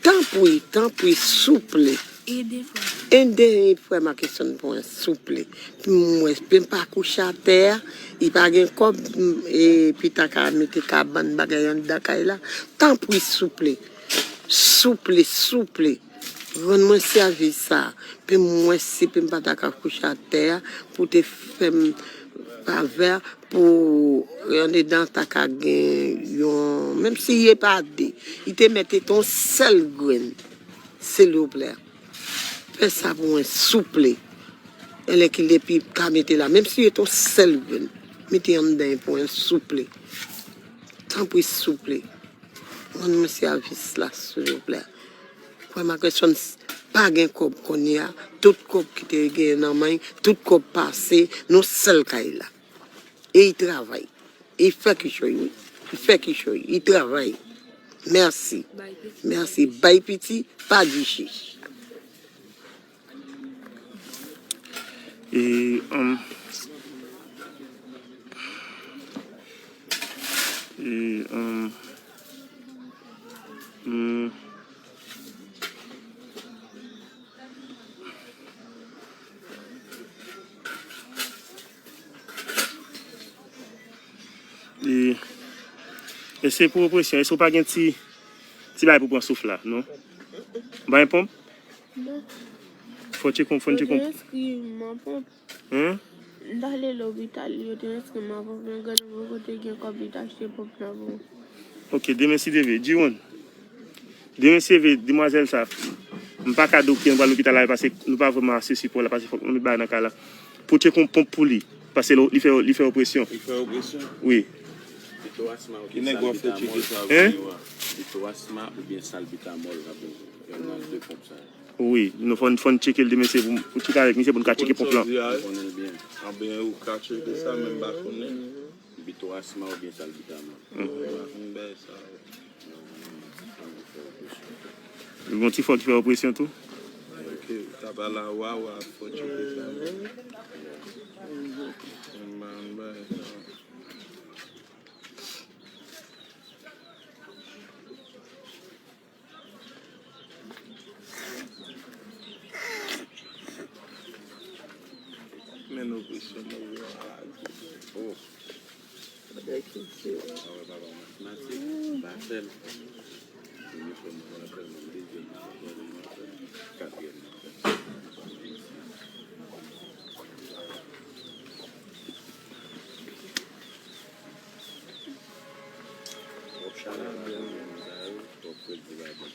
Tanpri, tanpri, souple. Ede frè m. Ede frè m ak Eson pou mwen, souple. Pou mwen, pou m pa kouche atè a, li pa gen kòb, m, e, pita ka mete kabann bagay anndan kay la. Tanpri, souple. Souple, souple. Rann mwen sèvis sa. Pou mwen, si pou m pa ta ka kouche atè a, pou te fè m favè, pou anndan ta ka gen yon, menm si ye pa de, li te mèt te yon sèl grenn, silvouplè. Fè sa pou mwen, souple. Enlè ki depi ka mete la, menm si ye te yon sèl grenn, mete anndan pou mwen, souple. Tanpri, souple. Rann mwen sèvis la, silvouplè. Frè m ak sè m pa gen kòb kounye a. Tout kòb ki te genyen nan men, tout kòb pase, nou sèl kay la. E y travay. E y fè kichòy, wi. Y fè kichòy, y travay. Mèsi. Mèsi. Bay piti, pa di chich. E, um, e, um, mm. E, e se pou opresyon. Èske w pa gen ti, ti bagay pou pran souf la, non? Ou pa gen ponp? Non. Fò tcheke, fò tcheke. Yo te enskri m an ponp. Hen? M t ale lopital, yo te enskri m an ponp, men grann mwen kote gen kòb li t achte ponp la pou mwen. Ok, demen si Dye vle. Jiwon. Demen si Dye vle, demwazèl sa, m pa ka di w ke nou pral lopital la, paske nou pa vrèman asye sipò la, paske fòk nou met bagay nan kay la. Pou tcheke yon ponp pou li, paske li, li fè, li fè opresyon. Li fè opresyon? Wi. Ki nèg w ap fè tcheke sa? Hein? Li fè asma oubyen salbitamòl, la pou yo nan de ponp sa yo. Wi, nou fò n, fò n tcheke l demen, se pou, pou tcheke avèk misye pou n ka tcheke ponp lan. Ou konnen l byen. Anben, ou ka tcheke sa, men m pa konnen. Pito asma oubyen salbitaman. Mwen pa konn bagay sa yo. Li gon ti fò ki fè opresyon tou. Ok, ta pale a wa, wa ap fò tcheke sa. Mwen pa konn bagay sa yo. Men nou presyon nou yo a. Oh. Bagay kilti. Awe papa matematik, pa fè l. Premye fwa mwen wè l, fè l, dezyèm fwa, twazyèm fwa, katriyèm fwa. W ap chale pa moun sa yo, w ap kwè di bagay.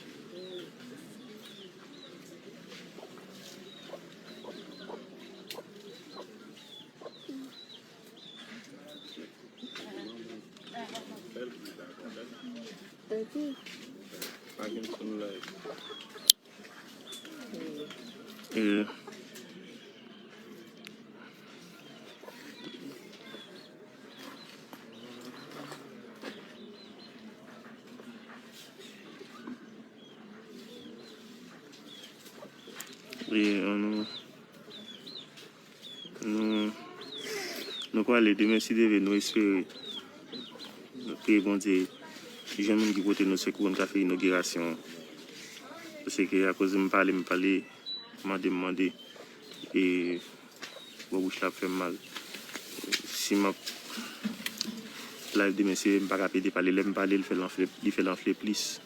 E, an nou, nou, nou prale demen si Dye vle, nou espere. Nou priye Bondye, jwenn moun ki pote nou sekou pou n ka fè inogirasyon an. Paske akoz m pale, m pale, mande, m mande. E bò bouch la ap fè m mal. Si m ap live demen, se m pa ka pede pale. Lè m pale, li fè l anfle, li fè l anfle plis.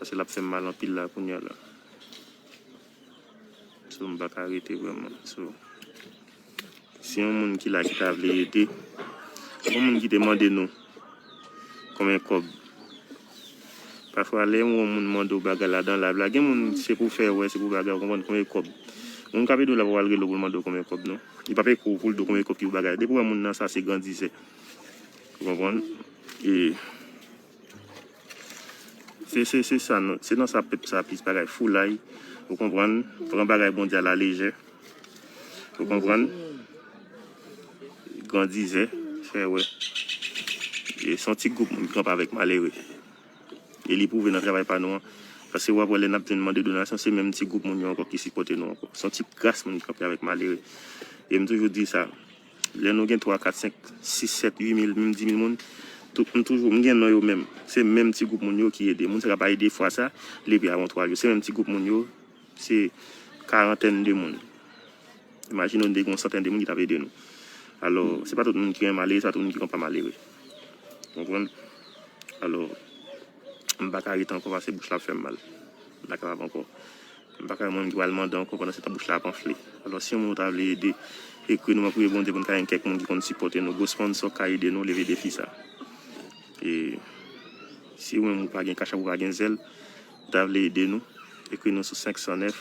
Paske l ap fè m mal anpil la kounye a la. So, m pa ka rete vrèman. So, si yon moun ki la ki ta vle ede, yon moun ki te mande nou konbyen kòb. Pafwa, lè yon moun mande w bagay ladan live la, gen moun se pou fè wè, se pou bagay, ou konprann, konbyen kòb. Moun k ap ede w la pa pral rele w pou l mande w konbyen kòb, non. Li p ap ekri w pou l di w konbyen kòb ki pou bagay. Depi w wè moun nan sa, se grandizè. Ou konprann? E Se, se, se sa, non. Se nan sa pèp sa plis bagay foulay. Ou konprann? Pran bagay Bondye a lalejè. Ou konprann? Grandizè, fè wè. E se yon ti gwoup moun ki kanpe avèk malere. E li pwouve nan travay pa nou an. Paske w ap wè lè n ap vin mande donasyon, se menm ti gwoup moun yo ankò ki sipòte nou ankò. Se yon ti kras moun ki kanpe avèk malere. E m toujou di sa. Lè nou gen twa, kat, senk, sis, sèt, uit mil, menm dis mil moun, tout, m toujou, m gen non yo menm. Se menm ti gwoup moun yo ki ede. Moun sa k ap ede fwa sa, li epi avan twa jou. Se menm ti gwoup moun yo, se karantèn de moun. Imajine w, nou te gen yon santèn de moun ki t ap ede nou. Alò, se pa tout moun ki renmen malere, se pa tout moun ki konn pa malere. Konprann? Alò, m pa ka rete ankò paske bouch la ap fè m mal. M pa kapab ankò. M pa ka wè moun ki pral mande ankò pandan se tan bouch la ap anfle. Alò, si yon moun ou ta vle ede, ekri nou, mwen priye Bondye pou n ka jwenn kèk moun ki konn sipòte nou. Gwo sponsò k ka ede nou leve defi sa. E si ou menm ou pa gen kachap, ou pa gen zèl, ou ta vle ede nou, ekri nou sou senk san nèf,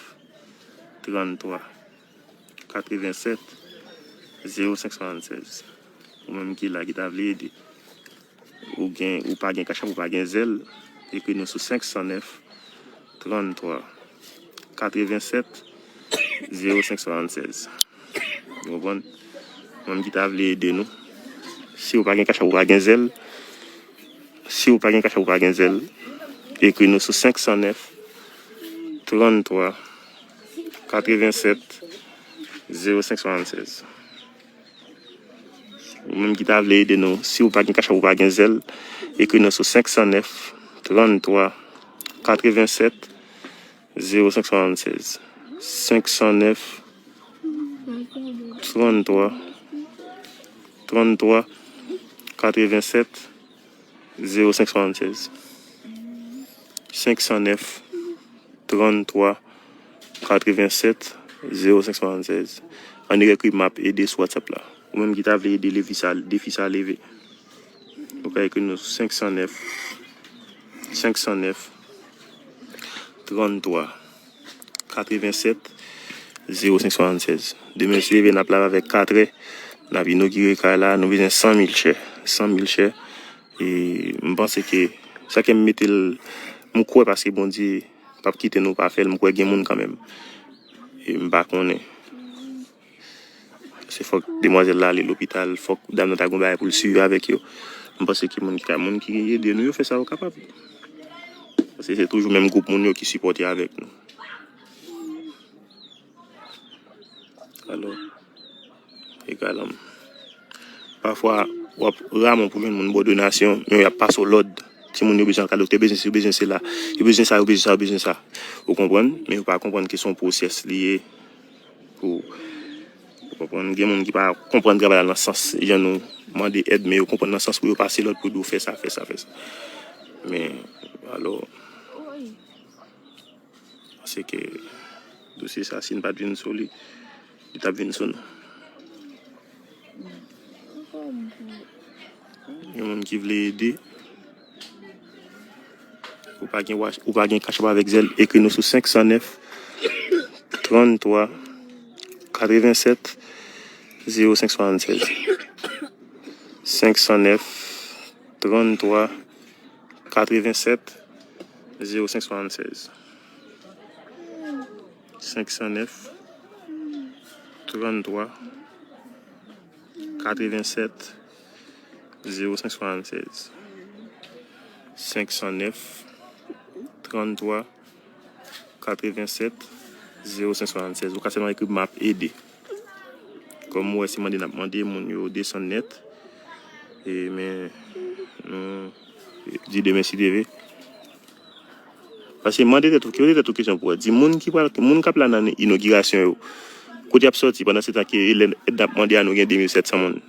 trann twa, katreven sèt, zewo senk swasannsèz. Ou menm ki la, ki ta vle ede. Ou gen, ou pa gen kachap, ou pa gen zèl, ekri nou sou senk san nèf, trann twa, katreven sèt, zewo senk swasannsèz. Ou konprann? Moun ki ta vle ede nou. Si ou pa gen kachap, ou pa gen zèl. Si ou pa gen kachap, ou pa gen zèl, ekri nou sou senk san nèf, trann twa, katreven sèt, zewo senk swasannsèz. Ou menm ki ta vle ede nou, si ou pa gen kachap, ou pa gen zèl, ekri nou sou senk san nèf, trann twa, katreven sèt, zewo senk swasannsèz. Senk san nèf, trann twa, trann twa, katreven sèt, zewo senk swasannsèz. Senk san nèf, trann twa, katreven sèt, zewo senk swasannsèz. Annik ekri m ap ede sou WhatsApp la. Ou menm ki ta vle ede defi sa, defi sa leve. Ou ka ekri nou senk san nèf, senk san nèf, trann twa, katreven sèt, zewo senk swasannsèz. Demen si Dye vle n ap live avèk katrè. N ap inogire kay la. Nou bezwen san mil chè. San mil chè. E m panse ke sa ke m mete l, m kwè paske Bondye p ap kite nou pa fè l. M kwè gen moun kanmenm. E m pa konnen. Se fòk demwazèl la ale lopital, fòk dam nan ta gen bagay pou l swiv avèk yo. M panse ke moun ki ka, moun ki ede nou yo fè sa yo kapab. Paske se toujou menm gwoup moun yo ki sipòte avèk nou. Alò, egal, um, pafwa, w ap raman pou jwenn moun ba w donasyon, men y ap pase w lòd. Timoun yo bezwen al ka doktè, yo bezwen si, yo bezwen sila, yo bezwen sa, yo bezwen sa, yo bezwen sa. Ou konprann? Men yo pa konprann ke se yon pwosès li ye. Pou, ou konprann? Gen moun ki pa konprann travay la nan sans jan nou mande èd, men yo konprann nan sans pou yo pase lòd pou yo di w fè sa, fè sa, fè sa. Men, alò, se ke dosye sa, si n pa t vin sou li, li t ap vin sou nou. Gen moun ki vle ede. Ou pa gen, ou pa gen Cash App avèk Zelle, ekri nou sou senk san nèf, trann twa, katrevennsèt, zewo senk swasannsèz. Senk san nèf, trann twa, katrevennsèt, zewo senk swasannsèz. Senk san nèf, trann twa, katrevennsèt, zewo senk swasannsèz. Senk san nèf, trann twa, katrevennsèt, zewo senk swasannsèz. Ou ka sèlman ekri m ap ede. Kòm ou wè, se mande n ap mande, moun yo desann nèt. E, men, nou di demen si Dye vle. Paske mande tèt ou, poze tèt ou kesyon pou wè. Di moun ki pral, moun k ap la nan inogirasyon yo, kote y ap sòti pandan se tan ke lè n ap mande a nou gen de mil sèt san moun?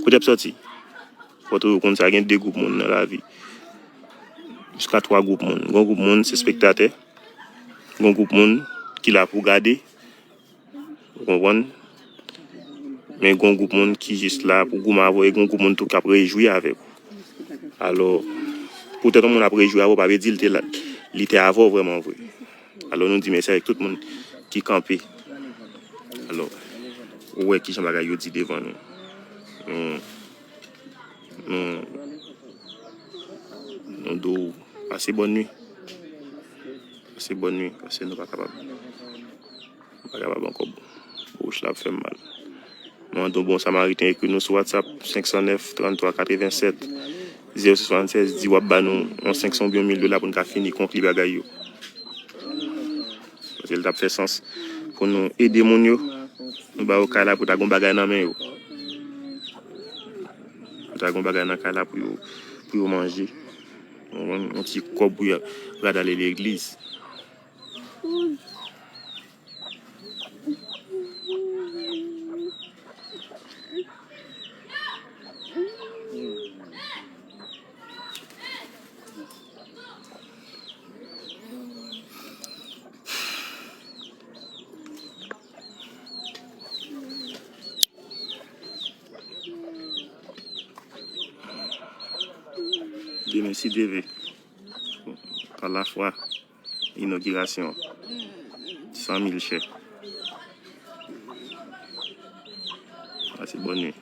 Kote y ap sòti? Fò tou yo konn sa, gen de gwoup moun nan lavi. Jiska twa gwoup moun. Gon gwoup moun se spektatè. Gon gwoup moun ki la pou gade. Ou konprann? Men gon gwoup moun ki jis la pou goumen avè w, e gon gwoup moun tou k ap rejwi avèk ou. Alò, poutèt yon moun ap rejwi avè w, pa vle di l te la, li te avè w vrèman vre. Alò, nou di mèsi avèk tout moun ki kanpe. Alò, ou wè kijan bagay yo di devan nou. Nou, nou, nou di w pase bòn nwi. Pase bòn nwi, paske nou pa kapab. M pa kapab ankò. Wouch la ap fè m mal. Nou mande yon bon samariten ekri nou sou WhatsApp, senk san nèf, trann twa, katrevennsèt, zewo sis swasannsèz, di w ap ba nou yon senk san oubyen yon mil dola pou n ka fini konkli bagay yo. Paske l t ap fè sans pou nou ede moun yo. Nou ba yo kay la pou ta gon bagay nan men yo. Pou ta gon bagay nan kay la pou yo, pou yo manje. Yon, yon ti kòb pou yo rad ale legliz. Demen, si Dye vle, pa lafwa, inogirasyon, san mil chè. Pase bòn nwi.